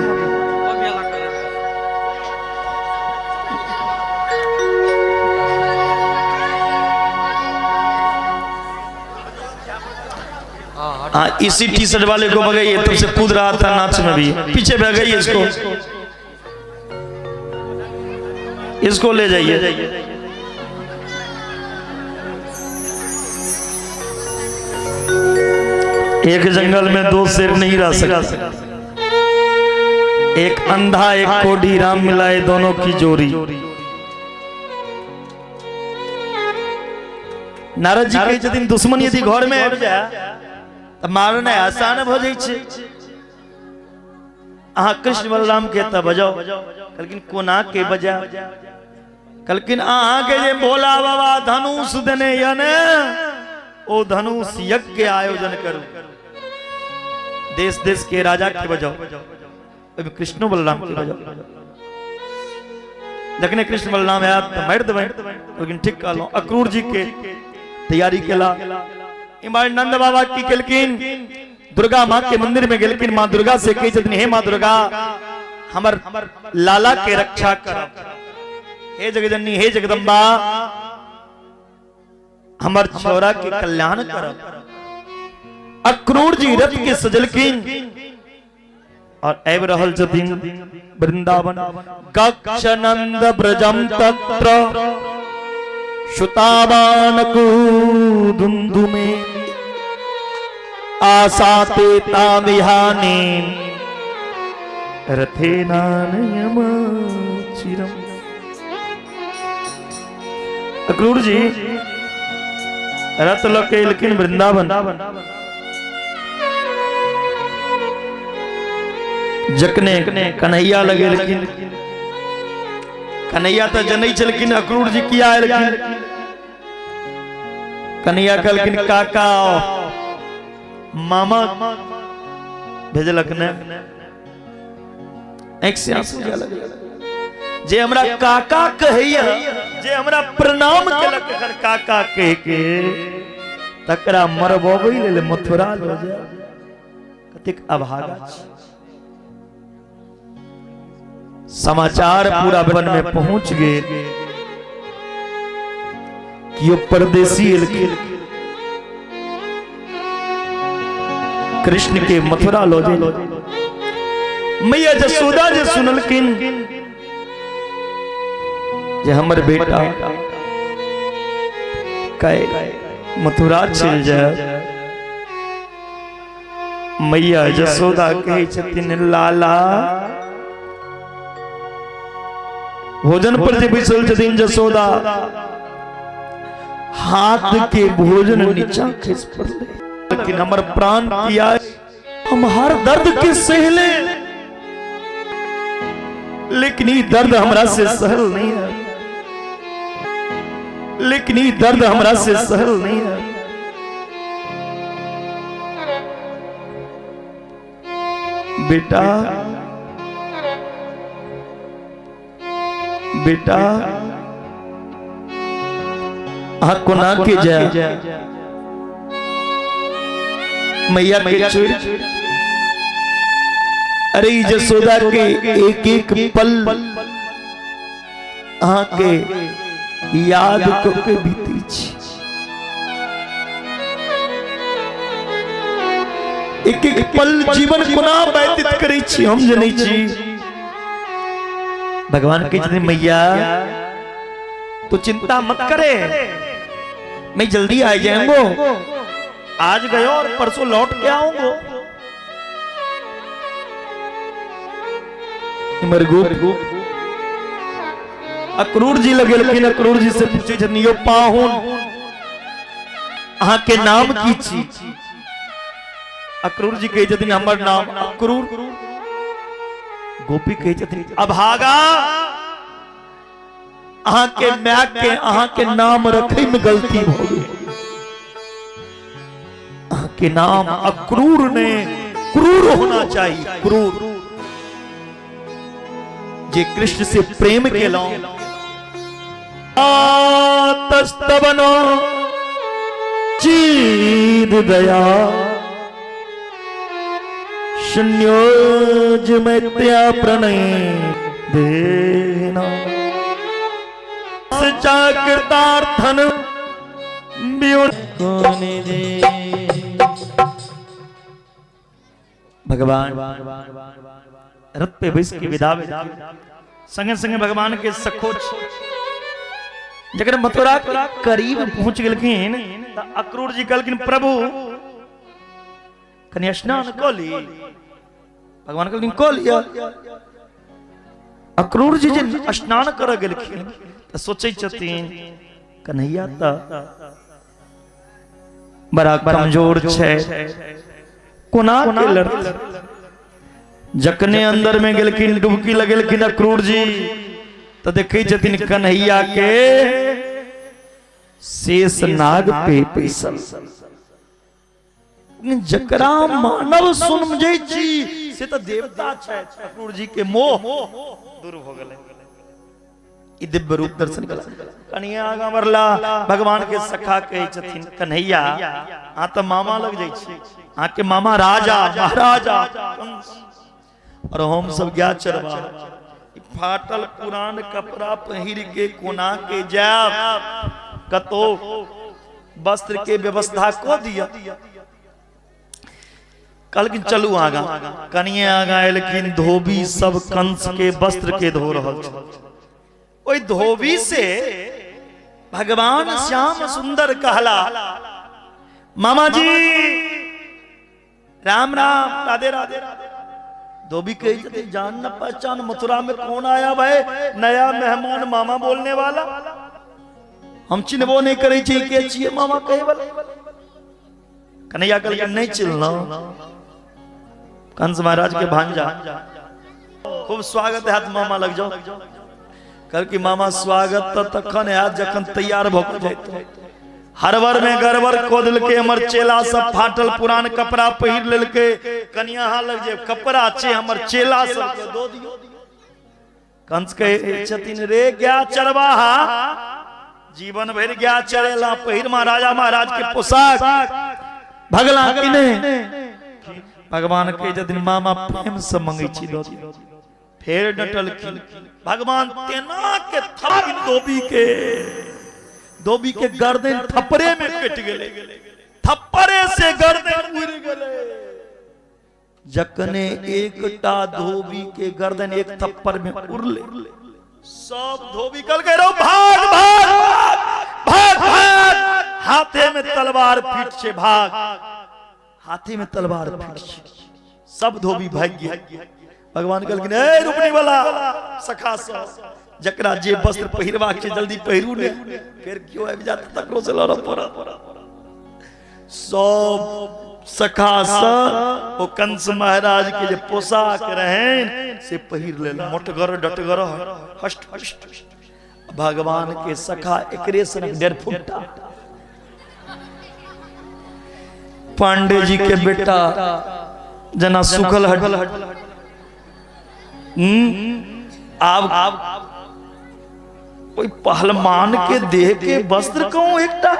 हाँ, इसी टी शर्ट वाले को भगाइए, तब से कूद रहा था नाच में भी, पीछे भगाइए इसको, इसको ले जाइए। एक जंगल में दो शेर नहीं रह सकते, एक अंधा एक कोढ़ी, राम मिलाए दोनों की जोड़ी। नारद जी कहै छथिन दुश्मन यदि घर में आबि जाए तऽ मारनाइ आसान भऽ जाइ छै। अहाँ कृष्ण बलराम के तऽ बजाउ। कहलखिन कोना के बजा? कहलखिन अहाँ के जे भोला बाबा धनुष देने यऽ ने, ओ धनुष यज्ञ के आयोजन करू, देश देश के राजा के बजाओ, ओहिमे कृष्णो बलराम के बजाओ। जखने कृष्ण बलराम आयत तऽ मारि देबै। लेकिन ठीक कहलहुँ। अक्रूर जी के तैयारी केला। इम्हर नंद बाबा की केलखिन, दुर्गा माँ के मंदिर में गेलखिन, माँ दुर्गा से कहै छथिन हे माँ दुर्गा हमर लाला के रक्षा करब, हे जगजननी हे जगदम्बा हमर छोरा के कल्याण करब। अक्रूर जी रथ के सजलखिन और आबि रहल छथिन वृंदावन। कक्षनंद ब्रजम तत्र सुतावान कुदुंदुमे आसाते तामिहाने रथे नानयम चिरम। अक्रूर जी रथ लऽ के एलखिन वृंदावन। जखने कन्हैया लगेलखिन, कन्हैया तऽ जनै छलखिन अक्रूर जी किया एलखिन। कन्हैया कहलखिन काका मामा भेजलक ने, आँखि से आंसू जाय लगलै। जे हमरा काका कहैया, जे हमरा प्रणाम केलक एखन काका कह के, तकरा मरबबै लेल मथुरा लऽ जाय, कतेक अभागा छी। समाचार पूरा वन में पहुंच गेल कि ओ परदेसी एलखिन, कृष्ण के मथुरा लऽ जाय। मैया जसोदा जे सुनलखिन जे हमर बेटा काल्हि मथुरा चलि जाय, मैया जसोदा कहै छथिन लाला, भोजन पर जे बैसल छथिन जसोदा, हाथ के भोजन नीचा खसि पड़लै। लेकिन हमर प्राण किया, हम हर दर्द के सहले, लेकिन ई दर्द हमरा से सहल नहीं है, लेकिन ई दर्द हमरा से सहल नहीं है। बेटा बेटा अहाँ कोना के जाय मैया के छोड़? अरे ई जसोदा के एक एक पल अहाँ के याद क के बीती छी। एक एक पल जीवन कोना व्यतीत करै छी हम जनै छी। भगवान कहै छथिन मैया तू चिंता मत करे, मैं जल्दी आ जाऊंगो, आज गयो और परसों लौट के आऊंगो। अक्रूर जी लगेलखिन, अक्रूर जी से पूछे छथिन यो पाहुन अहाँ के नाम की छी? अक्रूर जी कहै छथिन हमर नाम अक्रूर। गोपी कहै छथिन अभागा, अहाँ के my के अहाँ के नाम रखै में गलती भऽ गेल, अहाँ के नाम अक्रूर ने क्रूर होना चाहिए, क्रूर जे कृष्ण से प्रेम केलहुं। तस्तवनो चीर दया शून्योज मैत्या प्रणय देना सचा कृतार्थन
कोने दे।
भगवान रथ पे बैस के विदा संगे संगे भगवान के सखो जखन मथुरा के करीब पहुंच गेलखिन त अक्रूर जी कहलखिन, प्रभु कनि स्नान कऽ ली। भगवान कहलखिन कऽ लिअ। अक्रूर जी जे स्नान करऽ गेलखिन तऽ सोचै छथिन, कन्हैया तऽ बड़ा कमजोर छै, कोना के लड़त। जखने अंदर में गेलखिन, डुबकी लगेलखिन अक्रूर जी, तऽ देखै छथिन कन्हैया के शेष नाग पे पैसल। जकरा मानव समझै छी से तऽ देवता छथि। अक्रूर जी के मोह दूर भऽ गेलै। ई दिव्य रूप दर्शन कला कनिया आगाँ बढ़ला। भगवान के सखा कहै छथिन, कन्हैया अहाँ तऽ मामा लग जाइ छी, अहाँके मामा राजा महाराजा कंस, और हम सब गाय चरवा, फाटल पुरान कपड़ा पहिर के कोना के जायब? कतौ वस्त्र के व्यवस्था कऽ दिअ। कहलखिन चलू आगा। कनिए आगा एलखिन, धोबी सब कंस के वस्त्र के धो रहल छल। ओहि धोबी से भगवान श्याम सुंदर कहला, मामा जी राम राम, राधे राधे। धोबी कहे छथिन, जान न पहचान, मथुरा में कौन आया भाई नया मेहमान मामा बोलने वाला? हम चिन्हबो नहीं करे छी, के छिए मामा कहे वाला? कन्हैया कहलकै, नहीं चिन्हलो? कंस महाराज के भांजा, खूब स्वागत है मामा लग जाओ। कहलकै, मामा स्वागत तऽ तखन हैत जखन तैयार भऽ कऽ जाइत। हरबर में गड़बड़ कऽ देलकै हमर चेला सब, फाटल पुरान कपड़ा पहिर लेलकै। कनिया अहाँ लग जे कपड़ा छै हमर चेला सबके दऽ दियौ। कंस कहै छथिन, रे गाय चरवाहा, जीवन भरि गाय चरेला, पहिर महाराजा महाराज के पोशाक, भगला कि नहि? भगवान कहै छथिन, मामा प्रेम से मंगै छी, दऽ दियौ। फेर डटलखिन। भगवान तेना के थपकिन धोबी के, धोबी के गर्दन थप्पड़े में कटि गेलै, थप्पड़े से गर्दन उड़ि गेलै। जखने एकटा धोबी के गर्दन एक थप्पड़ में उड़ले, सब धोबी कहलकै, रौ भाग भाग भाग भाग, हाथे में तलवार फिट छै, भाग, हाथे में तलवार फिट छै। सब धोबी भागि गेल। भगवान कहलखिन, ए रुपनी वाला सखा सब, जकरा जे वस्त्र पहिरबाक छै जल्दी पहिरू ने, फेर केओ आबि जात तकरो से लड़ऽ पड़त। सब सखा सब ओ कंस महाराज के जे पोशाक रहनि से पहिर लेल, मोटगर डटगर हष्ट हष्ट। भगवान के सखा एकरे सनक 1.5 फुट्टा पांडे जी के बेटा जना सुखल हट। आब कोई पहलवान के देह के वस्त्र कहूं एकटा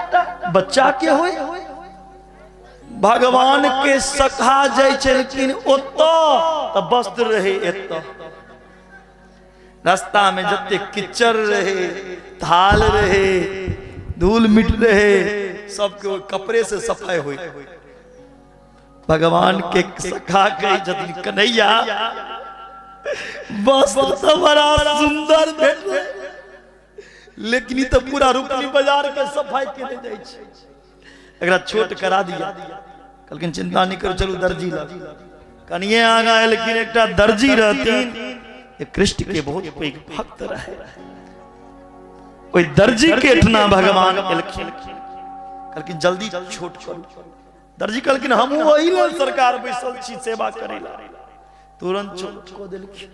बच्चा के होय? भगवान के सखा जाइ छलखिन ओतऽ तऽ वस्त्र रहे एतऽ। रास्ता में जते किचड़ रहे, थाल रहे, धूल मिट रहे, सबके ओहि कपड़े से सफाई हुई। भगवान के सखा कही छथिन, कन्हैया वस्त्र तऽ बड़ा सुंदर भेटलै, लेकिन ई तऽ पूरा रुपनी बाजार के सफाई केने जाइ छै, एकरा छोट करा दिया। कहलखिन, चिंता नहीं करू, चलू दर्जी लग। कनिए आगा एलखिन, एकटा दर्जी रहथिन, कृष्ण के बहुत पैघ भक्त रहे। ओहि दर्जी के एठना भगवान एलखिन। कहलखिन, जल्दी छोट करू। दर्जी कहलखिन, हमहूँ ओहि लेल सरकार बैसल छी सेवा करै ला। तुरंत छोट कऽ देलखिन।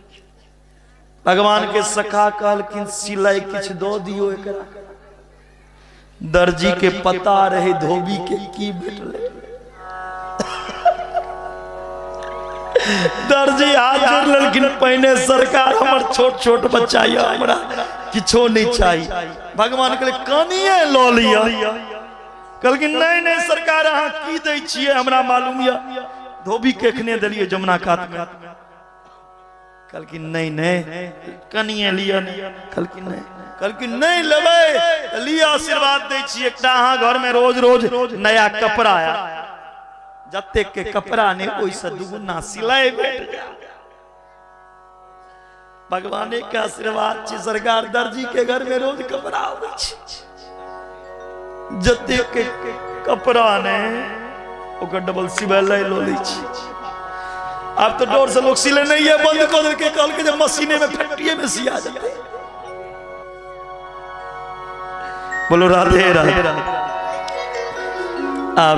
भगवान के सखा कहलखिन, सिलाई किछु दऽ दियौ एकरा। दर्जी के पता रहे धोबी के की भेटलै। दर्जी हाथ जोड़ लेलखिन पहिने, सरकार हमर छोट छोट बच्चा यऽ, हमरा किछो नहीं चाही। भगवान कहले, कनिए लऽ लिअ। कहलखिन, नहीं नहीं सरकार, अहाँ की दै छियै हमरा मालूम यऽ, धोबी के एखने देलियै जमुना कात में। कहलखिन, नहीं नहीं, कनिए लिअ ने। कहलखिन, नहीं। कहलखिन, नहीं लेबै तऽ लिअ, आशीर्वाद दै छी, एकटा अहाँ घर में रोज रोज नया कपड़ा आया। जतेक के कपड़ा ने ओहिसँ दुगुना सिलाई भेट जाय। भगवाने के आशीर्वाद छै, सरकार दर्जी के घर में रोज कपड़ा आबै छै। जतेक के कपड़ा ने ओकर डबल सिलाई लऽ लै छै। आब तऽ डर से लोग सिले नहीं है, बंद कऽ देलकै, कहलकै जे मशीने में फैक्ट्रीए में सिया जेतै। बोलो राधे राधे। आब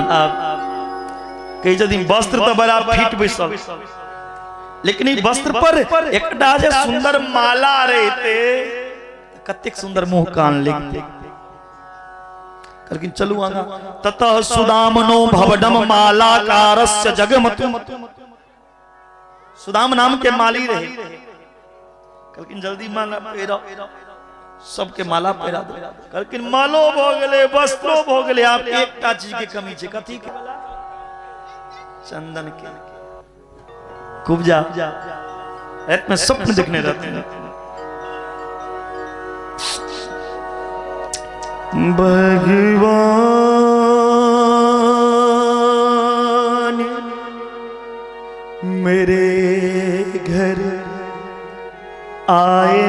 कहै छथिन वस्त्र तऽ बड़ा फिट बैसल, लेकिन ई वस्त्र पर एकटा जे सुंदर माला रहिते कतेक सुंदर मुंह कान लगते। कहलखिन चलू आगा। ततः सुदामनो भवनम मालाकारस्य जगमतु। सुदाम नाम के माली रहे। कहलखिन जल्दी माला पहिरा, सबके माला पहिरा दो। कहलखिन मालो भऽ गेलै, वस्त्रो भऽ गेलै, आब एकटा चीज के कमी छै। कथी के? चंदन के। कुब्जा रात में स्वप्न देखने रहते हैं। भगवान मेरे घर आए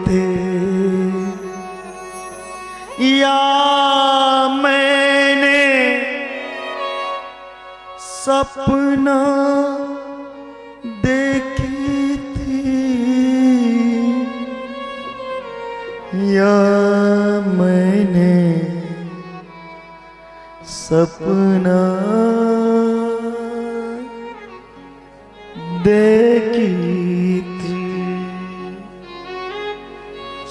थे या मैंने सपना देखी थी या मैंने सपना देखी थी।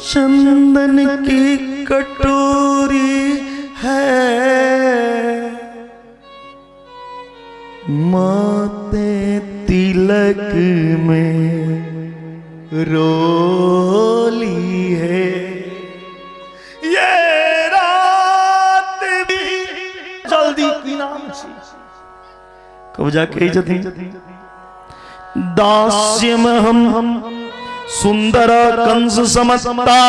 चंदन की कटोरी है माते तिलक में रोली है। ये रात भी जल्दी की नाम छी कब्जा कहै छथिन दास्यम हम सुंदर कंस समत्ता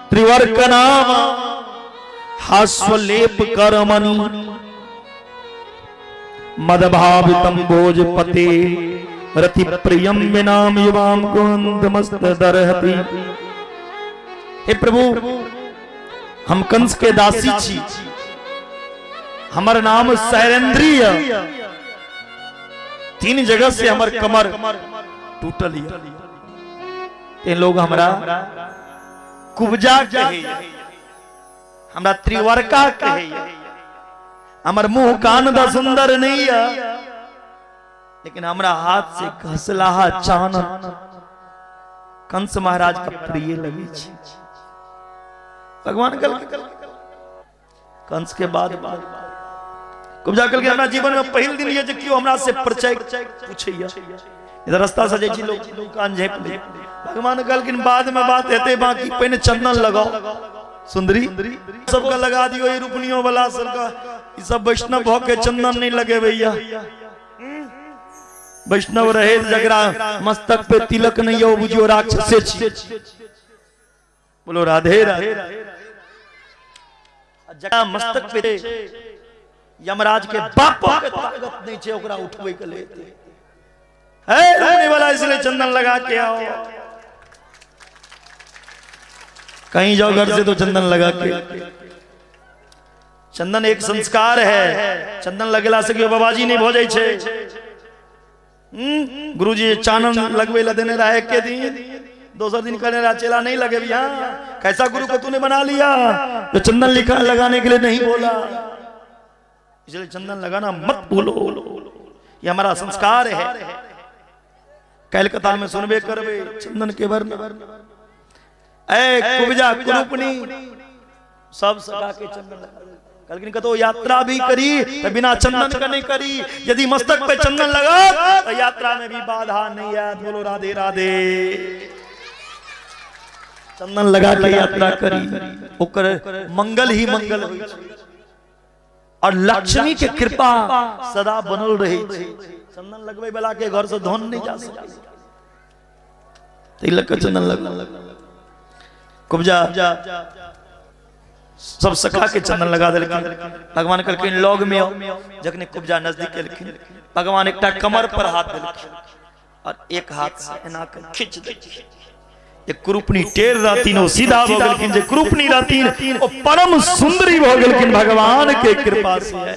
त्रिवर्क नाम हास्वलेप करमणि मदभावितम भोजपते रति प्रियम विनाम युवाम कुंदमस्त दरहति। हे प्रभु, हम कंस के दासी छी, हमर नाम शैलेंद्री। तीन जगह से हमर कमर टूटल ते लोग हमरा कुब्जा कहे, हमरा त्रिवर्का कहे। हमर मुंह कान दा सुंदर नहीं है, लेकिन हमरा हाथ से घसलाहा चानन कंस महाराज का प्रिय लगे छी। भगवान कल कंस के बाद कुब्जा कल के हमरा जीवन में पहिल दिन ये जे क्यों हमरा से परिचय पूछैया। इधर रास्ता से जाइ छी लोग दुकान झाँपि ले। भगवान कहलखिन बाद में बात हेतै, बाकी पहिने चंदन लगाओ। सुंदरी सबके लगा दियो, ई रुपनियो वाला सबके। ई सब वैष्णव भ के चंदन नहीं लगेबैया। वैष्णव रहे जकरा मस्तक पे तिलक नहीं हो, बुझियो राक्षसे छी। बोलो राधे राधे। जकरा मस्तक पे यमराज के बापो के ताकत नहीं छे ओकरा उठबै के लेल है रुकने वाला, इसलिए चंदन लगा के आओ। कहीं जाओ घर से तो चंदन लगा के। चंदन एक संस्कार है। चंदन लगेला से केओ बाबाजी नहीं भऽ जाइ छै। गुरुजी चानन लगवे ला देने रहा एक के दिन, दोसर दिन कहने रहा चेला नहीं लगे भैया, कैसा गुरु को तूने बना लिया जो चंदन लिखा लगाने के लिए नहीं बोला। इसलिए चंदन लगाना मत भूलो, ये हमारा संस्कार है। कलकत्ता में सुनबे करबे चंदन के वर्ण। ए कुब्जा कुरूपनी सब सगा के चंदन लगा। कहलखिन कतौ यात्रा भी करी तो बिना चंदन का नहीं करी, यदि मस्तक पे चंदन लगा तो यात्रा में भी बाधा नहीं आयत। बोलो राधे राधे। चंदन लगा के यात्रा करी, ओकर मंगल ही मंगल होइ छै और लक्ष्मी के कृपा सदा बनल रहे छै। चंदन लगबै वाला के घर से धन नहीं जा सकै, ताहि लऽ कऽ चंदन लग। कुब्जा सब सखा के चंदन लगा देलखिन। भगवान कहलखिन लग में आओ। जखने कुब्जा नजदीक एलखिन, भगवान एकटा कमर पर हाथ देलखिन और एक हाथ से एना के खींच देलखिन। जे कुरूपनी टेर रहतीन ओ सीधा भऽ गेलखिन, जे कुरूपनी रहतीन ओ परम सुंदरी भऽ गेलखिन भगवान के कृपा से।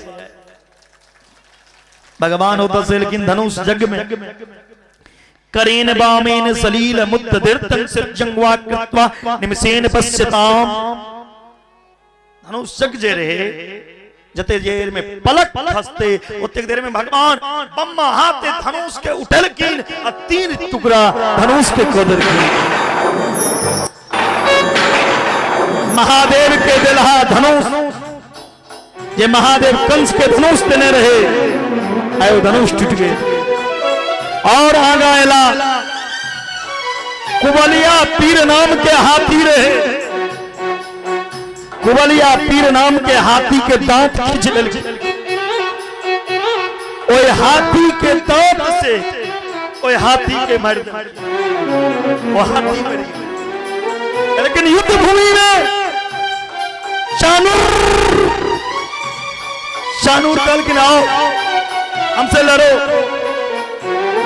भगवान ओतऽ से एलखिन धनुष यज्ञ में। करेन वामेन सलील मुत्तदीर्तं सिर्जंगवा कृत्वा निमिषेन पश्यताम। धनुष यज्ञ जे रहे, जते देर में पलक खसते ओतेक देर में भगवान बम्मा हाथे धनुष के उठलखिन आ 3 टुकड़ा धनुष के कऽ देलखिन। महादेव के देलहा धनुष, जे महादेव कंस के धनुष देने रहे, आइ ओ धनुष टूट गेल। और आगा एला कुबलिया पीर नाम के हाथी रहे, कुबलिया पीर नाम के हाथी के दांत खींच लेलखिन। ओहि हाथी के दांत से ओहि हाथी के मारि देलखिन, ओ हाथी मरि गेल। लेकिन युद्ध भूमि में चानूर चानूर कहलखिन आओ हमसे लड़ो।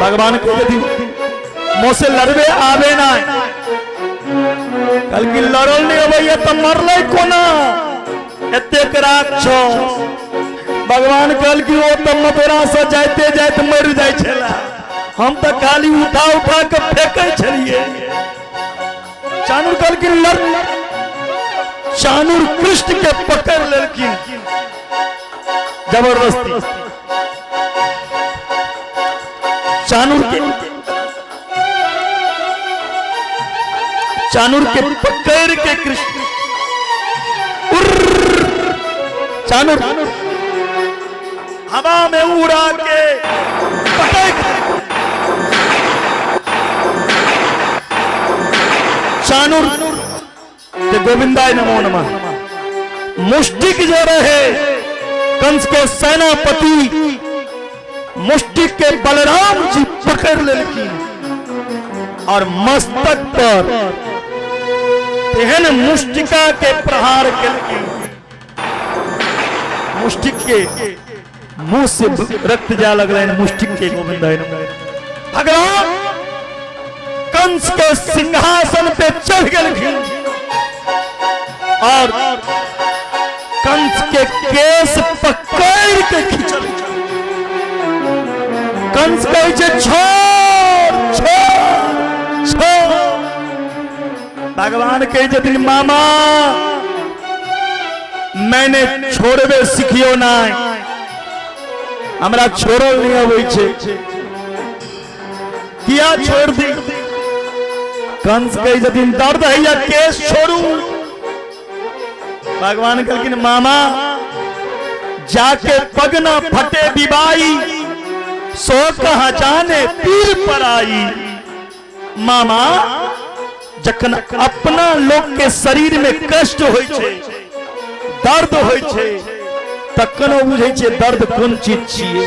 भगवान कहलखिन मोसे लड़बे आबे ना। कहलखिन लड़ल नहीं अबैया तऽ मरलै कोना, एतेक राक्षस। भगवान कहलखिन ओ तऽ मथुरा से जाइते जाइत मरि जाइ छला, हम तऽ खाली उठा उठा के फेंकै छलियै। चानूर कहलखिन लड़। चानूर कृष्ण के पकड़ लेलखिन जबरदस्ती। चानूर के चानूर के पकड़ के कृष्ण चानूर हवा में उड़ा के पटक चानूर ते गोविंदाय नमो नमः। मुष्टिक जो रहे कंस के सेनापति, मुष्टिक के बलराम जी पकड़ लेलखिन और मस्तक पर तेहन मुष्टिका के प्रहार केलखिन, मुष्टिक के मुंह से रक्त जा लगल मुष्टिक के। गोविंद भगवान कंस के सिंहासन पे चढ़ गेलखिन और कंस के केस पकड़ के खींचल। कंस कहै छै छोड़ छोड़ छोड़। भगवान कहै छथिन मामा मैंने छोड़बे सिखियो ना, हमरा छोड़ल नहीं अबै छै, किया छोड़ दी। कंस कहै छथिन दर्द है या केस छोड़ू। भगवान कहलखिन मामा जाके पग ना फटे बिबाई, सो कहा जाने पीर पर आई। मामा जखन अपना लोग के शरीर में कष्ट होइ छै, दर्द होइ छै, तखन ओ बुझै छै दर्द कोन चीज छियै।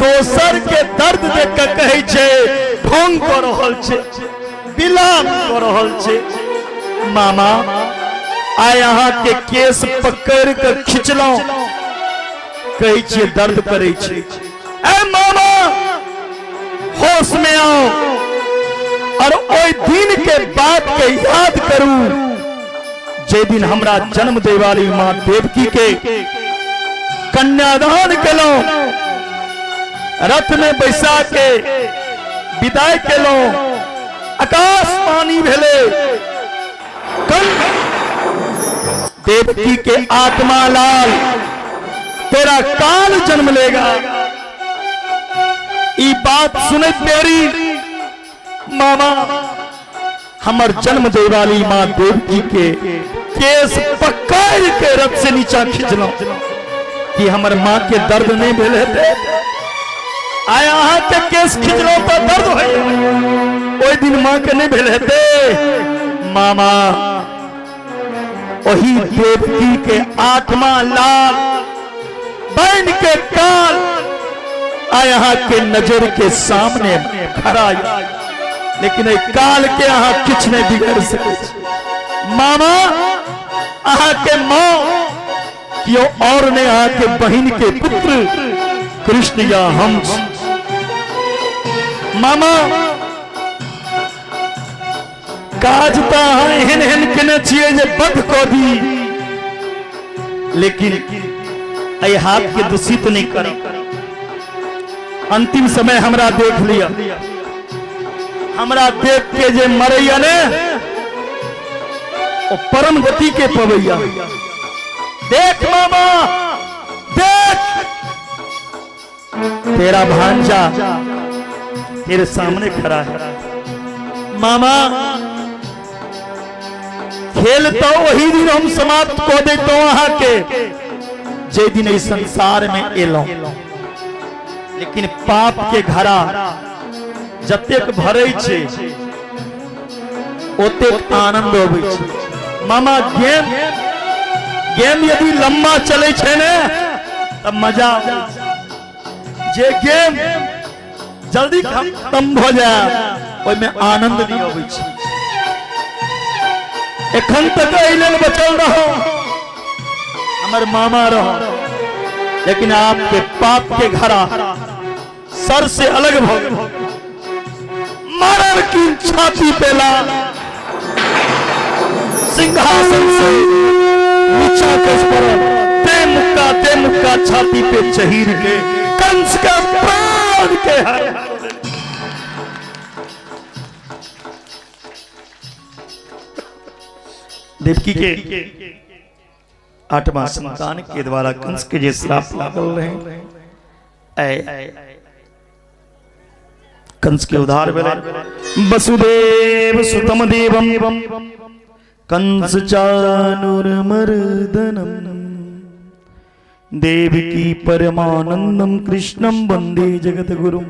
दोसर के दर्द देख के कहै छै ढोंग कऽ रहल छै, विलाप कऽ रहल छै। मामा आइ अहाँ के केस पकड़ के खिंचलहुं, कहै छियै दर्द करै छै। ए मामा होश में आओ और ओहि दिन के बात के याद करू जे दिन हमरा जन्म दे वाली मां देवकी के कन्यादान केलहुं, रथ में बैसा के विदाई केलहुं, आकाश पानी भेले, देवकी के आत्मा लाल तेरा काल जन्म लेगा। ई बात सुनैत देरी मामा हमर जन्म देवाली मां देवकी के केस पकड़ के रथ से नीचा खिंचलहुं कि हमर मां के दर्द नहीं भेल हेतै। आय अहाँ के केस खिंचलहुं तऽ दर्द होइए, ओहि दिन मां के नहीं भेल हेतै। मामा ओही देवकी के आत्मा लाल बन के काल आ यहाँ के नजर के सामने खड़ा, लेकिन एहि काल के अहाँ किछु नहीं बिगाड़ सकै छी। मामा अहाँ के माँ केओ और ने अहाँ के बहिन के पुत्र कृष्ण या हम छी। मामा काज तऽ अहाँ एहन एहन केने छियै जे बध कऽ दी, लेकिन एहि हाथ के दूषित नहीं करब। अंतिम समय हमरा देख लिया, हमरा देख के जे मरैया ने ओ परम गति के पवैया। देख मामा देख, तेरा भांजा तेरे सामने खड़ा है। मामा खेल तो वही दिन हम समाप्त कऽ देतौ अहाँ के जे दिन इस संसार में एलौं, लेकिन पाप के घड़ा जतेक भरै छै ओतेक आनंद अबै छै। मामा गेम गेम यदि लंबा चलै छै ने तब मजा आबै छै। जे गेम जल्दी खत्म भऽ जाय ओहिमे आनंद नहि अबै छै। एखन तक एहि लेल बचल रहो, हमर मामा रहो, लेकिन आपके पाप के घड़ा सर से अलग भऽ गेल। मरण की छाती पेला सिंहासन से नीचा खस पड़ल, ते मुक्का छाती पे चहीर के कंस के प्राण के हर। देवकी के आठवां संतान के द्वारा कंस के जे श्राप लागल रहे, ऐ कंस के उद्धार भेलै। वसुदेव सुतम देवम कंस चानुरमर्दनम देवकी परमानंदम कृष्णम वंदे जगत गुरु।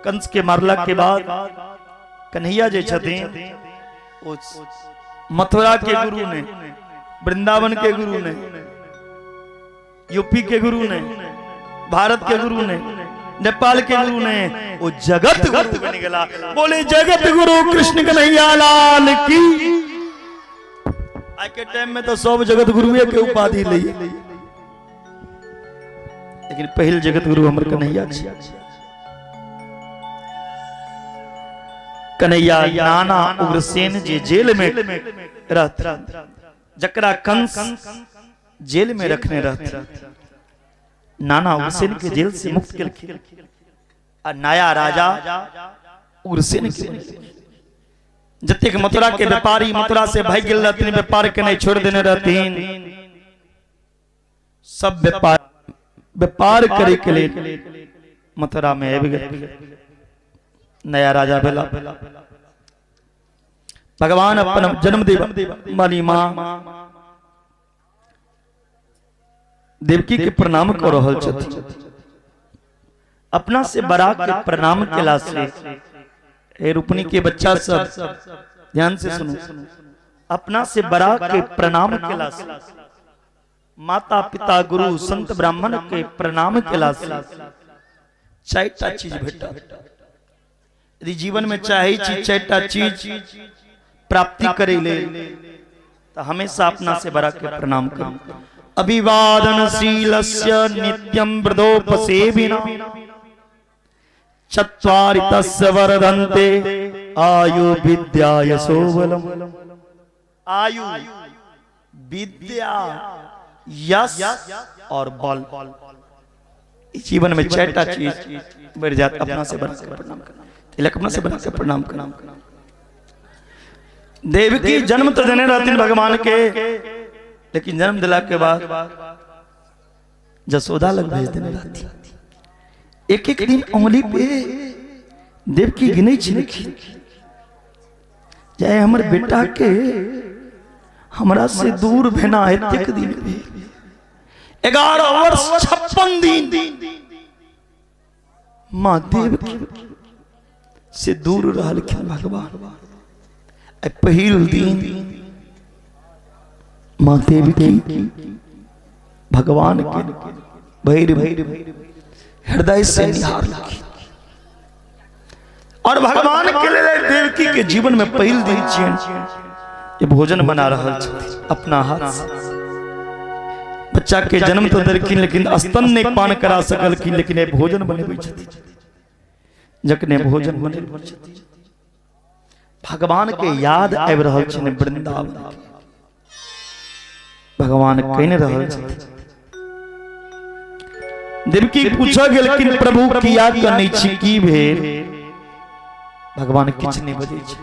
कंस के मारला के बाद कन्हैया जे छथिन ओ मथुरा के गुरु ने, वृंदावन के गुरु ने, यूपी के गुरु ने, भारत के गुरु ने, नेपाल के गुरु ने, वो जगत गुरु बन गया। बोले जगत गुरु कृष्ण कन्हैया लाल की। आज के टाइम में तो सब जगत गुरुए के उपाधि ली, लेकिन पहिल जगत गुरु हमर कन्हैया छी। कन्हैया नाना उग्रसेन जे जेल में रहत, जकरा कंस जेल में रखने रहते, नाना उग्रसेन के जेल से मुक्त केलखिन आ नया राजा उग्रसेन के। जतेक मथुरा के व्यापारी मथुरा से भागि गेल रहथिन, व्यापार के नहीं छोड़ देने रहथिन, सब व्यापार व्यापार करे के लिए मथुरा में आबि गेल। नया राजा भेला। भगवान अपन जन्म देव वाली माँ देवकी के प्रणाम कऽ रहल छथिन। अपना से बड़ा के प्रणाम केला से, हे रूपनी के बच्चा सब ध्यान से सुनो, अपना से बड़ा के प्रणाम केला से, माता पिता गुरु संत ब्राह्मण के प्रणाम केला से चारिटा चीज भेटत। यदि जीवन में चाहे छी चारिटा चीज प्राप्ति करे ले तो हमेशा अपना से बड़ा के प्रणाम करू। अभिवादनशीलस्य नित्यं वृदोपसेविना चत्वारि तस्य वर्धन्ते आयु विद्या यशो बलम्। आयु विद्या यश और बल, जीवन में चारिटा चीज बढ़ जात अपना से बना के प्रणाम करना, तिलक अपना से बना के प्रणाम करना। देवकी जन्म तो देने रहती भगवान के, लेकिन जन्म दिला के बाद जसोदा लग भेज देने रहती। एक एक दिन उंगली पे देवकी गिनै छलखिन, चाहे हमर बेटा के हमरा से दूर भेना एतेक दिन भेल, 11 वर्ष 56 दिन माँ देवकी से दूर रहलखिन भगवान। पहिल दिन माँ देवकी भगवान के भैर भैर हृदय से निहारलखिन और भगवान के लिए देवकी के जीवन में पहिल दिन छियनि। ये भोजन बना रहल छथिन अपना हाथ से। बच्चा के जन्म तो देलखिन लेकिन स्तन नहि पान करा सकलखिन, लेकिन ये भोजन बनेबै छथिन। जखने भोजन बनेबै छथिन, भगवान के याद आबि रहल छनि वृंदावन के। भगवान कहि रहल छथिन। देवकी पूछऽ गेलखिन, प्रभु किया कनै छी, की भेल? भगवान किछु नहि बजै छै।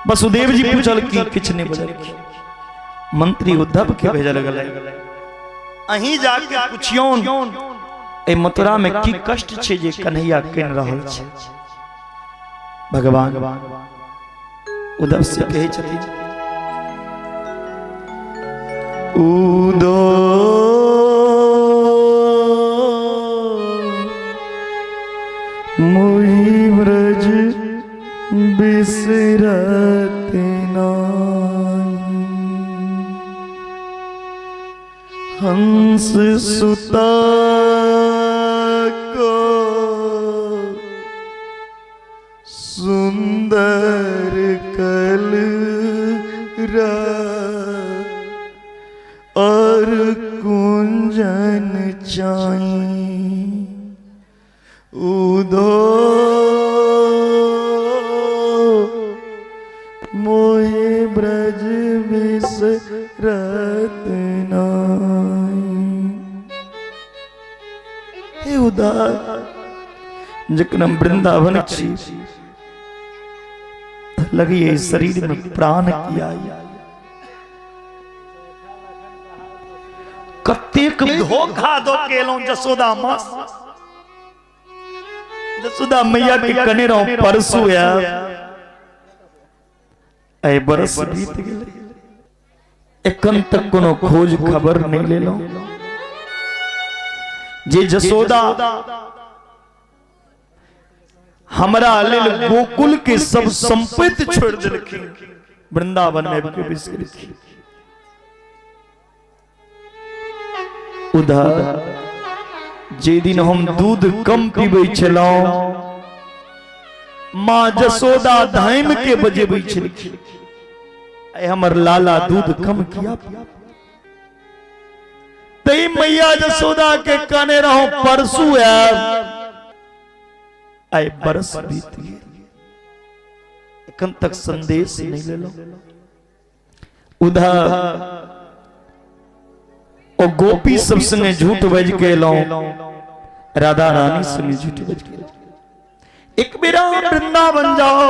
वसुदेव जी पूछल की, किछु नहि बजलखिन। मंत्री उद्धव के भेजल गेलै, अहीं जाके पुछियौन एहि मथुरा में की कष्ट छै जे कन्हैया कनि रहल छै। भगवान उद्धव से कहै छथिन, उदो मोहि व्रज बिसरत नाही, हंस सुता को सुंदर कल और कुंजन चाई। उदो मोहे ब्रज बिसरत नाई। हे उदार, जखन हम वृंदावन छी लगिए शरीर में प्राण किया, कतेक धोखा दो के एलहुं जसोदा माँ, जसोदा मैया के कने रहूं परसू आयब, एहि बरस बीत गेलै, एखन तक कोनो खोज खबर नहि लेलहुं। जे जसोदा हमरा लेल गोकुल के सब संपत्ति छोड़ देलखिन, वृंदावन में आबि के बैस गेलखिन। उधर जे दिन हम दूध कम पीबै छलहुँ, माँ जसोदा धाइम के बजेबै छलखिन, आइ हमर लाला दूध कम किया? तै मैया जसोदा के कहने रहो परसू आयब, आइ बरस बीत गेल, एखन तक संदेश नहीं लेलहुँ। उधर ओ गोपी सब संगे झूठ बज के एलहुँ, राधा रानी संगे झूठ बज के। एक बेरा वृंदावन जाओ,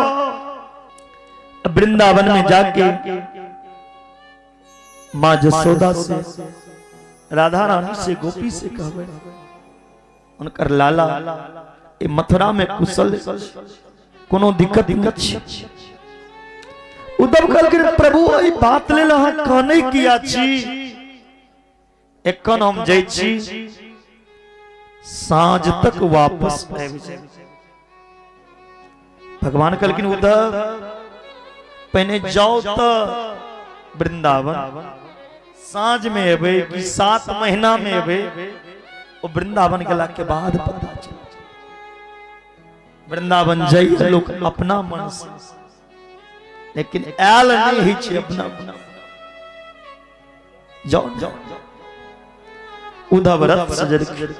वृंदावन में जाके माँ जसोदा से, राधा रानी से, गोपी से कहबै उनकर लाला ए मथुरा में कुशल, कोनो दिक्कत दिक्कत छै। उद्धव कहलखिन, प्रभु एहि बात लेल अहाँ कानै किया छी? एखन हम जाइ छी, साँझ तक वापस आबि जायब। भगवान कहलखिन, उद्धव पहिने जाओ तऽ वृंदावन, साँझ में एबै कि 7 महीना में एबै, ओ वृंदावन गेला के बाद पता चल। वृंदावन जाइए लोक अपना मन से, लेकिन आयल नहीं होइ छै अपना मन। जाओ जाओ। उद्धव रथ सजलखिन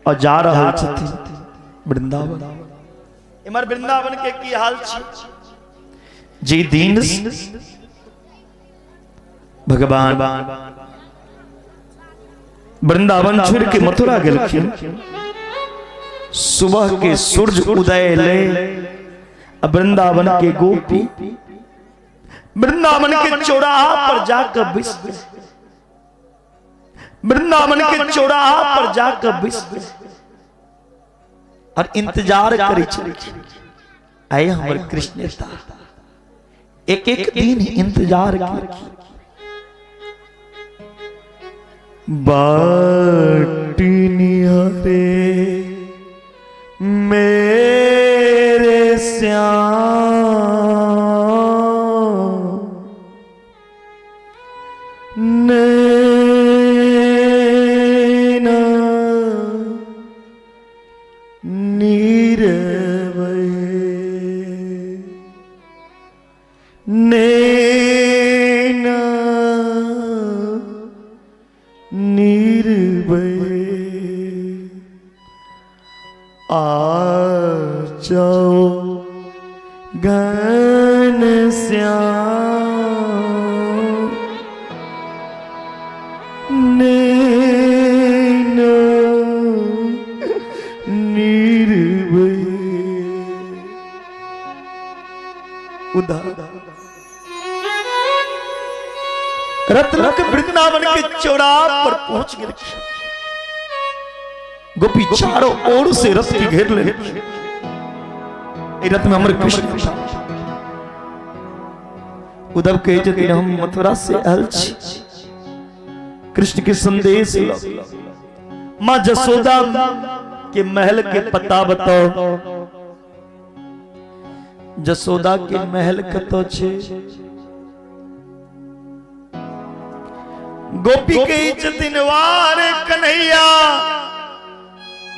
और जा रहल छथिन वृंदावन। इमर वृंदावन के की हाल छै? जी दिन भगवान वृंदावन छोड़ के मथुरा गेलखिन, सुबह के सूर्य उदय ले वृंदावन के गोपी वृंदावन के चौराहा पर जाकर बैस, वृंदावन के चौराहा पर जाकर बैस और इंतजार करै छलखिन, आइ हमर कृष्ण एता। एक एक दिन इंतजार केलखिन। बाटी निहरे मेरे श्याम, नैना नीरवै। आ जाओ घन श्याम नैन निर्भय। उधर रत्नक वृंदावन के चौराहा पर पहुंच गए। गोपी चारों ओर से रथ के घेर ले। रथ में हमर कृष्ण। उद्धव कहै छथिन, हम मथुरा से आयल छी कृष्ण के संदेश लऽ। माँ जसोदा के महल के पता बताओ। जसोदा के महल कतौ छै? गोपी कहै छथिन, वाह रे कन्हैया,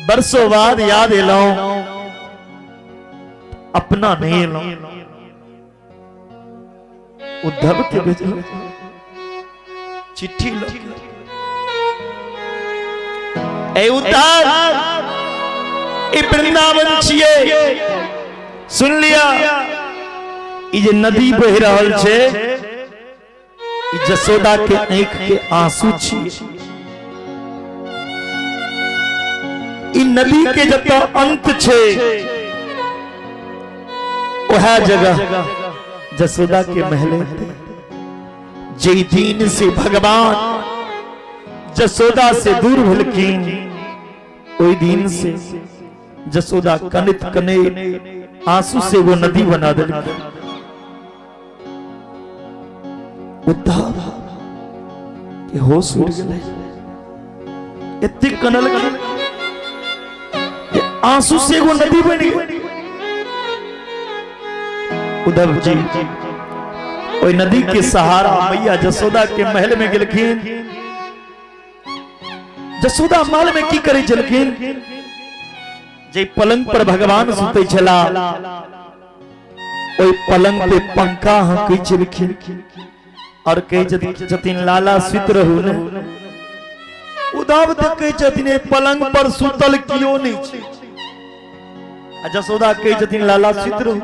बरसों बाद याद एलौं, अपना नहीं एलौं, उद्धव के भेजलौं चिट्ठी लऽ के। ए उद्धव, ई वृंदावन छियै, सुन लिया। ई जे नदी बहि रहल छै, ई जसोदा के आंख के आंसू छियै। ई नदी के जतऽ अंत छै, वह जगह जसोदा के महल हेतै। जे दिन से भगवान जसोदा से दूर भेलखिन, ओहि दिन से जसोदा कनित कनित आंसू से वो नदी बना देलखिन। उद्धव के होश उड़ गेलै। एतेक कनल जे आंसू से एगो नदी बनि गेल। उद्धव जी ओहि नदी के सहारा मैया जसोदा के महल में गेलखिन। जसोदा महल में की करै छलखिन? जे पलंग पर भगवान सुतै छला, ओहि पलंग पे पंखा हंकै छलखिन और कहै छथिन, लाला सुति रहू ने। उद्धव देखै छथिन, एहि पलंग पर सुतल कियो नहि छै, आ जसोदा कहै छथिन, लाला सुति रहू।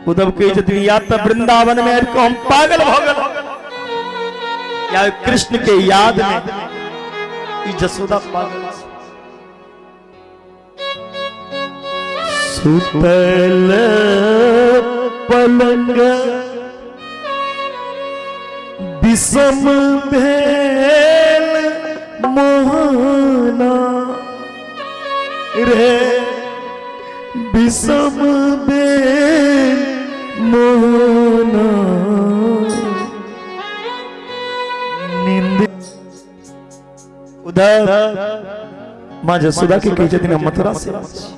उद्धव कहै छथिन, या तऽ वृंदावन में आबि कऽ हम पागल भऽ गेल, या कृष्ण के याद में ई जसोदा पागल छै। सुतल पलंग विषम भेल मोहना रे, विषम भेल मोहना, नींद। उधर माँ जसोदा के कहै छथिन, हम मथुरा से आयल छी।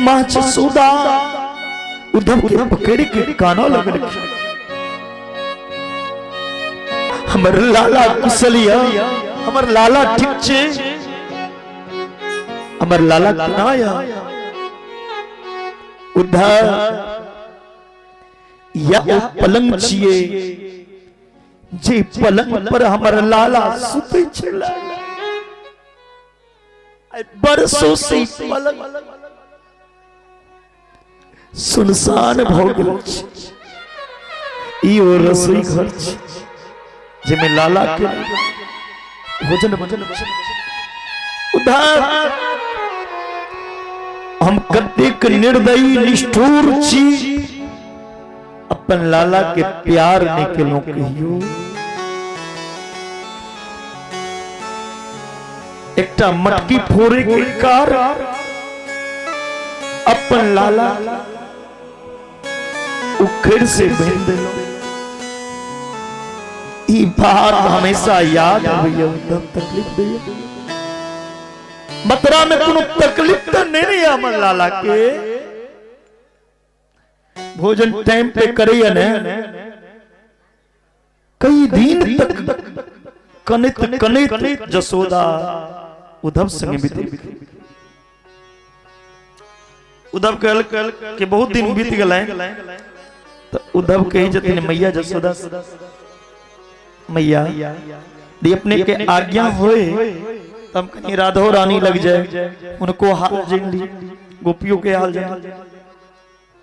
माँ जसोदा उद्धव के पकड़ के कानऽ लगलखिन, हमर लाला कुशलिया? हमर लाला ठीक छै? हमर लाला केना या? उद्धव, या ओ पलंग छियै जे पलंग पर हमर लाला सुतै छला। आइ बरसों से ई पलंग सुनसान भऽ गेल छै। ई ओ रसोई घर छै जाहिमे लाला के भोजन भोजन। उधर हम कतेक निर्दयी निष्ठुर छी, अपन लाला के प्यार नहीं केलहुँ कहियो। एकटा मटकी फोड़े के कार अपन लाला उखड़ से बांधि देलहुँ। ई बात हमेशा याद अबैया। एकदम तकलीफ दैया। मथुरा में कोनो तकलीफ तऽ नहीं ने हमर लाला के? भोजन टाइम पे करैया ने? कई दिन तक कनित कनित जसोदा उद्धव संगे बीतल। उद्धव कहल कि बहुत दिन बीत गेलै, तऽ उद्धव कहै छथिन मैया जसोदा से, मैया, यदि अपने के आज्ञा होए तऽ हम कनि राधो रानी लग जाए, उनको हाल जानि ली, गोपियों के हाल जानि ली।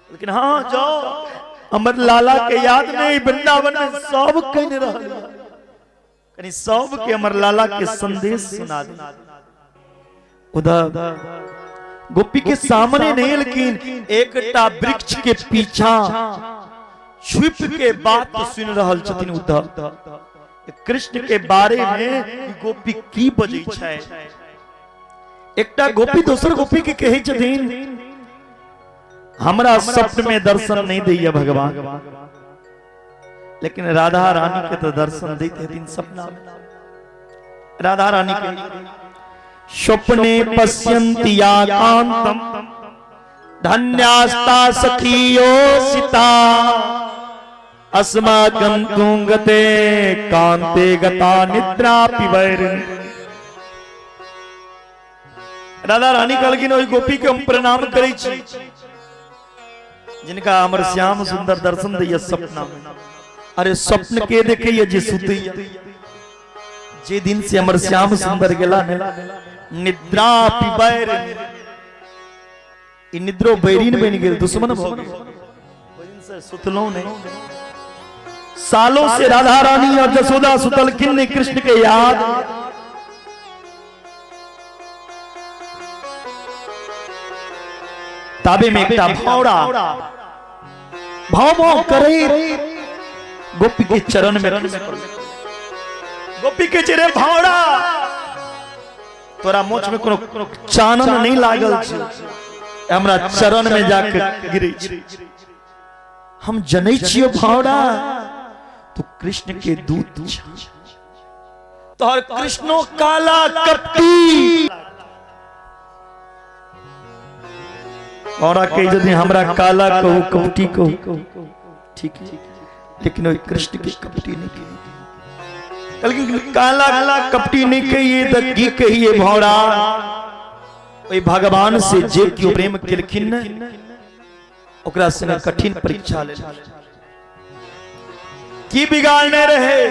लेकिन हाँ जाओ, हमर लाला के याद में ई वृंदावन में सब कनि रहल, कनि सब के हमर लाला के संदेश सुना दे। उधर गोपी के सामने नहीं, लेकिन एकटा वृक्ष के पीछा छुप के बात सुन रहल छथिन उद्धव, कृष्ण के बारे में गोपी की बजै छै। एकटा गोपी दोसर गोपी के कहै छथिन, हमरा स्वप्न में दर्शन नहीं दैया भगवान, लेकिन राधा रानी के तो दर्शन दैत हेथिन सपना में। राधा रानी के स्वप्ने पश्यन्ति या कांतम धन्यास्ता सखियो सीता अस्माकं तुंगते कांते गता निद्रा पिबैर। राधा रानी कहलखिन, ओहि गोपी के हम प्रणाम करै छी जिनका हमर श्याम सुंदर दर्शन दैया सपना में। अरे स्वप्न के देखैया जे सुतैया, जे दिन से हमर श्याम सुंदर गेला ने निद्रा पिबैर, ई निद्रो बैरीन बनि गेल, दुश्मन भऽ गेल। ओहि दिन से सुतलहुं नहीं, सालों से राधा रानी और जसोदा सुतलखिन नहीं कृष्ण के याद। ताबे में एकटा भौरा भाव भाव करे गोपी के चरण में, गोपी के चेहरे भौरा तोरा मोछ में कोनो चानन नहीं लागल छै, हमरा चरण में जाके गिरै छै। हम जनै छियो भौरा तू कृष्ण के दूत छ, तोहर कृष्णो काला कपटी। और कही यदि हमरा काला कहू कपटी कहू ठीक है, लेकिन ओहि कृष्ण के कपटी नहीं कही। कहलखिन काला कपटी नहीं कहिए तऽ की कहिए भौरा? ओहि भगवान से जे केओ प्रेम केलखिन ने ओकरा संगे कठिन परीक्षा लेल की बिगाड़ने रहे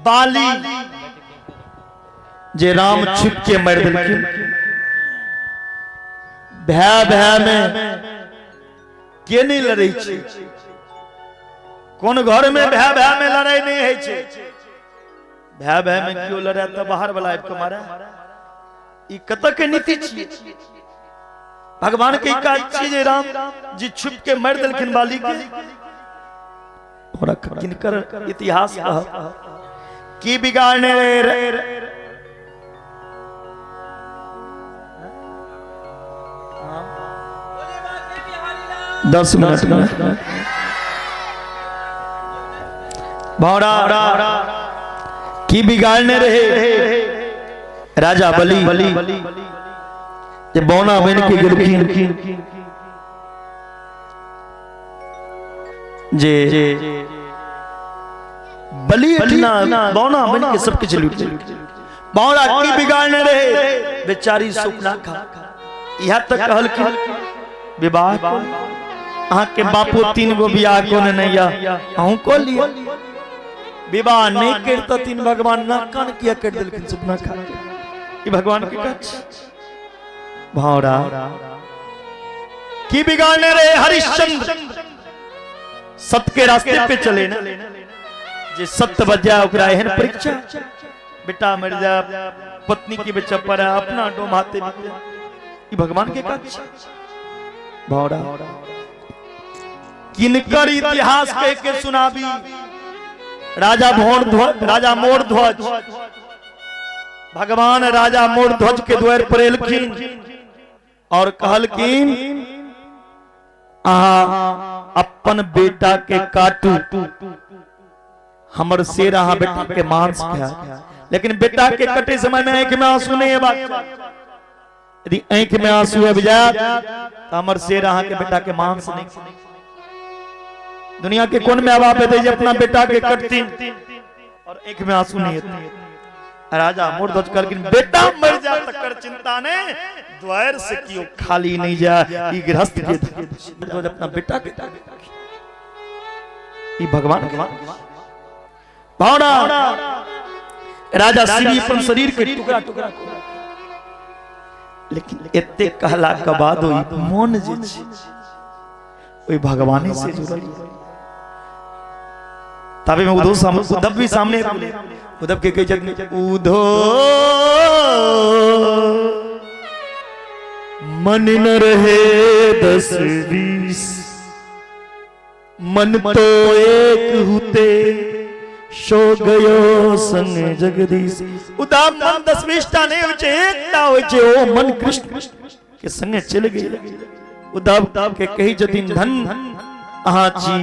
बाली जे राम छिप के मारि देलखिन। भय भय में के नहीं लड़ै छै? कोन घर में भय भय में लड़ाई नहीं होइ छै? भय भय में केओ लड़ै तऽ बाहर वाला आबि कऽ मारै। ई कतऽ के नीति छियै? भगवान के ई काज छियै जे राम जी छुप के मारि देलखिन बाली के? और किनकर इतिहास कह की बिगाड़ने रे? 10 मिनट में भौरा की बिगाड़ने रहे राजा बलि जे बौना बन के गेलखिन, जे बलि एठिना बौना बन के सब किछु लूटि लेलखिन। बौना की बिगाड़ने रहे बेचारी सुपना खा? इएह तऽ कहलखिन विवाह अहाँके बापो 3 गो बियाह कोने नहि यऽ, अहूँ कऽ लिअ। विवाह नहि करितथिन भगवान नाक कान किया करि देलखिन सुपना खा के? ई भगवान के काज छै। भौरा की बिगाड़ने रहे हरिश्चंद्र? सत्य के रास्ते पे चले ना, जे सत्य बज जाए ओकरा एहन परीक्षा, बेटा मर जाए, पत्नी के बेचा पर अपना डोम हाथे। ई भगवान के काज छै। भौरा किनकर इतिहास कह के सुनाबी? राजा भोर ध्वज, राजा मोर ध्वज। भगवान राजा मोर ध्वज के द्वार पर एलखिन और कहलखिन, अहाँ अपन बेटा के काटू, हमर शेर अहाँ बेटा के मांस खाए। लेकिन बेटा के कटे समय में आंखि में आंसू नहीं अयबाक चाही। यदि आंखि में आंसू आबि जायत तऽ हमर शेर अहाँ के बेटा के मांस नहीं खाए। दुनिया के कोन माय बाप हेतै जे अपना बेटा के कटथिन और आंखि में आंसू नहीं हेतै? राजा मोरध्वज कहलखिन, बेटा मर जाए तकर चिंता नहीं, द्वार से कियो खाली नहीं जाए, ई गृहस्थ के धर्म। मोरध्वज अपना बेटा के, ई भगवान के भावना। राजा शिवी अपन शरीर के टुकड़ा टुकड़ा कऽ देलखिन। लेकिन एते कहला के बाद ओहि मन जे छै ओहि भगवाने से जुड़ल। तबे में उद्धव सामने, उद्धव भी सामने आबि गेलै। उद्धव के कहै छथिन, उधो मन न रहे दस बीस, मन तो एक हुते सो गयो संग जगदीश। उदा मन दस बीस टा नहीं होइ छै, एकटा होइ छै, ओ मन कृष्ण के संगे चलि गेल। उद्धव के कही छथिन, धन अहाँ छी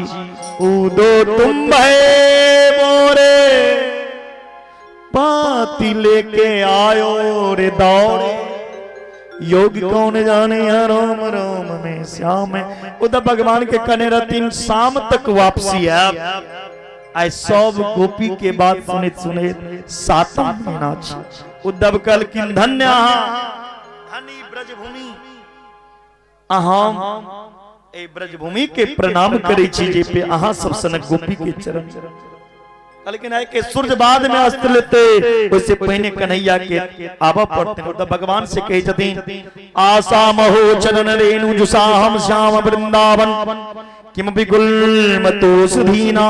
उदो तुम भय मोरे पाती लेके आयो रे दौड़े, योग कौन जाने रोम रोम में श्याम है। उधर भगवान के कने रहतीन शाम तक वापसी आयब। आइ सब गोपी के बात सुनैत सुनैत सातम महीना छी। उद्धव कहलखिन, धन्य अहाँ, धनी ब्रजभूमि, अहाँ एहि ब्रजभूमि के प्रणाम करै छी जे पे अहाँ सब सनक गोपी के चरण। कहलखिन, आइ के सूर्य बाद में अस्त लेते, ओइसे पहिने कन्हैया के आबऽ पड़तनि। उद्धव भगवान से कहै छथिन, आशा महो चरण रेणु जुषा हम श्याम वृंदावन किमपि गुल्म सुधीना।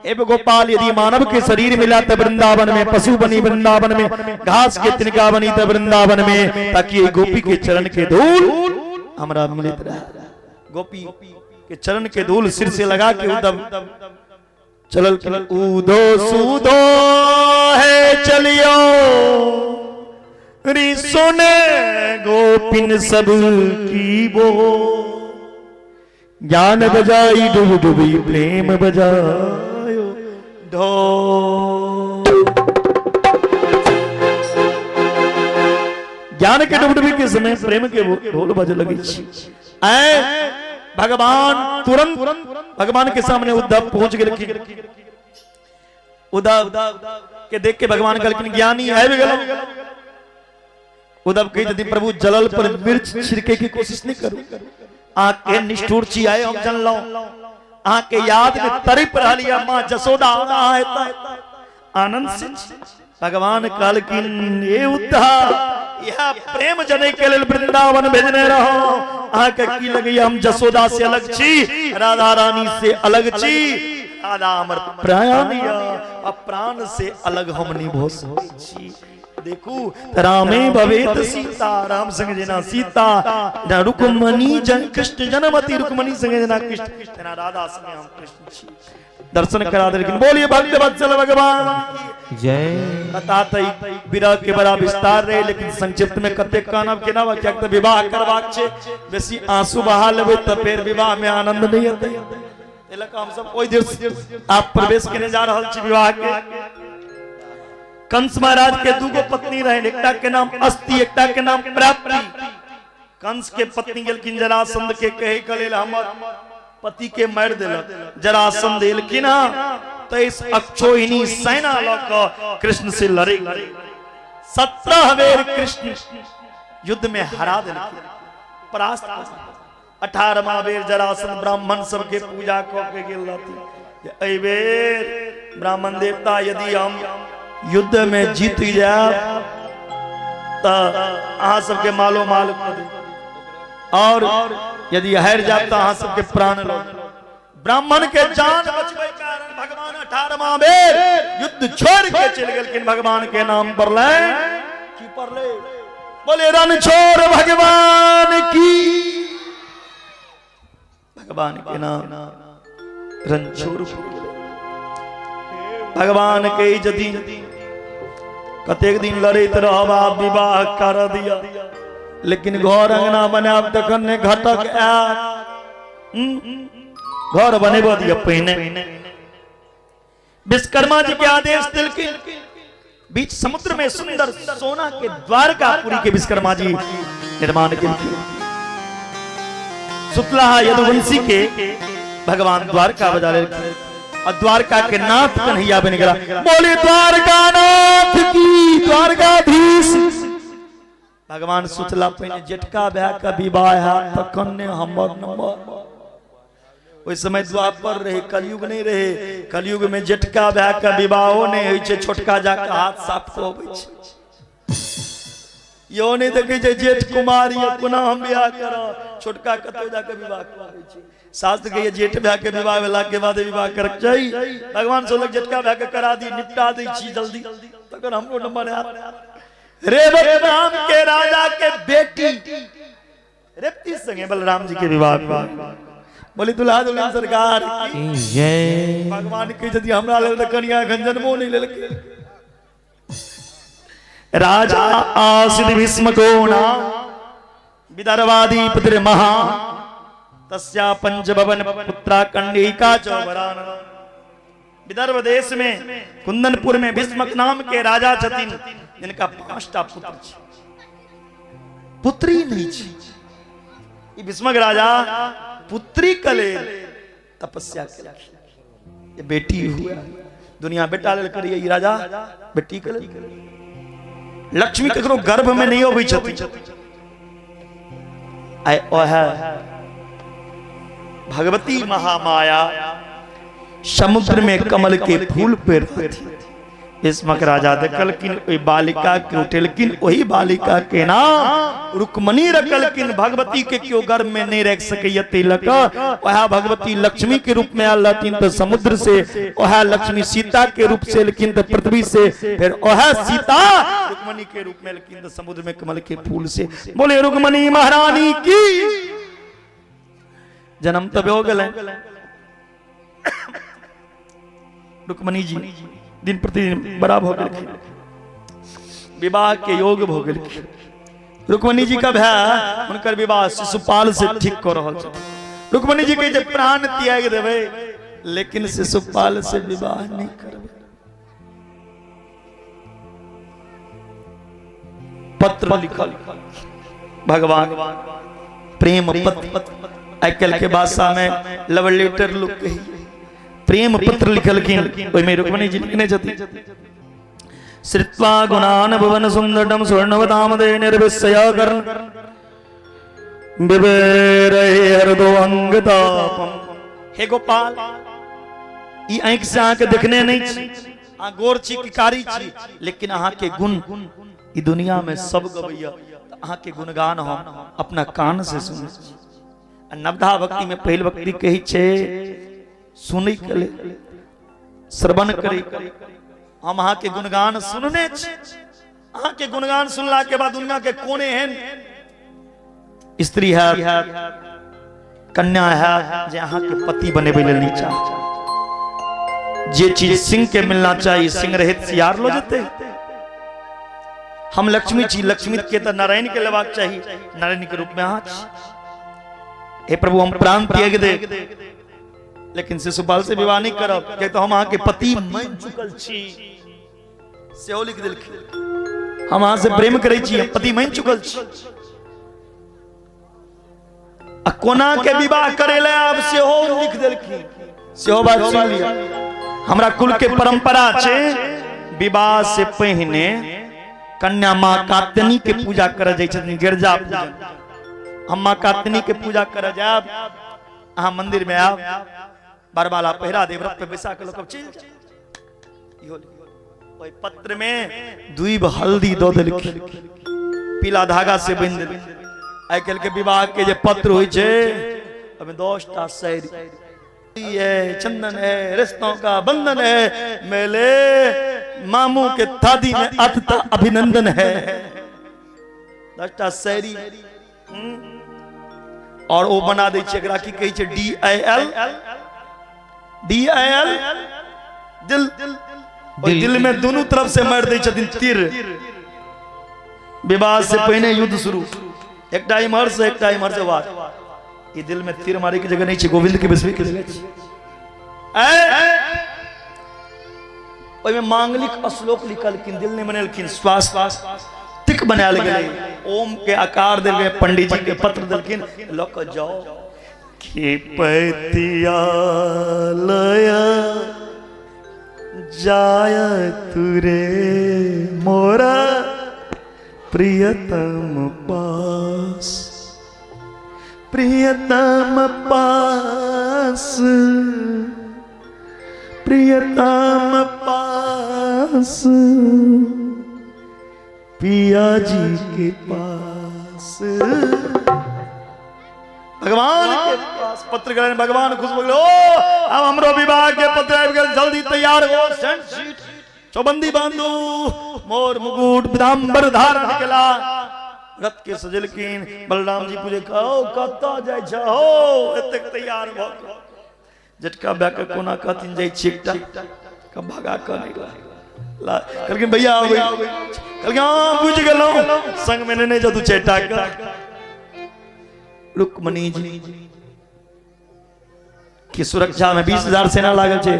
हे गोपाल, यदि मानव के शरीर मिला तो वृंदावन में, पशु बनी वृंदावन में, घास के तिनका बनी तो वृंदावन में, ताकि ये गोपी के चरण के धूल हमरा मिलत रहे। गोपी के चरण के धूल सिर से लगा के उद्धव चलल। उदो सुदो है चलियो री सुने गोपिन सब की बो, ज्ञान बजाई डुब डुबी प्रेम बजायो ढो। ज्ञान के डुबडुबी के समय प्रेम के ढोल बजे लगे छी। आए भगवान तुरंत भगवान के सामने उद्धव पहुंच गेलखिन। उद्धव के देख के भगवान कहलखिन, ज्ञानी आबि गेल। उद्धव कहै छथिन, प्रभु जलल पर मिर्च छिड़के के कोशिश नहीं करू, अहाँ केहन निष्ठुर छी आए हम जनलहुं। अहाँ के याद में तड़प रहल यऽ माँ जसोदा, अहाँ एतऽ आनंद से छी। भगवान कहलखिन, ए उद्धव, यह प्रेम जनै के लेल वृंदावन भेजने रहो। अहाँ के की लगैया हम जसोदा से अलग छी, राधा रानी से अलग छी? राधा हमर प्राण यऽ, आ प्राण से अलग हम नहि भऽ सकै छी। देखू, रामे भवेत सीता, राम संग जेना सीता, जेना रुक्मणी जन कृष्ण जनमति, रुक्मणी संग जेना कृष्ण, तेना राधा संग हम कृष्ण छी। दर्शन करा देलखिन। बोलिए भक्त वत्सल भगवान की
जय।
कथा तऽ ई विरह के बड़ा विस्तार रहे, लेकिन संक्षिप्त में कतेक कानब केना, कियाक तऽ विवाह करबाक छै, बेसी आंसू बहा लेबै तऽ फेर विवाह में आनंद नहीं एतै। एहि लऽ कऽ हमसब ओहि दिस आब प्रवेश केने जा रहल छी विवाह के। कंस महाराज के दूगो पत्नी रहनि, एकटा के नाम अस्ति, एकटा के नाम प्राप्ति। कंस के पत्नी गेलखिन जरासंध के कहे के लेल, हमर पति के मारि देलक। जरासंध एलखिन हँ 23 अक्षोहिणी सेना लऽ कऽ कृष्ण से लड़े। 17 बेर कृष्ण युद्ध में हरा देलखिन, परास्त कऽ देलखिन। 18वां बेर जरासंध ब्राह्मण सबके पूजा कऽ के गेल रहथिन जे एहि बेर ब्राह्मण देवता यदि हम युद्ध में जीत जायब तऽ अहाँ सबके मालो माल कऽ देब, और यदि हारि जायब तऽ अहाँ सबके प्राण लऽ लेब। ब्राह्मण के जान बचबै कारण भगवान 18वां बेर युद्ध छोड़ के चलि गेलखिन। भगवान के नाम पड़लै की पड़लै? बोले रण छोड़ भगवान की। भगवान के नाम रणछोड़। भगवान के यदि कतेक दिन लड़ैत रहब, आब विवाह कर दिया, लेकिन घर अंगना बनायब तखन ने घटक आयत। घर बनेबऽ दिअ पहिने। विश्वकर्मा जी के आदेश देलखिन, बीच समुद्र में सुंदर सोना के द्वारकापुरी के विश्वकर्मा जी निर्माण केलखिन। सुतलाहा यदुवंशी के भगवान द्वारका बजा लेलखिन और द्वारका के नाथ कन्हैया बन गया। बोले द्वारका नाथ की, द्वारकाधीश। भगवान सोचला, पहिने जेठका भाय के विवाह है तखन ने हमर नंबर। ओहि समय द्वापर रहे, कलयुग नहीं रहे। कलयुग में जेठका भाई के विवाहो नहीं होइ छै, छोटका जाके हाथ साफ कऽ अबै छै। इहो नहीं देखै छै जेठ कुमार ये कोना हम बियाह करब, छोटका कतौ जाके विवाह करै छै। शास्त्र कहिए जेठ भाई के विवाह भेला के बाद विवाह करक चाही। भगवान सोलक जेठका भाई के करा दी, निपटा दै छी जल्दी, तखन हमरो नंबर आयत। रेवत नाम के राजा के बेटी रेवती संगे बलराम जी के विवाह। बोली दुल्हा दुल्हन सरकार की
जय।
भगवान के यदि हमरा लेल तऽ कनिया एखन जन्मो नहि लेलकै। राजा आसिद भीष्म को नाम विदर्भादि पुत्र महा तस्या पंचभवन पुत्रा कंडिका च वरानन। विदर्भ देश में कुंदनपुर में भीष्मक नाम के राजा छथिन, जिनका 5टा पुत्र छै, पुत्री नहीं छै। ई भीष्मक राजा पुत्री के लेल तपस्या केलखिन, ये बेटी हुआ। दुनिया बेटा लेल करिए, ई राजा बेटी के लेल। लक्ष्मी ककरो गर्भ में नहीं अबै छथिन। आइ ओहे भगवती महामाया समुद्र में कमल के फूल पे रहथिन। भीष्मक राजा देखलखिन, ओहि बालिका के उठेलखिन, ओहि बालिका के नाम रुक्मणी रखलखिन। भगवती के केओ गर्भ में नहीं रख सकैया, तै लऽ कऽ वएह भगवती लक्ष्मी के रूप में आयल रहथिन तऽ समुद्र से, वएह लक्ष्मी सीता के रूप से एलखिन तऽ पृथ्वी से, फिर वएह सीता रुक्मणी के रूप में एलखिन तऽ समुद्र में कमल के फूल से। बोले रुक्मणी महारानी की। जन्म तऽ भऽ गेलै। रुक्मणी जी दिन प्रतिदिन बड़ा भऽ गेलखिन, विवाह के योग भऽ गेलखिन। रुक्मणी जी का भाई हुनकर विवाह शिशुपाल से ठीक कऽ रहल छथिन। रुक्मणी जी के जे प्राण त्याग देबै लेकिन शिशुपाल से विवाह नहीं करबै। पत्र लिखल भगवान प्रेम पत्र, आइ काल्हि के भाषा में लव लेटर लोग कही, प्रेम पत्र लिखलखिन। ओहिमे रुक्मणी जी लिखने छथिन, श्रुत्वा गुणान भुवन सुंदरम स्वर्णवतामदे निर्विस्सय कर्ण विवेरे हरदो अंगतापम। हे गोपाल, ई आँखि से अहाँके देखने नहीं छी, अहाँ गोर छी कि कारी छी, लेकिन अहाँके गुण ई दुनिया में सब गबैया, तऽ अहाँके गुणगान हम अपना कान से सुनै छी। आ नवधा भक्ति में पहिल भक्ति कहै छै सुनै के लेल, श्रवण करै के लेल। हम अहाँके गुणगान सुनने छी, अहाँके गुणगान सुनला के बाद दुनिया के कोन एहन स्त्री है, कन्या है जे अहाँके पति बनेबै लेल नहीं चाहै। जे चीज सिंह के मिलना चाहिए, सिंह रहित सियार लो जेतै। हम लक्ष्मी छी, लक्ष्मी के तऽ नारायण के लेबाक चाही, नारायण के रूप में अहाँ छी। हे प्रभु, हम प्राण त्याग दे लेकिन शिशुपाल से विवाह नहीं करब, किया तऽ हम अहाँके पति मानि चुकल छी। सेहो लिख देलखिन, हम अहाँ से प्रेम करै छी, हम पति मानि चुकल छी। आ कोना के विवाह करे ले आब सेहो लिख देलखिन। सेहो बात सुन लिअ, हमरा कुल के परंपरा छै विवाह से पहिने कन्या माँ कातनी के पूजा करे जाइ छथिन, गिरजा पूजन। हम माँ कातनी के पूजा करे जायब, अहाँ मंदिर में आब, बरमाला पहिरा देब, रथ पे बैसा के लोग चलि जायब। इहो ओहि पत्र में दुइब हल्दी दऽ देलखिन, पीला धागा से बांधि देलखिन। आइ काल्हि के विवाह के जे पत्र होइ छै ओहिमे 10टा शायरी है, चंदन है, रिश्तों का बंधन है, मेले मामू के थादी में अतता अभिनंदन है। 10टा शायरी और ओ बना दै छै, एकरा की कहै छै, D I L, D I L, दिल। ओहि दिल में दोनों तरफ से मारि दै छथिन तीर। विवाह से पहिने युद्ध शुरू, एकटा इम्हर से एकटा इम्हर से वार। ई दिल में तीर मारे के जगह नहीं छै, गोविंद के बेसबे के जगह छै। ओहिमे मांगलिक श्लोक लिखलखिन, दिल नहि बनेलखिन, स्वास्तिक बनायल गेलै, ओम के आकार देल गेलै, पंडित जी के पत्र देलखिन, लऽ कऽ जाओ कि पैतिया लय जाय तुरे मोरा प्रियतम पास, प्रियतम पास, प्रियतम पास, पिया जी के पास। भगवान के पास पत्र गेलनि, भगवान खुश भऽ गेल। ओ आब हमरो विवाह के पत्र आबि गेल, जल्दी तैयार हो, सेंट सीट चौबंदी बांधू, मोर मुकुट पीताम्बर धारण केला, रथ के सजेलखिन। बलराम जी पूछे, कहो कतऽ जाइ छहो एतेक तैयार भऽ कऽ? जेटका भाय के कोना कहथिन जाइ छी, एकटा के भगा कऽ नहि ला। कहलखिन भैया आबै, कहलखिन हाँ बुझि गेलहुँ, संग में नेने जाउ दू चारि टा के। रुक्मणी जी की सुरक्षा में 20,000 सेना लागल छै।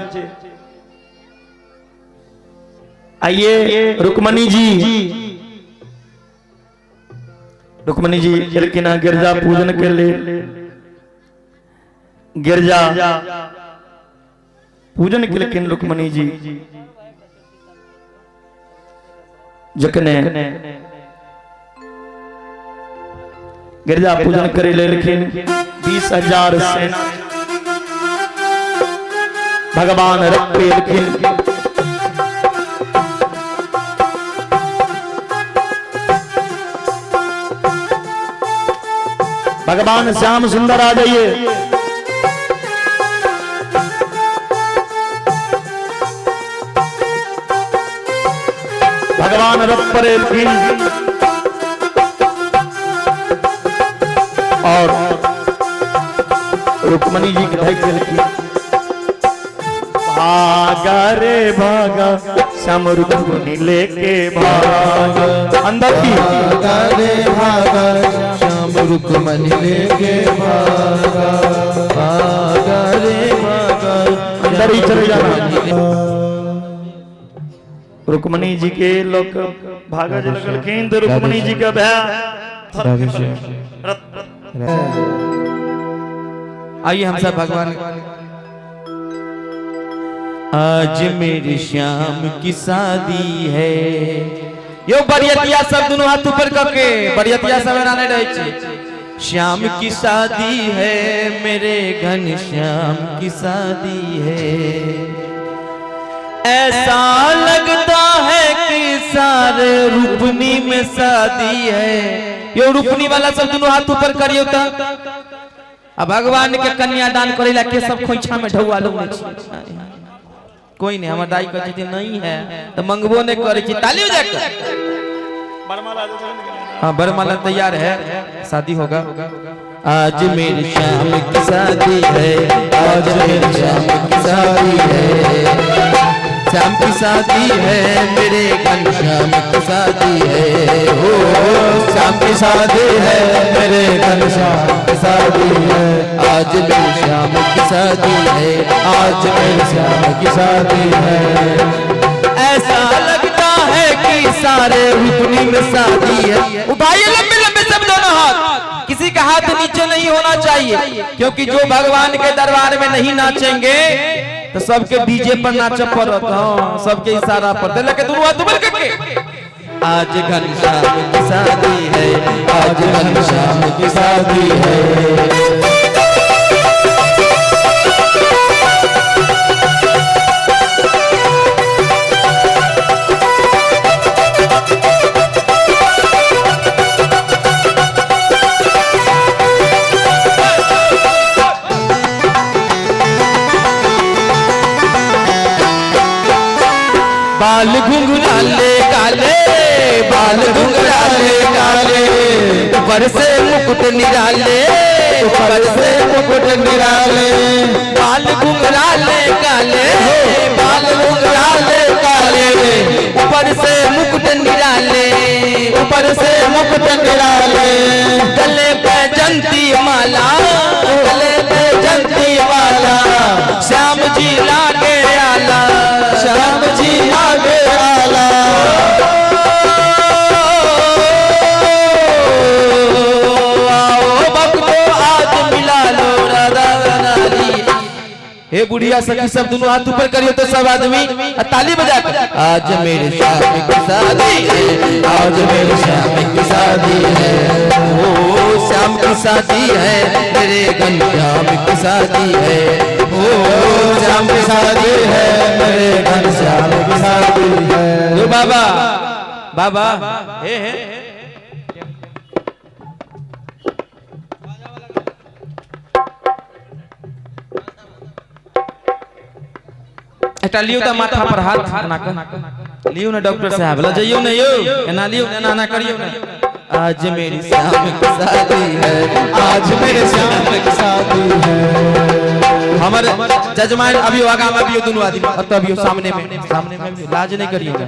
आइए रुक्मणी जी, रुक्मणी जी एलखिन हँ गिरजा पूजन के लेल। गिरजा पूजन केलखिन रुक्मणी जी। जखने गिरजा पूजन करे लेलखिन, 20,000 सेना भगवान रथ पे एलखिन। भगवान श्याम सुंदर आ जाइए। भगवान रथ पर एलखिन और रुक्मणी जी के ढक देलखिन। भागा रे भागा श्याम रुक्मणी लेके भागा। अंदर की
भागा रे भागा श्याम रुक्मणी लेके भागा, भागा रे भागा।
अंदर ही चले जाना। रुक्मणी जी के लोग भागा जे लगलखिन तो रुक्मणी जी के भाई
आइए हम सब भगवान। आज मेरे श्याम की शादी है। यो बरियतिया सब दोनों हाथ ऊपर करके, बरियतिया सब एना नहीं रहै छै। श्याम की शादी है, मेरे घन श्याम की शादी है। ऐसा लगता है कि सारे रूपनी में शादी है। यो रूपनी वाला सब दोनों हाथ ऊपर करियो त। आ भगवान के कन्यादान करेला के सब खोइछा में ढौआ लगने छी? कोई नहीं। हमर दाई कहै छथिन नहीं है तो मंगबो नहीं करै छी। ताली बजा के। हाँ, बरमाला तैयार है, शादी होगा। आज मेरी श्याम की शादी है, आज मेरी श्याम की शादी है, श्याम की शादी है, मेरे घन श्याम की शादी है। हो श्याम की शादी है, मेरे घन श्याम की शादी है। आज मेरे श्याम की शादी है, आज मेरे श्याम की शादी है। ऐसा लगता है कि सारे रुकनी में शादी है। उठाइए लंबे लंबे सब दोनों हाथ, किसी का हाथ नीचे नहीं होना चाहिए, क्योंकि जो भगवान के दरबार में नहीं नाचेंगे तो सबके डीजे पर नाच पड़त। हाँ, सबके इशारा पर दे के दोनों हाथ ऊपर करके। आज घनश्याम की शादी है, आज घनश्याम की शादी है। बाल घुंघराले काले, बाल घुंघराले काले, ऊपर से मुकुट निराले, ऊपर से मुकुट निराले। बाल घुंघराले काले, बाल घुंघराले काले, ऊपर से मुकुट निराले, ऊपर से मुकुट निराले। गले पे जंती माला, गले पे जंती माला, श्याम जी लागे आला, श्याम जी लागे आला। आओ भक्तो आज मिला लो राधा रानी। हे बुढ़िया सखी सब दोनों हाथ ऊपर करियो तो सब आदमी आ ताली बजा कर। आज मेरे श्याम की शादी है, आज मेरे श्याम की शादी है। ओ श्याम की शादी है मेरे घनश्याम की शादी है। ओ श्याम की शादी है मेरे घनश्याम की शादी है। यो बाबा बाबा हे हे एकटा लियौ तऽ माथा पर हाथ एना कऽ लियौ ने डॉक्टर साहब, ल जइयौ ने यौ, एना लियौ ने, एना एना करियौ ने। आज मेरी श्याम की शादी है,
आज मेरे श्याम की शादी है।
हमर जजमान अभियो आगा में अभियो दुनू आदमी अत अभियो सामने में, सामने में अभियो, लाज नहीं करियो ने।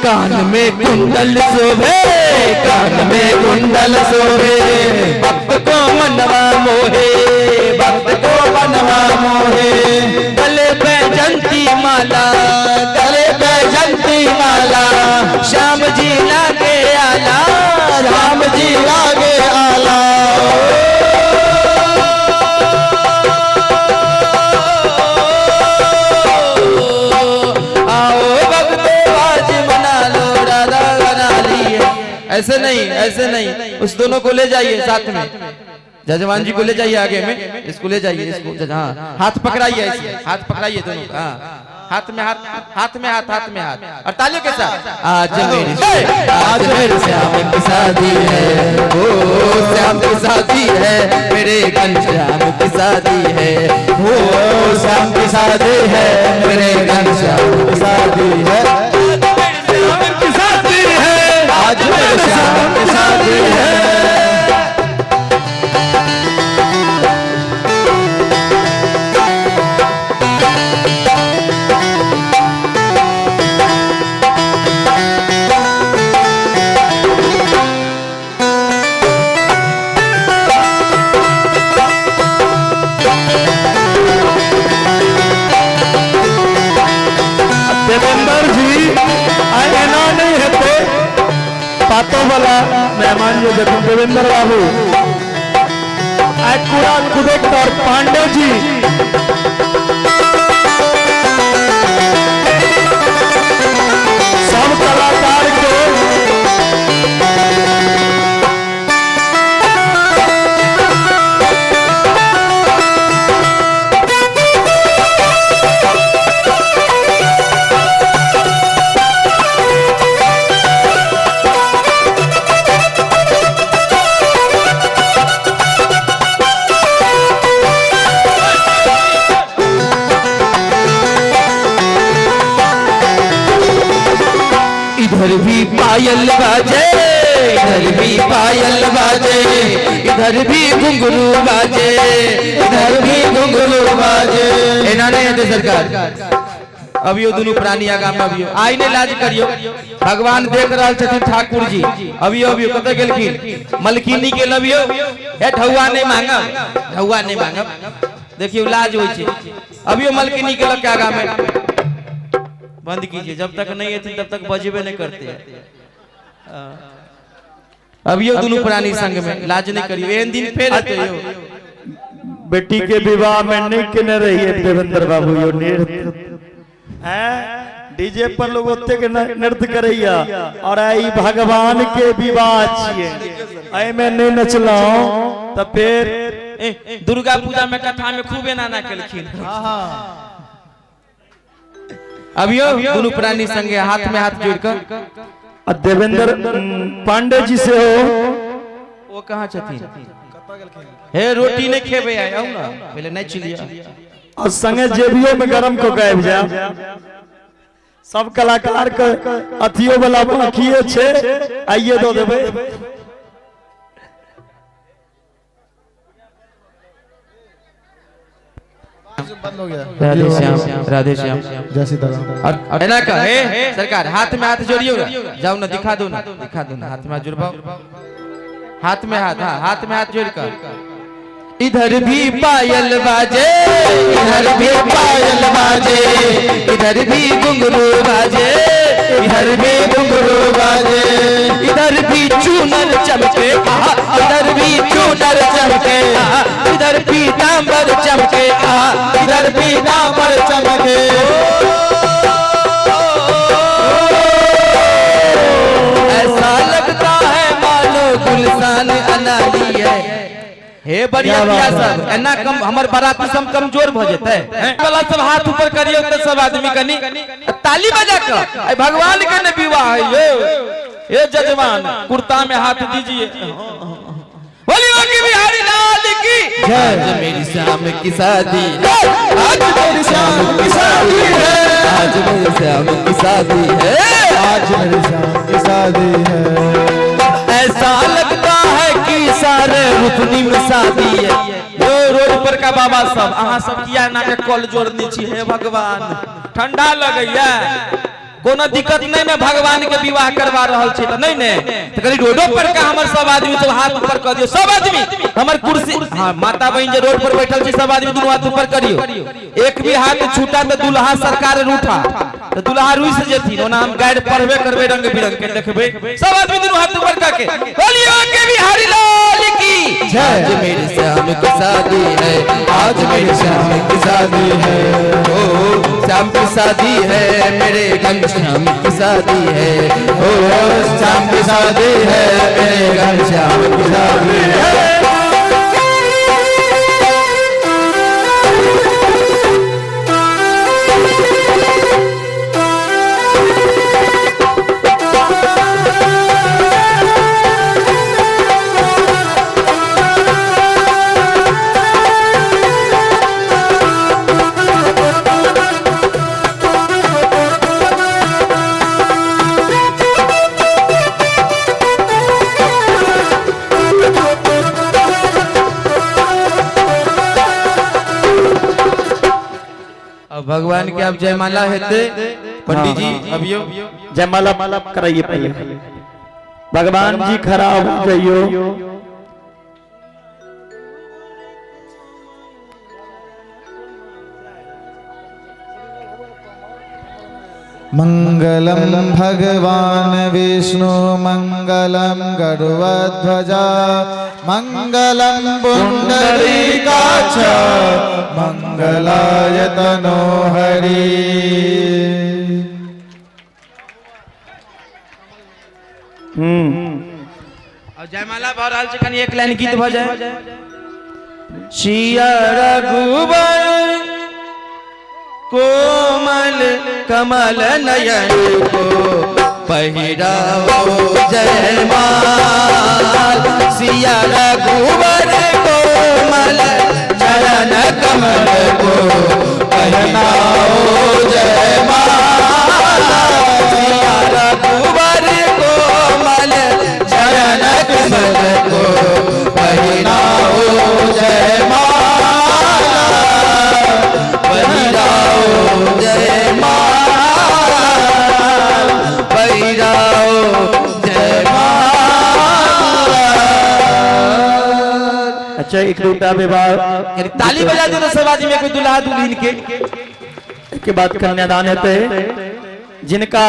कान में कुंडल शोभे, कान में कुंडल शोभे, भक्त को मनवा मोहे, भक्त को मनवा मोहे। गले पे जंती माला, गले पे जंती माला, श्याम जी लागे आला,
राम जी लागे आला।
आओ भक्तो आज मना लो राधा बना लिए। ऐसे नहीं, ऐसे नहीं, उस दोनों को ले जाइए साथ में, जजमान जी को ले जाइए आगे में, इसको ले जाइए, इसको, हाँ हाथ पकड़ाइए, ऐसे हाथ पकड़ाइए दोनों का, हाँ हाथ में हाथ, हाथ में हाथ, हाथ में हाथ, और तालियों के साथ। आज मेरी, आज मेरे श्याम की शादी है, ओ श्याम की शादी है, मेरे घनश्याम की शादी है, ओ श्याम की शादी है, मेरे घनश्याम की शादी है,
श्याम की शादी है,
आज मेरे श्याम की शादी है।
देवेंद्र जी आइ एना नहीं हेतै, पातो वाला मेहमान जे देखो देवेंद्र बाबू आइ पूरा कुदेक और पांडे जी सब कलाकार के
इधर भी पायल बाजे, इधर भी पायल बाजे, इधर भी घुंघरू बाजे, इधर भी घुंघरू बाजे। एना नहीं हेतै सरकार, अभियो दुनू प्राणी आगा में अभियो आइ नहीं लाज करियो, भगवान देख रहल छथिन ठाकुर जी। अभियो अभियो कतऽ गेलखिन मलकिनी के लबियो, हे ढौआ नहीं मांगब, ढौआ नहीं मांगब, देखियो लाज होइ छै। अभियो मलकिनी के लग के आगा में बंद कीजिए, जब तक नहीं एथिन तब तक बजबे नहीं करते हैं। अभियो दुनू प्राणी संग में लाज नहीं करियो, एहन दिन फेर एतै यौ।
बेटी के विवाह में नहीं केने रहिए देवेंद्र बाबू यो नृत्य, हैं डीजे पर लोग ओते के नृत्य करैया, और आई भगवान के विवाह छिए, एहि में नहीं नचलौं त फिर
दुर्गा पूजा में कथा में खूब एना ना केलखिन। अभियो दुनू प्राणी संगे हाथ में हाथ जोड़कर।
आ देवेंद्र पांडे जी से हो
वो कहाँ छथिन? हे रोटी नहीं खेबे आइ, आउ ना पहिले नाचि लिअ।
और संगे जेबियो में गरम को के आबि जायब। सब कलाकार के अथियो वाला बाकिए छै, आइए दऽ देबै।
बंद हो गया।
राधे श्याम, राधे श्याम।
जय सीताराम।
और एना कहे सरकार, हाथ में हाथ जोड़ियो ना, जाओ ना, दिखा दो ना, दिखा दो ना, हाथ में हाथ जुड़वाओ, हाथ में हाथ, हाँ, हाथ में हाथ जोड़ कर। इधर भी पायल बाजे, इधर भी पायल बाजे, इधर भी घुंघरू बाजे, इधर भी घुंघरू बाजे, इधर भी चूनर चमके, आहा, इधर भी चूनर चमके, आहा, इधर भी दामर चमके, आहा, इधर भी दामर चमके। ऐसा लगता है मानो गुलशन अनाली है। हे बढ़िया बिया सब एना कम हमर बाराती सब कमजोर भ जेतै वाला सब हाथ ऊपर करियो त सब आदमी कनी ताली बजा क। ए भगवान के ने विवाह है यो। हे जजमान, कुर्ता में हाथ दीजिए। बोलिए बाकी बिहारी लाल की
जय।
आज मेरी श्याम की शादी है,
आज मेरी श्याम की शादी है,
आज मेरी श्याम की शादी है,
आज मेरी श्याम की शादी है।
ऐसा लगता है कि सारे रुपनी में शादी है। यो रोड पर का बाबा सब अहाँ सब किया ना के कॉल जोड़ने छी। हे भगवान, ठंडा लगैया, कोनो दिक्कत नहीं ने, भगवान के विवाह करवा रहल छी त नहीं ने, त कनी रोडो पर का हमर सब आदमी सब हाथ ऊपर कर दियो, सब आदमी हमर कुर्सी, हाँ माता बहन जे रोड पर बैठल छी सब आदमी दुनू हाथ ऊपर करियो। एक भी हाथ छूटा त दुल्हा सरकार रूठा, त दुल्हा रुस जेथिन। ओना हम गाइड पढ़बे करबे रंग बिरंग के देखबे। सब आदमी दुनू हाथ ऊपर करके बोलियो के बिहारी लाल की
जय।
आज मेरी श्याम की शादी है, आज मेरी श्याम की शादी है, ओ श्याम की शादी है, मेरे घर श्याम की शादी है, ओ श्याम की शादी है, मेरे घर श्याम की शादी है। अब भगवान के अब जयमाला हेते पंडित जी अभियो
जयमाला कराइए पहले। भगवान जी खड़ा हो जाइयो।
मंगलम भगवान विष्णु मंगलम गरुड़ध्वजा मंगलम पुंडरीकाक्ष मंगलाय तनोहरि।
और जयमाला भऽ रहल छै, कनी एक लाइन गीत भऽ जाय। सिया रघुबर कोमल कमल नयन को पहिराओ जयमाल, सिया रघुबर कोमल चरण कमल को पहिराओ जयमाल, सिया रघुबर कोमल चरण कमल को पहिराओ जयमाल, पहिराओ जयमाल, पहिराओ जयमाल।
अच्छा, एक दूटा विवाह
यानी ताली बजा दो ना सब आदमी कोई दुल्हा दुल्हन
के बाद कन्यादान हेतै। जिनका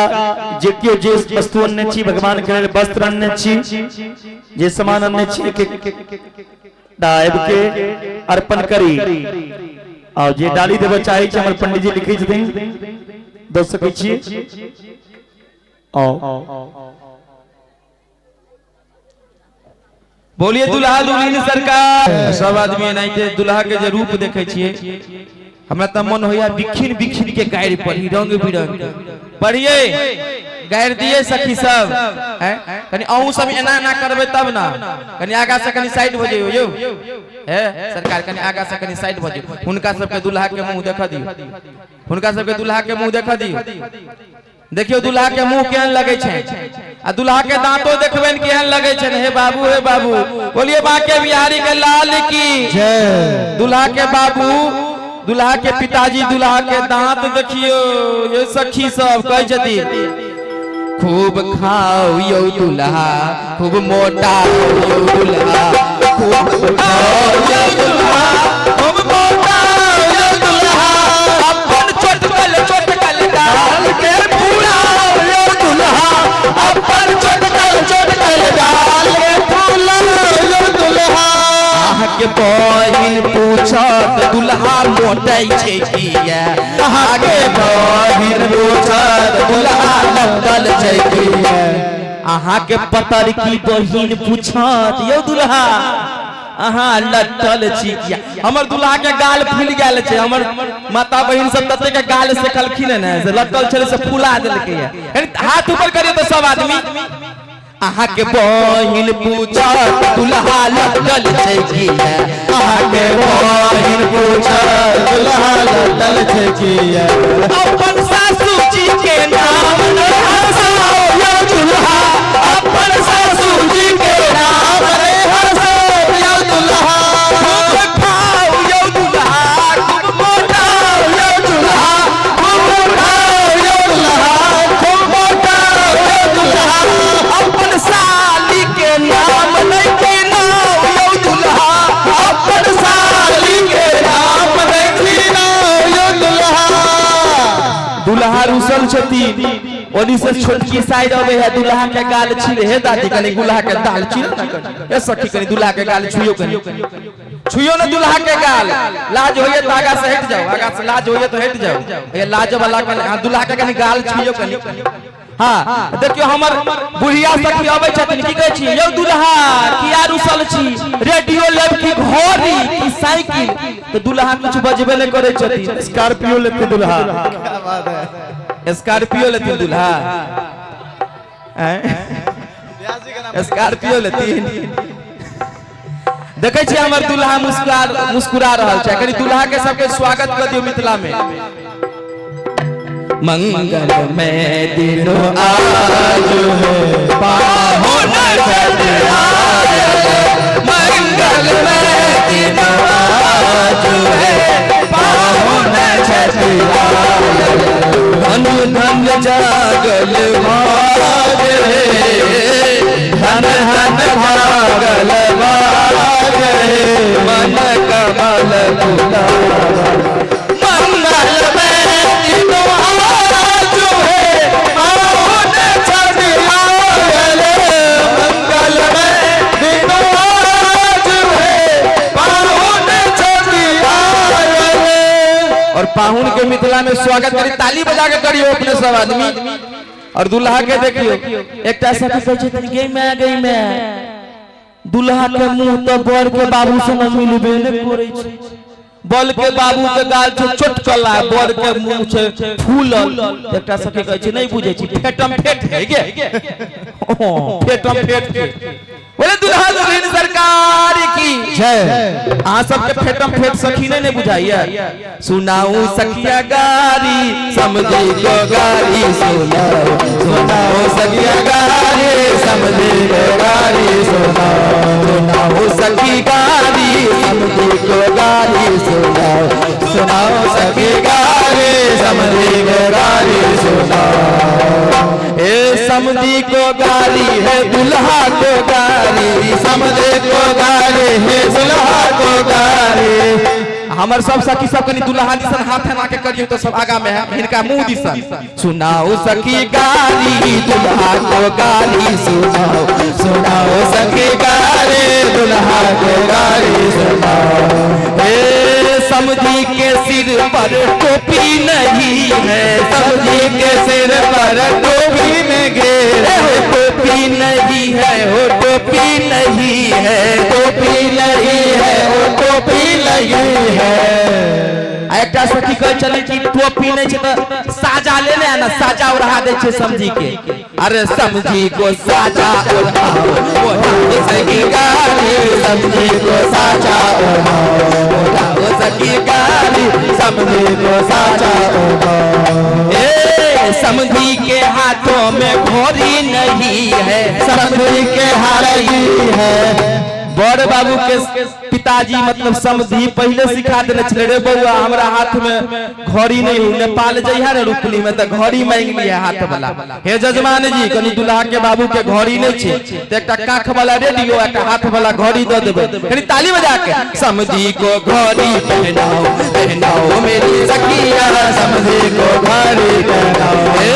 जे केओ जे वस्तु अनने छी भगवान के लेल, वस्त्र अनने छी, जे सामान अनने छी, एक एक आबि के अर्पण करी। और जे डाली देबऽ चाहै छी, हमर पंडित जी लिखै छथिन, दऽ सकै छी। आओ
बोलिए दुल्हा दुल्हन सरकार। सब आदमी एनाहिते दुल्हा के जे रूप देखे छियै, हमरा तऽ मन होइया बिखिन बिखिन के गारि पढ़ी, रंग बिरंग के पढ़िए, गारि दिए सखी सब। हैं, कनि अहूँ सब एना एना करबै तब ना, कनि आगा से कनि साइड भऽ जइयौ यौ। हे सरकार, कनि आगा से कनि साइड भऽ जइयौ, हुनका सबके दुल्हा के मुंह देख दियौ, हुनका सबके दुल्हा के मुंह देख दियौ। देखियौ दुल्हा के मुंह केहन लगै छै, आ दुल्हा के दांतो देखबनि केहन लगै छै। हे बाबू, हे बाबू, बोलिए बांके बिहारी के लाल की
जय।
दुल्हा के बाबू, दुल्हा के पिताजी, दुल्हा के दांत देखियो। ये सखी सब कहै छथिन, खूब खाओ यौ दुल्हा, खूब मोटा यौ दुल्हा, खूब खाओ यौ दुल्हा, खूब मोटा यौ दुल्हा, अपन छोटकल छोटकल गाल के फुलाओ यौ दुल्हा, अपन छोटकल छोटकल गाल के फुलाओ यौ दुल्हा। अहाँके बहिन पूछत दुल्हा मोटै छै किया, अहाँके बहिन पूछत दुल्हा लटल छै किया, अहाँके पतरकी बहिन पूछत यौ दुल्हा अहाँ लटल छी किया। हमर दुल्हा के गाल फूलि गेल छै, हमर माता बहिन सब तते के गाल सेकलखिन ने से लटल छलै से फुला देलकै। हाथ ऊपर करियौ तऽ सब आदमी। अहाँके बहिन पूछत दुल्हा लटल छै किया, अहाँके बहिन पूछत
दुल्हा लटल छै किया।
अपन सासू जी के नाम नहि हँसाओ यौ दुल्हा, अपन सासू जी के नाम नहि हँसाओ यौ दुल्हा, खूब खाओ यौ दुल्हा, खूब मोटाओ यौ दुल्हा, खूब खाओ यौ दुल्हा, खूब मोटाओ यौ दुल्हा, अपन साली के नाम नहि गिनाओ यौ दुल्हा, अपन साली के नाम नहि गिनाओ यौ दुल्हा। दुल्हा रुसल छथिन, ओनी से छोटकी साइड अबै है, दुल्हा के गाल छील। हे दादी, कनी दुल्हा के गाल छील ना कनी, ए सखी कनी दुल्हा के गाल छुइयो, कनी छुइयो ना दुल्हा के गाल। लाज होइए तो आगा से हट जाओ, आगा से लाज होइए तो हट जाओ, ये लाज वाला कनी, हाँ, दुल्हा के कनी गाल छुइयो कनी। हाँ देखियो हमर बुढ़िया सखी अबै छथिन, की कहै छी यौ दुल्हा किया रुसल छी, रेडियो लेब की घड़ी की साइकिल? तो दुल्हा कुछ बजबे नहि करै छथिन।
स्कॉर्पियो लेते दुल्हा,
क्या बात है,
स्कॉर्पियो लेथिन दुल्हा, स्कॉर्पियो लेथिन। देखै छियै हमर दुल्हा मुस्कुरा मुस्कुरा रहल छै। कनि दुल्हा के सबके स्वागत कर दियौ मिथिला में। मंगल में दिनो आज है पाहुन मंगल में दिनो आज है पाहुन धन धन जागल भाग रे, धन धन भागल भाग रे, मन कमल फुला। मंगल में दिनो आज है पाहुन छठियार, मंगल में दिनो आज है पाहुन छठियार। और पाहुन के मिथिला में स्वागत करी, ताली बजा के करियो अपने सब आदमी। और दुल्हा के देखियो, एकटा सखी कहै छथिन गई मैं गई मैं, दुल्हा के मुंह तो बर के बाबू से न मिलबे ने करै छै, बल के बाबू के गाल छै चोटकला, बर के मुंह छै फूलल। एकटा सखी कहै छै नहीं बुझै छी, फेटम फेट है गे, फेटम फेट छै। बोले दुल्हा दुल्हन सरकार की
जय।
अहाँ सबके फेटम फेट सखी नहीं ने बुझाइया। सुनाऊ सखिया गारी समझी को गारी सुनाओ, सुनाओ सखिया गारी समझी को गारी सुनाओ, सुनाओ सखी गारी समझी को गारी सुनाओ, सुनाओ सखी गारी समझी को गारी सुनाओ। ए समझी को गारी है दुल्हा को गारी, समझी को गारी है दुल्हा को गारी। हमर सब सखी सब कनी दुल्हा दिसन हाथ एना के करियो तो सब आगा में है, हिनका मुंह दिसन। सुनाओ सखी गारी दुल्हा को गारी सुनाओ, सुनाओ सखी गारी दुल्हा को गारी सुनाओ। ए समझी के सिर पर टोपी नहीं है, समझी के सिर पर टोपी में घेर, टोपी नहीं है हो टोपी नहीं है, टोपी नहीं है हो टोपी नहीं है। आ एकटा सखी कहै छलै कि टोपी नहि छै तऽ साजा लेने आ ने, साजा ओढ़ा दै छै समझी के। अरे समझी को साजा ओढ़ाओ, ओढ़ाओ सखी गाली, समझी को साजा ओढ़ाओ, ओढ़ाओ सखी गाली, समझी को साजा ओढ़ाओ। ए समझी के हाथों में घोड़ी नहीं है, समझी के हाथ
है।
बड़ बाबू के पिताजी मतलब समझी पहले सिखा देने छलै, रे बौआ हमरा हाथ में घड़ी नहीं हो, नेपाल जइहा रे रुपली में तऽ घड़ी मांगि लिहे हाथ वाला। हे जजमान जी, कनी दुल्हा के बाबू के घड़ी नहीं छै तऽ एकटा काख वाला रेडियो एकटा हाथ वाला घड़ी दऽ देबै, कनी ताली बजा के। समझी को घड़ी पहनाओ, पहनाओ मेरी सखिया, समझी को घड़ी पहनाओ। ए,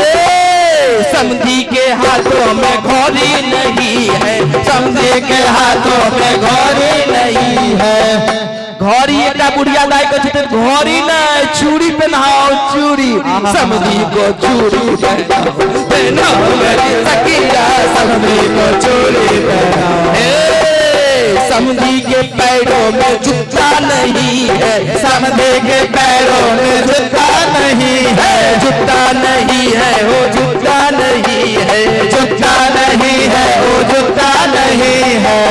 समधी के हाथों में घड़ी नहीं है, समधी के हाथों में घड़ी नहीं है। घड़ी एकटा बुढ़िया दाई कहै छथिन घड़ी नहीं, चूड़ी पहनाओ चूड़ी, समधी को चूड़ी पहनाओ, पहनाओ मेरी सखिया, समधी को चूड़ी पहनाओ। ए, समधी के पैरों में जूता नहीं है, समधी के पैरों में जूता नहीं है, जूता नहीं है, हो जूता नहीं है, जूता नहीं है, हो जूता नहीं है।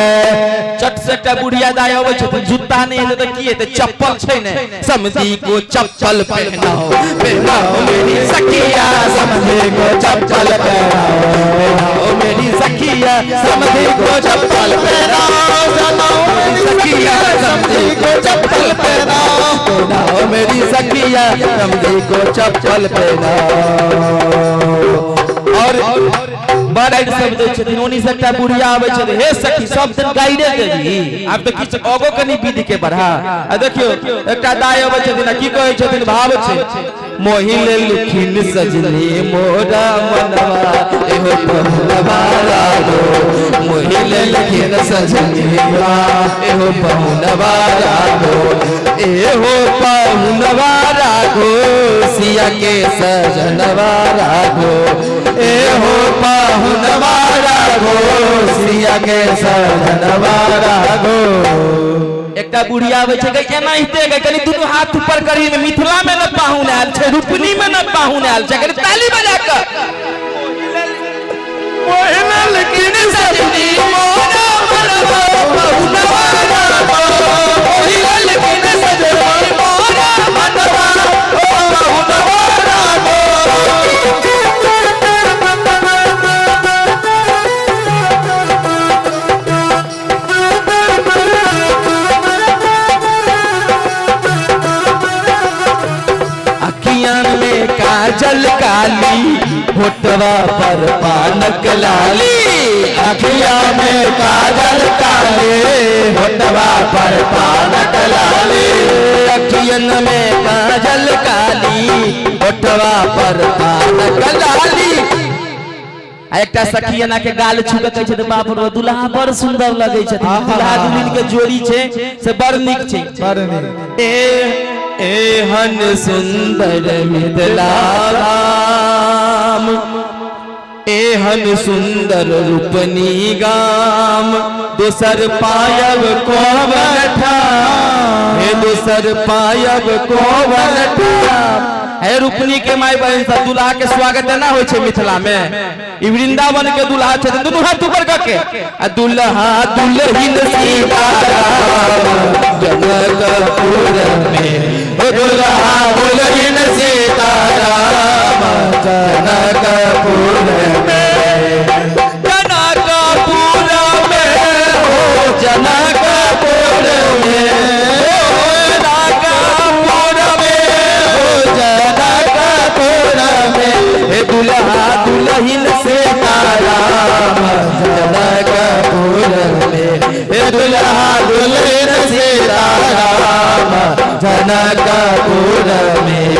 चट से एकटा बुढ़िया दाई अबै छथिन, जूता नहि हेतै तऽ की हेतै, चप्पल छै ने, समधी को चप्पल पहनाओ, पहनाओ मेरी सखिया, समधी को चप्पल पहनाओ, पहनाओ मेरी सखिया, समधी को चप्पल पहनाओ, पहनाओ मेरी सखिया, समधी को चप्पल पहनाओ, पहनाओ मेरी सखिया, समधी को चप्पल पहनाओ। और बड़ सब दै छथिन, ओनी से एकटा बुढ़िया आबै छथिन, हे सखी सब दिन गाइडे देबी, आब तऽ किछु अगो कनी विधि के बढ़ा। आ देखियौ एकटा दाइ अबै छथिन आ की कहै छथिन, भाव छै, मोहि लेलखिन सजनी मोरा मनवा, एहो पहुनवा राघो, मोहि लेलखिन सजनी एहो पहुनवा राघो, एहो पहुनवा राघो, सिया के सजनवा राघो, एहो पहुनवा राघो, सिया के सजनवा राघो। एकटा बुढ़िया आबै छै, गै एनाहिते गै, कनी दुनू हाथ ऊपर करी, मिथिला में न पाहुन आयल छै, रुपनी में न पाहुन आयल छै, कनी ताली बजा कऽ। मोहि लेलखिन सजनी मोरा मनवा, पहुनवा राघो, मोहि लेलखिन सजनी मोरा मनवा, पहुनवा राघो। अखियां में काजल काली, होठवा पर पानक लाली, अखियां में काजल काली, होठवा पर पानक लाली, अखियन में काजल काली, होठवा पर पानक लाली। आ एकटा सखी एना के गाल छू के कहै छथिन, बाप रे दुल्हा बड़ सुंदर लगै छथिन, दुल्हा दुल्हिन के जोड़ी छै से बड़ नीक छै,
बड़ नीक।
ए एहन सुंदर मिथिला धाम, एहन सुंदर रूपनी गाम, दोसर पायब कोवन ठाम, हे दोसर पायब कोवन ठाम। हे रूपनी के माय बहन सब दुल्हा के स्वागत एना होइ छै मिथिला में, ई वृंदावन के दुल्हा छथिन, दुनू हाथ ऊपर कऽ के, आ दुल्हा दुल्हिन सीता राम जनकपुर में, ओ दुल्हा दुल्हिन सीता राम जनकपुर में, जनकपुर में, हो जनकपुर में, हो जनकपुर में, हो जनकपुर में, हे दुल्हा दुल्हिन सीता राम जनकपुर में, हे दुल्हा दुल्हिन सीता राम जनकपुर में।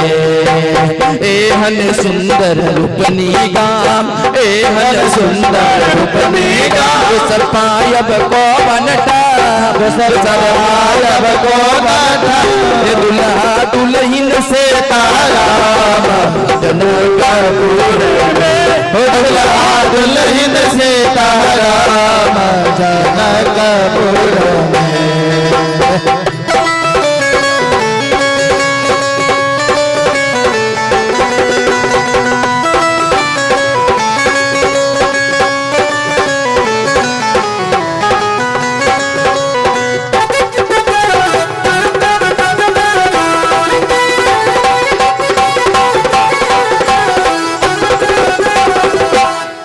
एहन सुंदर रूपनी गाम, एहन सुंदर रूपनी गाम, दोसर पायब कोवन ठाम, दोसर पायब कोवन ठाम, हे दुल्हा दुल्हिन सीता राम जनकपुर में, हो दुल्हा दुल्हिन सीता राम जनकपुर में।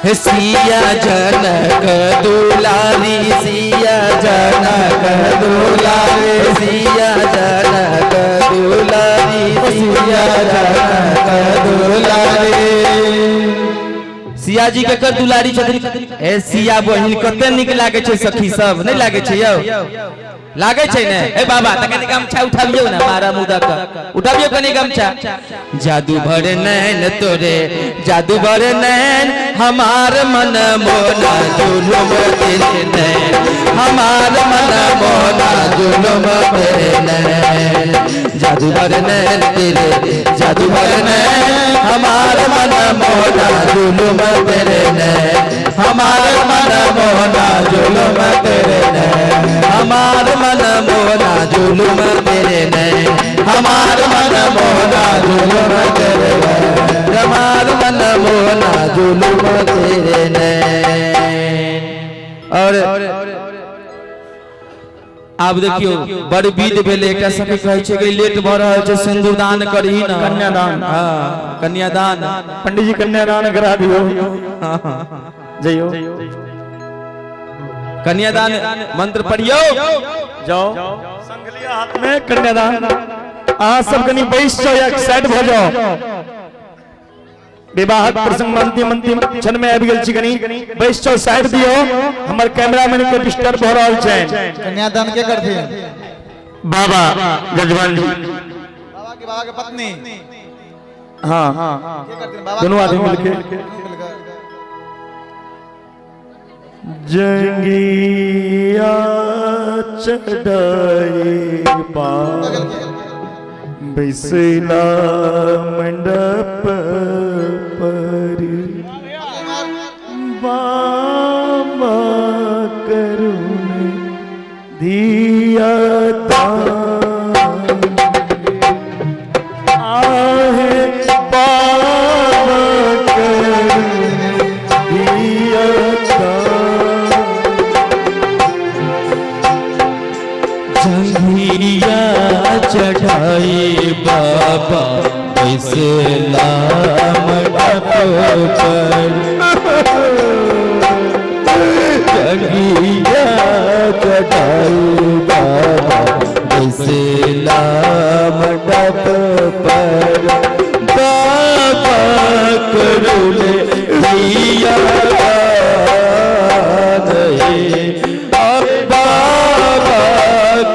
हे सिया जनक दुलारी, सिया जनक दुलारी, सिया जनक दुलारी, सिया जनक दुलारी। सिया जी के कर दुलारी छथिन। ए सिया बहिन कते नीक लागे छै सखी सब, नहीं लागे छै यौ? लागे छै ने? ए बाबा त कनि गमछा उठाबियौ ने, मारा मुदा क उठाबियौ कनि गमछा। जादू भरे नैन तोरे, जादू भरे नैन हमार मन मोना जुलुम तेरे नैन, हमार मन मोना जुलुम तेरे नैन, जादू भरे नैन तेरे, जादू भरे नैन हमार मन मोना जुलुम तेरे नैन, हमार मन मोना जुलुम तेरे नैन, हमार मन मोना जुलुम तेरे नैन, हमार मन मोना जुलुम तेरे नैन, हमार मन मोना जुलुम तेरे नैन। और आब देखियो बड़ विध भेलै। एकटा सखी कहै छै कि लेट भऽ रहल छै, सिंदूरदान करही ना,
कन्यादान।
हाँ कन्यादान।
पंडित जी कन्यादान करा दियो, जइयो।
कन्यादान मंत्र पढ़ियो।
जाओ, संग लिया हाथ में कन्यादान। अहाँ सब कनी बैस जाओ या साइड भऽ जाओ। विवाहक प्रसंग अंतिम अंतिम क्षण में आबि गेल छी, कनी बैस जाओ, साइड दियो, हमर कैमरामैन के डिस्टर्ब भऽ रहल छै।
कन्यादान के करथिन?
बाबा जजमान जी।
बाबा के, बाबा के पत्नी?
हाँ।
के करथिन बाबा?
दोनों आदमी मिलके।
मिलके।
जंगिया चढ़ाई बा बैसला मंडप पर, बाबा करुण दिया दान आहे, बाबा करुण दिया दान।
जंघिया चढ़ाई बाबा बैसला मंडप पर, जंघिया चढ़ाई बाबा बैसला मंडप पर, बाबा करुण दिया दान हे, बाबा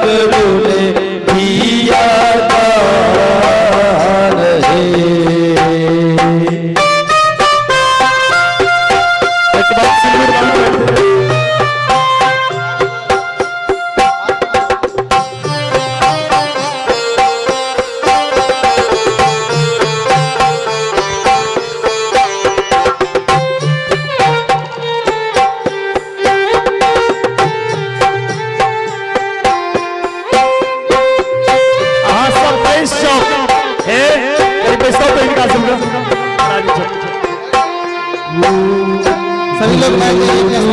करुण दिया दान हे।
एक बार सिंदूर दान कर दे। अहाँ सब बैस जाओ। हे कहीं बैसाओ तो इनका सबका।
सभी लोग बैठ जाइए अपने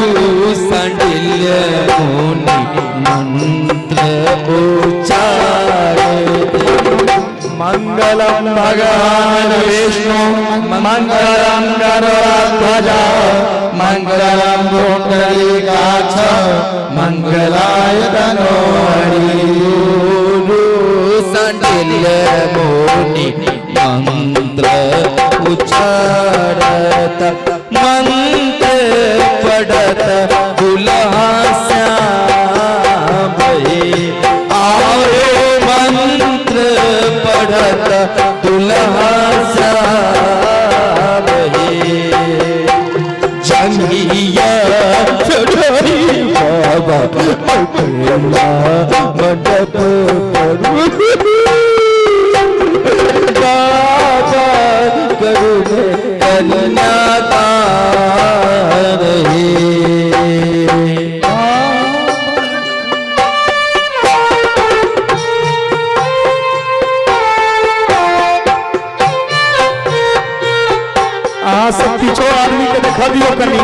स्थान पे।
संडिल मुनि मंत्र उच्चारे,
मंगलम भगवान विष्णु मंगलम गरुड़ध्वज
मंगलम पुंडरीकाक्ष मंगलाय तनोहरि।
संडिल मुनि मंत्र उच्चारत, मंत्र पढ़त दुल्हा श्याम हे, आरे मंत्र पढ़त दुल्हा श्याम हे। जंघिया चढ़ाई बाबा अकेला मंडप पर, बाबा करुण कन्यादान हे।
अहाँ सब पीछो आदमी के देखा दियो कनी।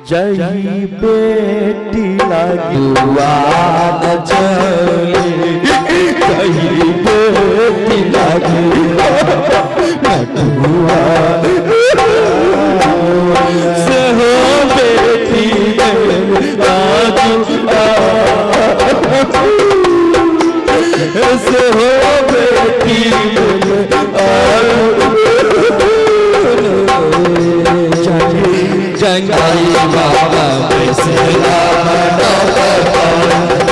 जय बेटी लागी
दुआ न चले। से हो बेटी से हो बेटी जंगली बाबा बिसरा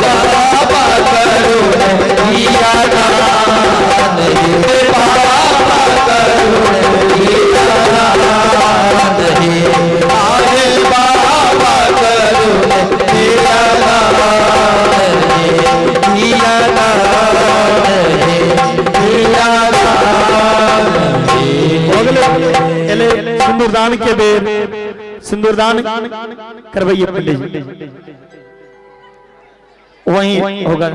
बाबा करो दिया दान बाबा करो दिया दान आए बाबा करो दिया दान दिया दान दिया दान।
भऽ गेलै। एलै सिन्दूरदान के बेर, सिन्दूरदान करबैये पंडित जी, वही होगा,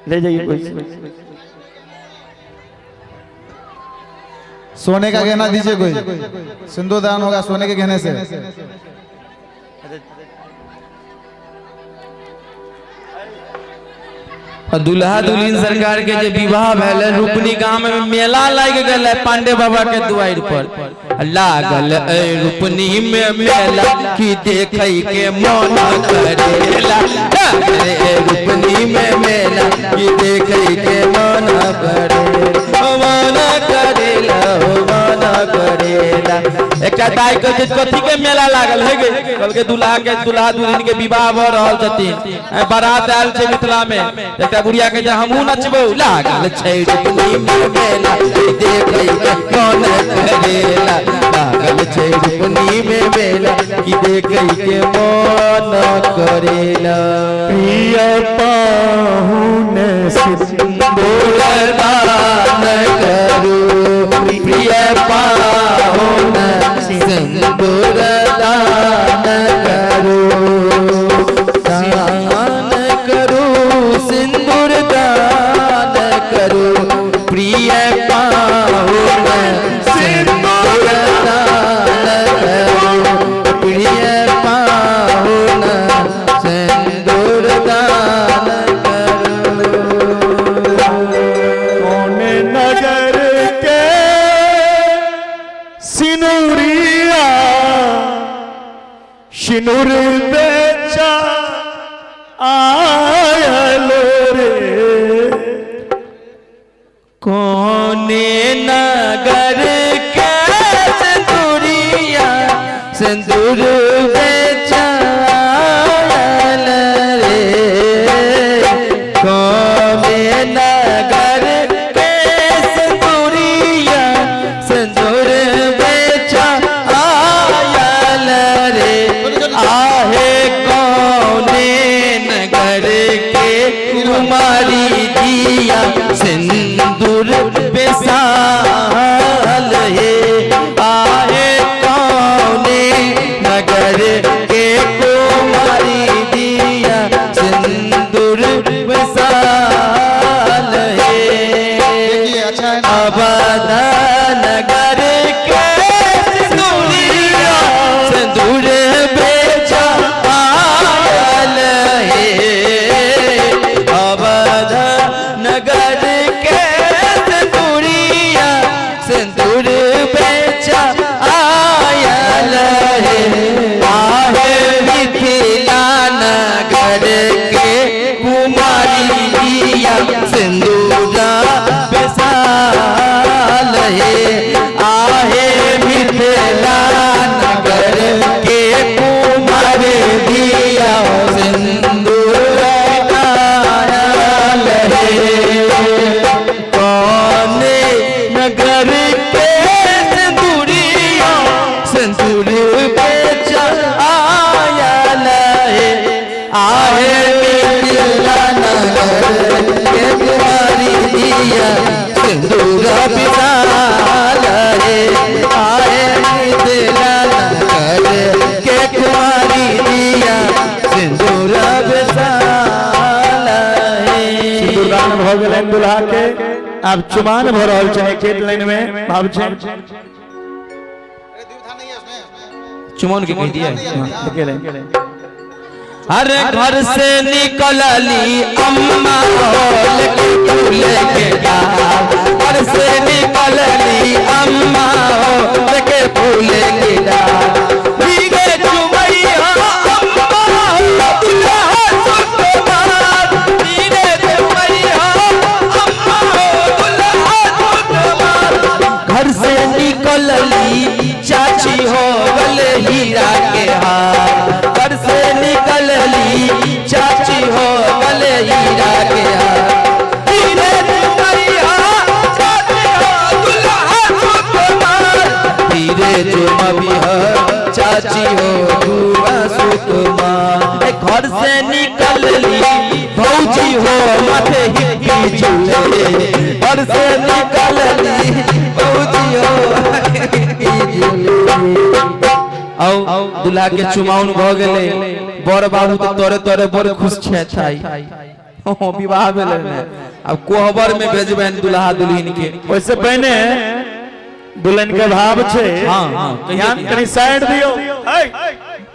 ले जाइए कोई।
सोने का गहना दीजिए कोई, सिंदूर दान होगा सोने के गहने से।
दुल्हा दुल्हन सरकार के जे विवाह भेल, रूपनी गांव में मेला लागि गेल पांडे बाबा के दुआरि पर। लागल ए रूपनी में मेला की देखै के मन करेला, लागल ए रूपनी में मेला की देखै के मन करेला, मन करेला, मन करेला। एकटा दाइ कहै छै, कथी के मेला लागल है गे? कहलकै दुल्हा के, दुल्हा दुल्हन के विवाह भऽ रहल छथिन, बारात आयल छै मिथिला में। एकटा बुढ़िया कहै छै, हमहूँ नचबौ। लागल छै रूपनी में मेला देखै के मन करेला, लागल छै रूपनी में मेला की देखै के मन करेला।
प्रिय पाहुन सिंदूर
दान करू, प्रिय पाहुन सिंदूर दान करू, दान करू सिंदूर दान करू, प्रिय पाहुन सिंदूर दान करू, प्रिय पाहुन सिंदूर दान करू।
कौन नगर के सिनुरिया सिनुर बेचा आयल रे?
कोने नगर के सिंदूरिया सिंदूर बेचायल रे? कोने नगर के सिंदूरिया सिंदूर बेचा आयल रे? आहे कोने नगर के कुमारी दिया सिंदूर बेसाल हे? आहे कौने नगर के कुमारी दिया सिंदूर बेसाल हे?
देखिए, अच्छा है ना?
अवध नगर के सिंदूरिया सिंदूर बेचा आयल हे, अवध नगर के सिंदूरिया सिंदूर बेचा आयल हे, आहे मिथिला नगर के कुमारी दिया सिंदूरा बेसाल हे, आहे मिथिला नगर के कुमारी दिया सिंदूर आयल हे। कौने नगर के सिंदूरिया सिंदूर बेचा आयल हे, आहे मिथिला नगर के कुमारी दिया सिंदूर बिसाल हे, आहे मिथिला नगर के कुमारी दिया सिंदूर बिसाल हे।
सिंदूरदान भऽ गेलनि दुल्हा के, आब चुमान भऽ रहल छै एक लाइन में भाव छै।
चुमौन के कह दिया।
एके लाइन।
अरे घर से निकलली अम्मा हो लेके फूल के डार, घर से निकलली अम्मा हो लेके फूल के डार, भीगे चुमैया अम्मा हो दुल्हा सुकुमार, भीगे चुमैया अम्मा हो दुल्हा सुकुमार, घर से निकलली चाची हो गले हीरा के हार, घर से निकलली चाची हो गले हीरा के हार, धीरे चुमैया चाची हो दुल्हा सुकुमार, धीरे चुमबिहा चाची हो दुल्हा सुकुमार, ए घर से निकलली भौजी हो माथे हिप्पी झूले, घर से निकलली भौजी हो हिप्पी झूले। आउ दुल्हा के चुमाउन भ गेलै, बर बाबू तो तोरे तोरे बड़ खुश छै छाई, हो विवाह भेलै ने, अब कोहबर में भेजबनि दुल्हा दुल्हिन के।
ओहिसे पहिने दुल्हन के भाव छै।
हाँ, हाँ, कहिए।
ध्यान कहीं साइड दियो।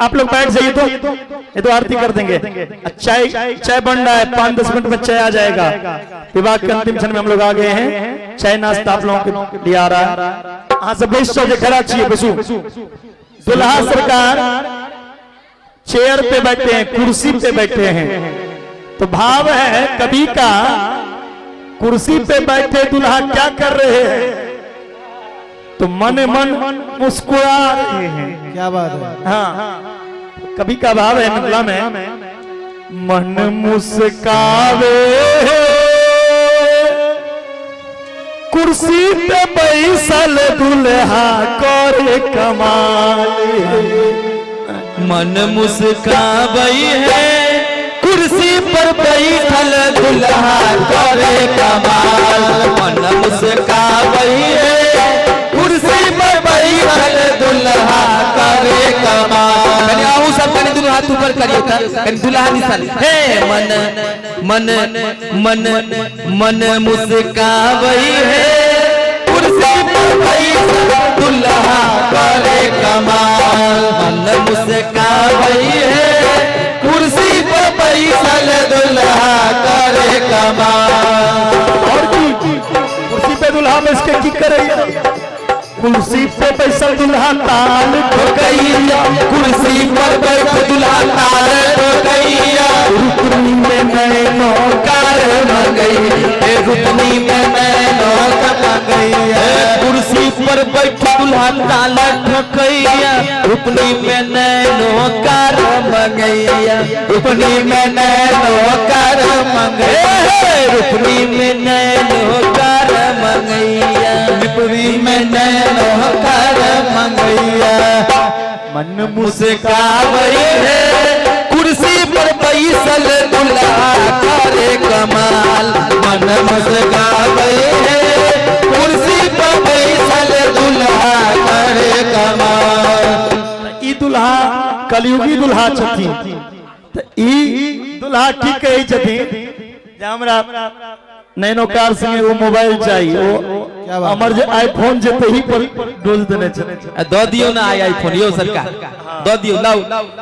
आप लोग बैठ जाइए, तो ये तो आरती कर देंगे। चाय चाय बन रहा है, 5-10 मिनट में चाय आ जाएगा। विवाह के अंतिम क्षण में हम लोग आ गए हैं, चाय नाश्ता आप लोगों के लिए आ रहा है। अहाँ सब बैस जाओ, जे खड़ा छियै बैसू। दुल्हा सरकार चेयर पे बैठे हैं, कुर्सी पे बैठे हैं, तो भाव है कवि का, कुर्सी पे बैठे दुल्हा क्या कर रहे हैं, तो मन मन मुस्कुरा रहे हैं।
क्या बात है।
हाँ, कवि का भाव है मिथिला में, मन मुस्कावे कुर्सी पे बैसल दुल्हा करे कमाल,
मन मुस्कावई है कुर्सी पर बैठल दुल्हा करे कमाल, मन मुस्कावई है कुर्सी पर बैठल दुल्हा करे कमाल। कनी आहू सब कनी दुनू हाथ ऊपर करियो त कनी दुल्हा निशान। हे मन मन मन मन मुस्कावई है कुर्सी पर बैठल दुल्हा करे कमाल, मन मुस्कावई है कुर्सी पर बैठल दुल्हा करे कमाल।
और की कुर्सी पे दुल्हा बैठ के की करैया, कुर्सी पे बैसल दुल्हा ताल
ठोकैया, कुर्सी पर बैठ दुल्हा ताल ठोकैया,
रुकनी में नैनो
कार मंगैया, रुकनी में नैनो मंगैया, कुर्सी पर बैठ दुल्हा ताल ठोकैया, रुकनी में नैनो कार मंगैया, रुकनी में नैनो कार मंगैया, रुकनी में नैनो कार मंगैया, रुकनी में नैनो कार मंगैया।
मन
मुस्कावई है कुर्सी पर बैसल दुल्हा करे कमाल, मन मुस्कावई है कुर्सी पर बैसल दुल्हा करे कमाल।
ई दुल्हा कलयुगी दुल्हा छथिन, त ई दुल्हा की कहै छथिन जे हमरा नैनो कार संगे एगो मोबाइल चाहिए, ओ हमर जे आईफोन जे तही पर डोज देने छै।
दऽ दियौ ना आई आईफोन यौ सरकार, दऽ दियौ, लाओ।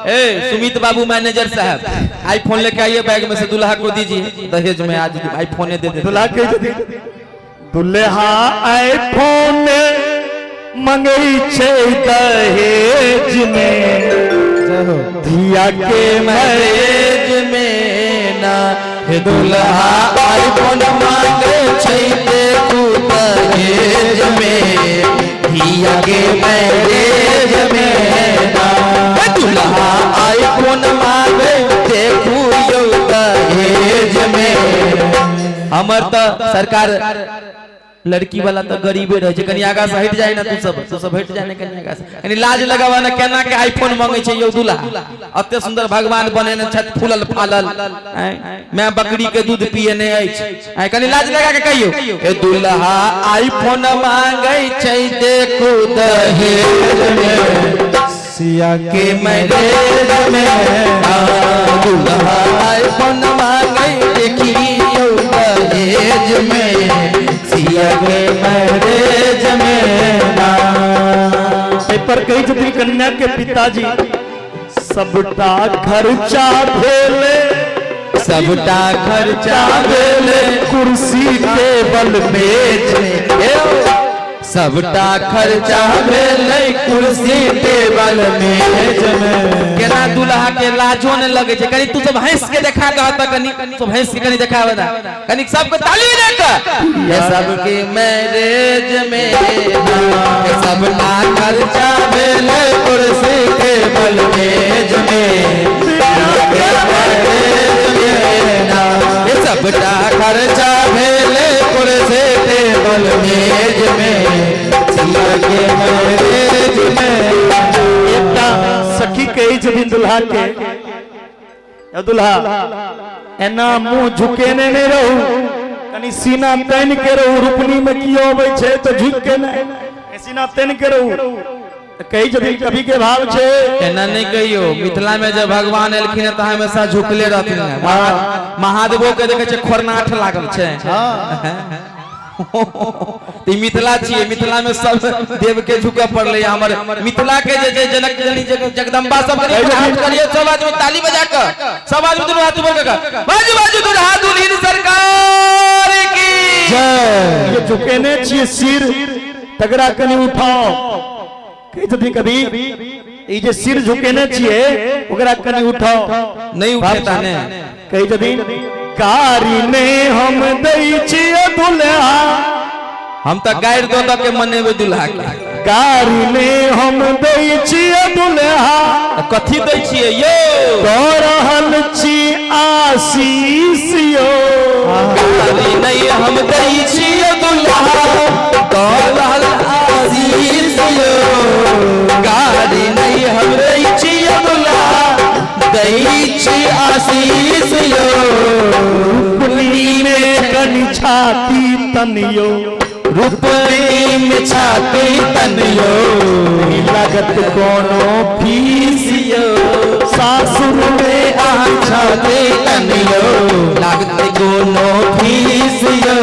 ए सुमित बाबू मैनेजर साहब आईफोन लेके आइए बैग में से, दुल्हा को दीजिए दहेज में, आज आईफोन दे दे।
दुल्हा कहै छथिन दुल्हा आईफोन मंगै छै दहेज में,
जय हो।
धिया के
मैरेज में ना, हे दुल्हा आईफोन मांगे छै देखू दहेज में, धिया के मैरेज में ना, हे दुल्हा आईफोन मांगे देखू यौ दहेज में। हमर त सरकार लड़की वाला तो गरीबे रहे छै, कनी आगा से हट जाय ना, तू सब हट जाय ना कनी आगा से, कनी लाज लगावा ना, केना के आईफोन मांगे छै यौ दुल्हा, एते सुंदर भगवान बनेने छथि फूलल फालल, मैं बकरी के दूध पियने अछि, कनी लाज लगा के कहियो, ए दुल्हा आईफोन मांगे छै देखू दहेज में,
सिया
के मैरेज में, दुल्हा आईफोन मांगे देखियो दहेज में, सिया के मैरेज में।
एहि पर कहै छथिन कन्या के पिताजी सबटा खर्चा भेलै,
सबटा खर्चा भेलै
कुर्सी टेबल मेज
में। सबटा खर्चा भेलै कुर्सी टेबल मेज में। केना दुल्हा के लाजो ने लगे छै, कनी तू सब हंस के देखा दह त, कनी सब हंस के कनी देखा बता, कनी सबके ताली दे के। ये सबके मैरिज में ये सबटा खर्चा भेलै कुर्सी टेबल मेज में। ये सबटा खर्चा भेलै कुर्सी टेबल मेज में, सबके मैरिज में।
एकटा सखी कहै छथिन दुल्हा के, यौ दुल्हा एना मुंह झुकेने नहि रहू, कनी सीना तानि के रहू। रुपनी में की अबै छै तऽ झुक के नहि, सीना तानि के रहू। तऽ कहै छथिन कवि के भाव छै,
एना नहीं कहियो, मिथिला में जब भगवान एलखिन तऽ हमेशा झुकले रहथिन। महादेवो के देखे छै खोरनाठ लागल छै। तऽ ई मिथिला छियै, मिथिला में सब देव के झुकऽ पड़लै। हमर मिथिला के जे जनक जननी जगदम्बा सब करियो, हाथ करियो सब आदमी ताली बजा के, सब आदमी दुनू हाथ ऊपर कऽ के बाजू बाजू दुल्हा दुल्हिन सरकार की
जय।
जे झुकेने छियै सिर तकरा कनि उठाओ। कहै छथिन कवि, ई जे सिर झुकेने छियै ओकरा कनि उठाओ।
नहीं उठेता ने।
कहै छथिन कारी ने हम दै छियै दुल्हा,
हम तऽ गारि दऽ दऽ के मनेबै दुल्हा के।
गारी ने हम दै छियै दुल्हा,
तऽ कथी दै छियै यौ?
दऽ रहल छी आशीष यौ।
गारी नहि हम दै छियै दुल्हा, दऽ रहल आशीष यौ। गारी नहि हम दै छियै दुल्हा, दै छी आशीष यौ।
रुपनी में कनि छाती तनियो,
रुपनी में छाती तनियो,
नहीं लागत कोनो फीस
यौ।
सासुर में
अहाँ छाती तनियो, लागत कोनो फीस यौ।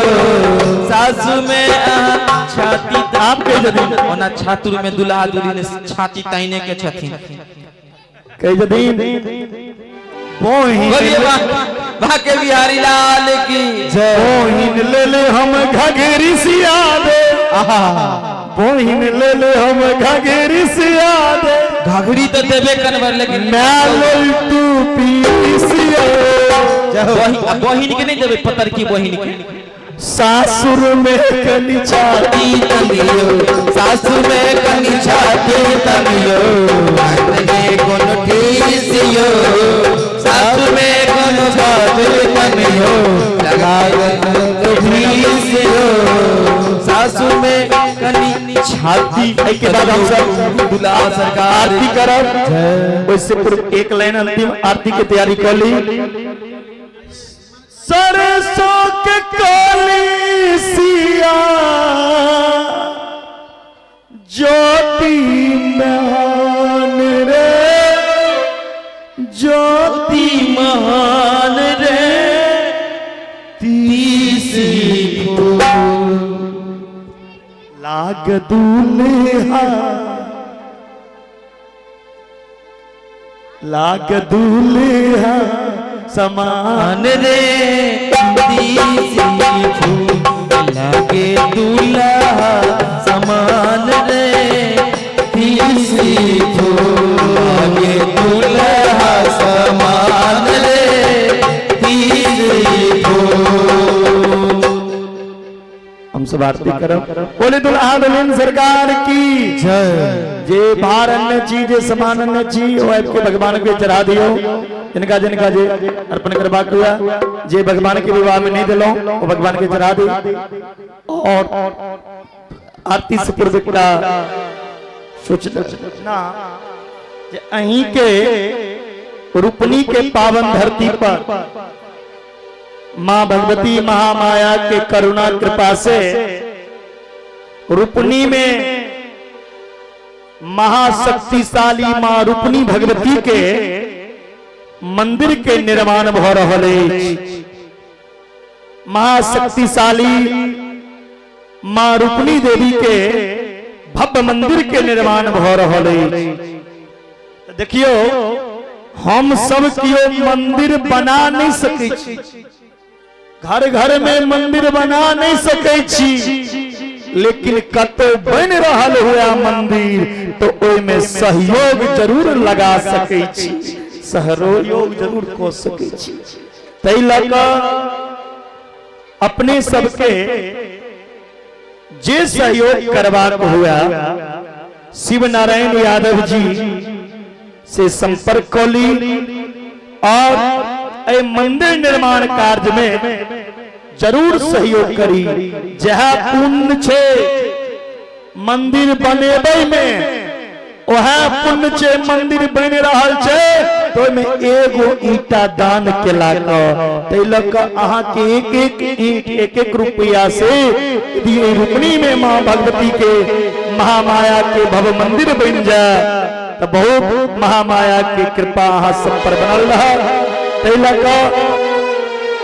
सासु में अहाँ छाती
आप कहि छथिन।
ओना छातुर में दुल्हा दुल्हिन छाती ताइने के छथिन।
कहि छथिन बहिन,
बोलिए बाके बिहारी लाल की
जय।
बहिन ले ले हम घघरी सिया दे, बहिन ले ले हम घघरी सिया दे।
घघरी तो देबे करबर लेकिन
मैं लेल टूपी सिया।
जय हो।
बहिन के नहीं देबे, पतरकी बहिन के।
सासुर में कनि छाती
तनियो, सासु में कनि छाती तनियो, में कोनो ठीस यो। सासु में कोनो छाती तनियो, लागत ठीस यो। सासु में कनि छाती।
एहिके बाद हम सब
दुल्हा सरकार
आरती करब। ओहिसे पूर्व एक लाइन अंतिम आरती के तैयारी कर ली। सरसों के काली सिया ज्योति महान रे, ज्योति महान रे तीसी लाग दूल्हा, लाग दूल्हा समान
रे तीसी फूल, लागे दूल्हा समान रे तीसी फूल, लागे दूल्हा समान रे तीसी फूल।
हम सब आरती करब। बोले दुल्हा दुल्हन सरकार की
जय।
जे भार अन्य छी, जे समान अन्य छी, ओ आबि के भगवान के चढ़ा दियो। जिनका जिनका जे अर्पण करबाक हुआ, जे भगवान के विवाह में नहीं दिलो वो भगवान के चढ़ा दी। और आरती से पूर्व एकटा सूचना जे अहीं के रूपनी के पावन धरती पर मां भगवती महामाया के करुणा कृपा से रूपनी में महाशक्तिशाली मां रूपनी भगवती के मंदिर के निर्माण भ रहल अछि। महाशक्तिशाली मां रूपनी देवी के भव्य मंदिर के निर्माण भ रहल अछि। देखियो हम सब केओ मंदिर बना नहीं सकै छी, घर घर में मंदिर बना नहीं सकै छी, लेकिन कतौ बन रहल हुआ मंदिर तो ओहि में सहयोग जरूर लगा सकै छी, सहयोग जरूर कऽ सकै छी। ताहि लऽ कऽ अपने सबके जे सहयोग करबाक हुआ शिव नारायण यादव जी से संपर्क कऽ ली और एहि मंदिर निर्माण कार्य में जरूर सहयोग करी। जहाँ पुण्य छे मंदिर बनेबै में, वह पुण्य छे मंदिर बनि रहल छे तो ओहिमे एगो ईटा दान केला के, ताहि लऽ कऽ अहाँके एक एक ईंट एक एक रुपया से यदि एहि रुपनी में माँ भगवती के महामाया के भव्य मंदिर बनि जाए तो बहुत महामाया के कृपा अहाँ सब पर बनल रह। ताहि लऽ कऽ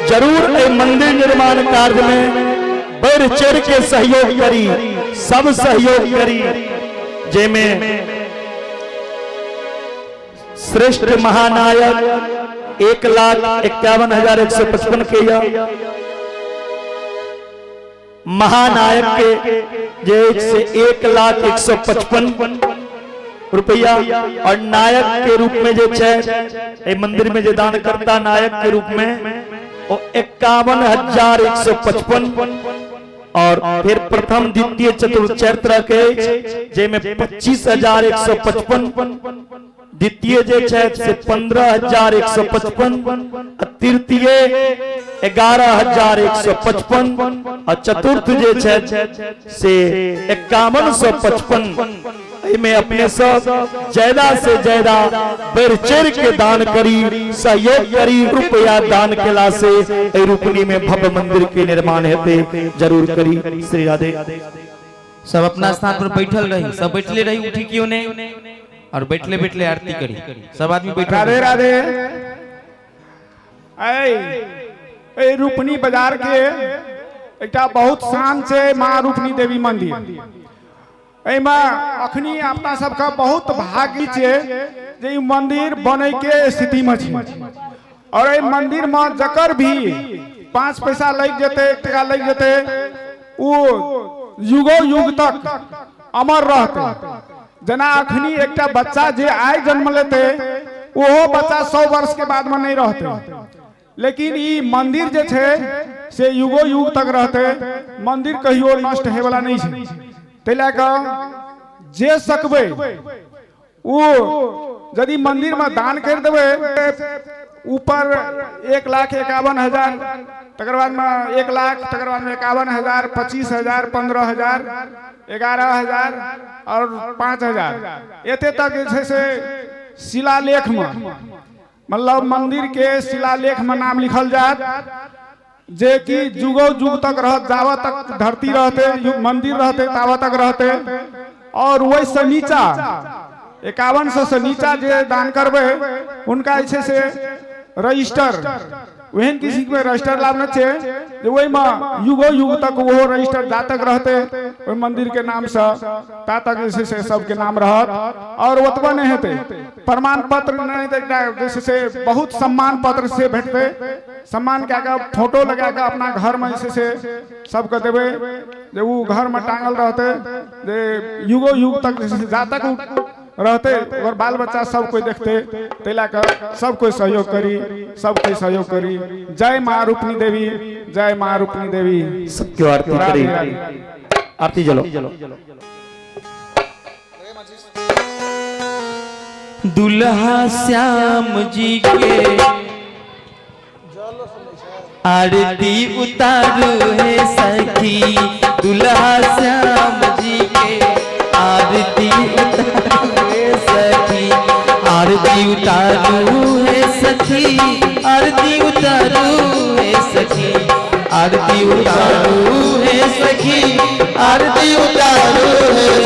जरूर एहि मंदिर निर्माण कार्य में बढ़ चढ़ के सहयोग करी, सब सहयोग करी, जेमे श्रेष्ठ महानायक 1,51,155 के या महानायक के जे से 1,00,155 रुपया और नायक के रूप में जे छै एहि मंदिर में जे दान करता नायक के रूप में वो 51,155 और फिर प्रथम द्वितीय चतुर्थ चारि तरह के अछि, जाहिमे 25,155, द्वितीय जे छै से 15,155 आ तृतीय 11,155 आ चतुर्थ जे छै से 5155। एहिमे अपने सब ज्यादा से ज्यादा बढ़ चढ़ के दान करी, सहयोग करी। रुपया दान केला से एहि रूपनी में भव्य मंदिर के निर्माण हेतै, जरूर करी। श्री राधे।
सब अपना स्थान पर बैठल रही, सब बैठले रही, उठी क्यों नहीं और बैठले बैठले आरती करी, सब आदमी बैठल
राधे
रही।
राधे। ऐ रूपनी बाजार के एकटा बहुत शान छै माँ रूपनी देवी मंदिर। एहिमे अखनी अपना सबके बहुत भाग्य छै जे ई मंदिर बनै के स्थिति में छै और एहि मंदिर में जकर भी 5 पैसा लागि जेतै, 1 टका लागि जेतै, ओ युगो युग तक अमर रहतै। जेना अखनी एकटा बच्चा जे आइ जन्म लेतै ओहो बच्चा 100 वर्ष के बाद में नहीं रहतै, लेकिन ई मंदिर जे छै से युगो युग तक रहतै। मंदिर कहियो नष्ट होय वाला नहीं छै। ताहि लए कऽ जे सकबै ओ यदि मंदिर में दान कर देबै, ऊपर 1,51,000, तकर बाद में 1 लाख, तकर बाद में 51,000, 25,000, 15,000, 11,000 और 5,000, एते तक जे छै से शिलालेख में, मतलब मंदिर के शिलालेख में नाम लिखल जात, जे कि जुगो जुग तक रहत, जावा तक धरती रहते, मंदिर रहते तावा तक रहते। और वही से नीचा 5100 से नीचा जे दान करबै हुनका जे छै से रजिस्टर, ओहन किसी के रजिस्टर लाबने छै जे ओहिमे युगो युग तक ओहो रजिस्टर जा तक रहते ओहि मंदिर के नाम से ता तक जे छै से सबके नाम रहत। और ओतबा नहि हेतै, प्रमाण पत्र नहि तऽ एकटा जे छै से बहुत सम्मान पत्र से भेटतै। सम्मान कए कऽ फोटो लगा कऽ अपना घरमे जे छै से सबके देबै जे ओ घरमे टांगल रहतै, जे युगो युग तक जे छै से जा तक ओ रहतै ओकर बाल बच्चा सब कोइ देखतै। ताहि लए कऽ सब कोइ सहयोग करी, सब कोइ सहयोग करी। जय माँ रूपनी देवी, जय माँ रूपनी देवी।
सबके आरती करी, आरती जलो।
दुल्हा श्याम जी के आरती उतारू हे सखी, दुल्हा श्याम जी के आरती उतारू हे सखी, आरती उतारू हे सखी, आरती उतारू हे सखी, आरती उतारू हे सखी, आरती उतारू हे।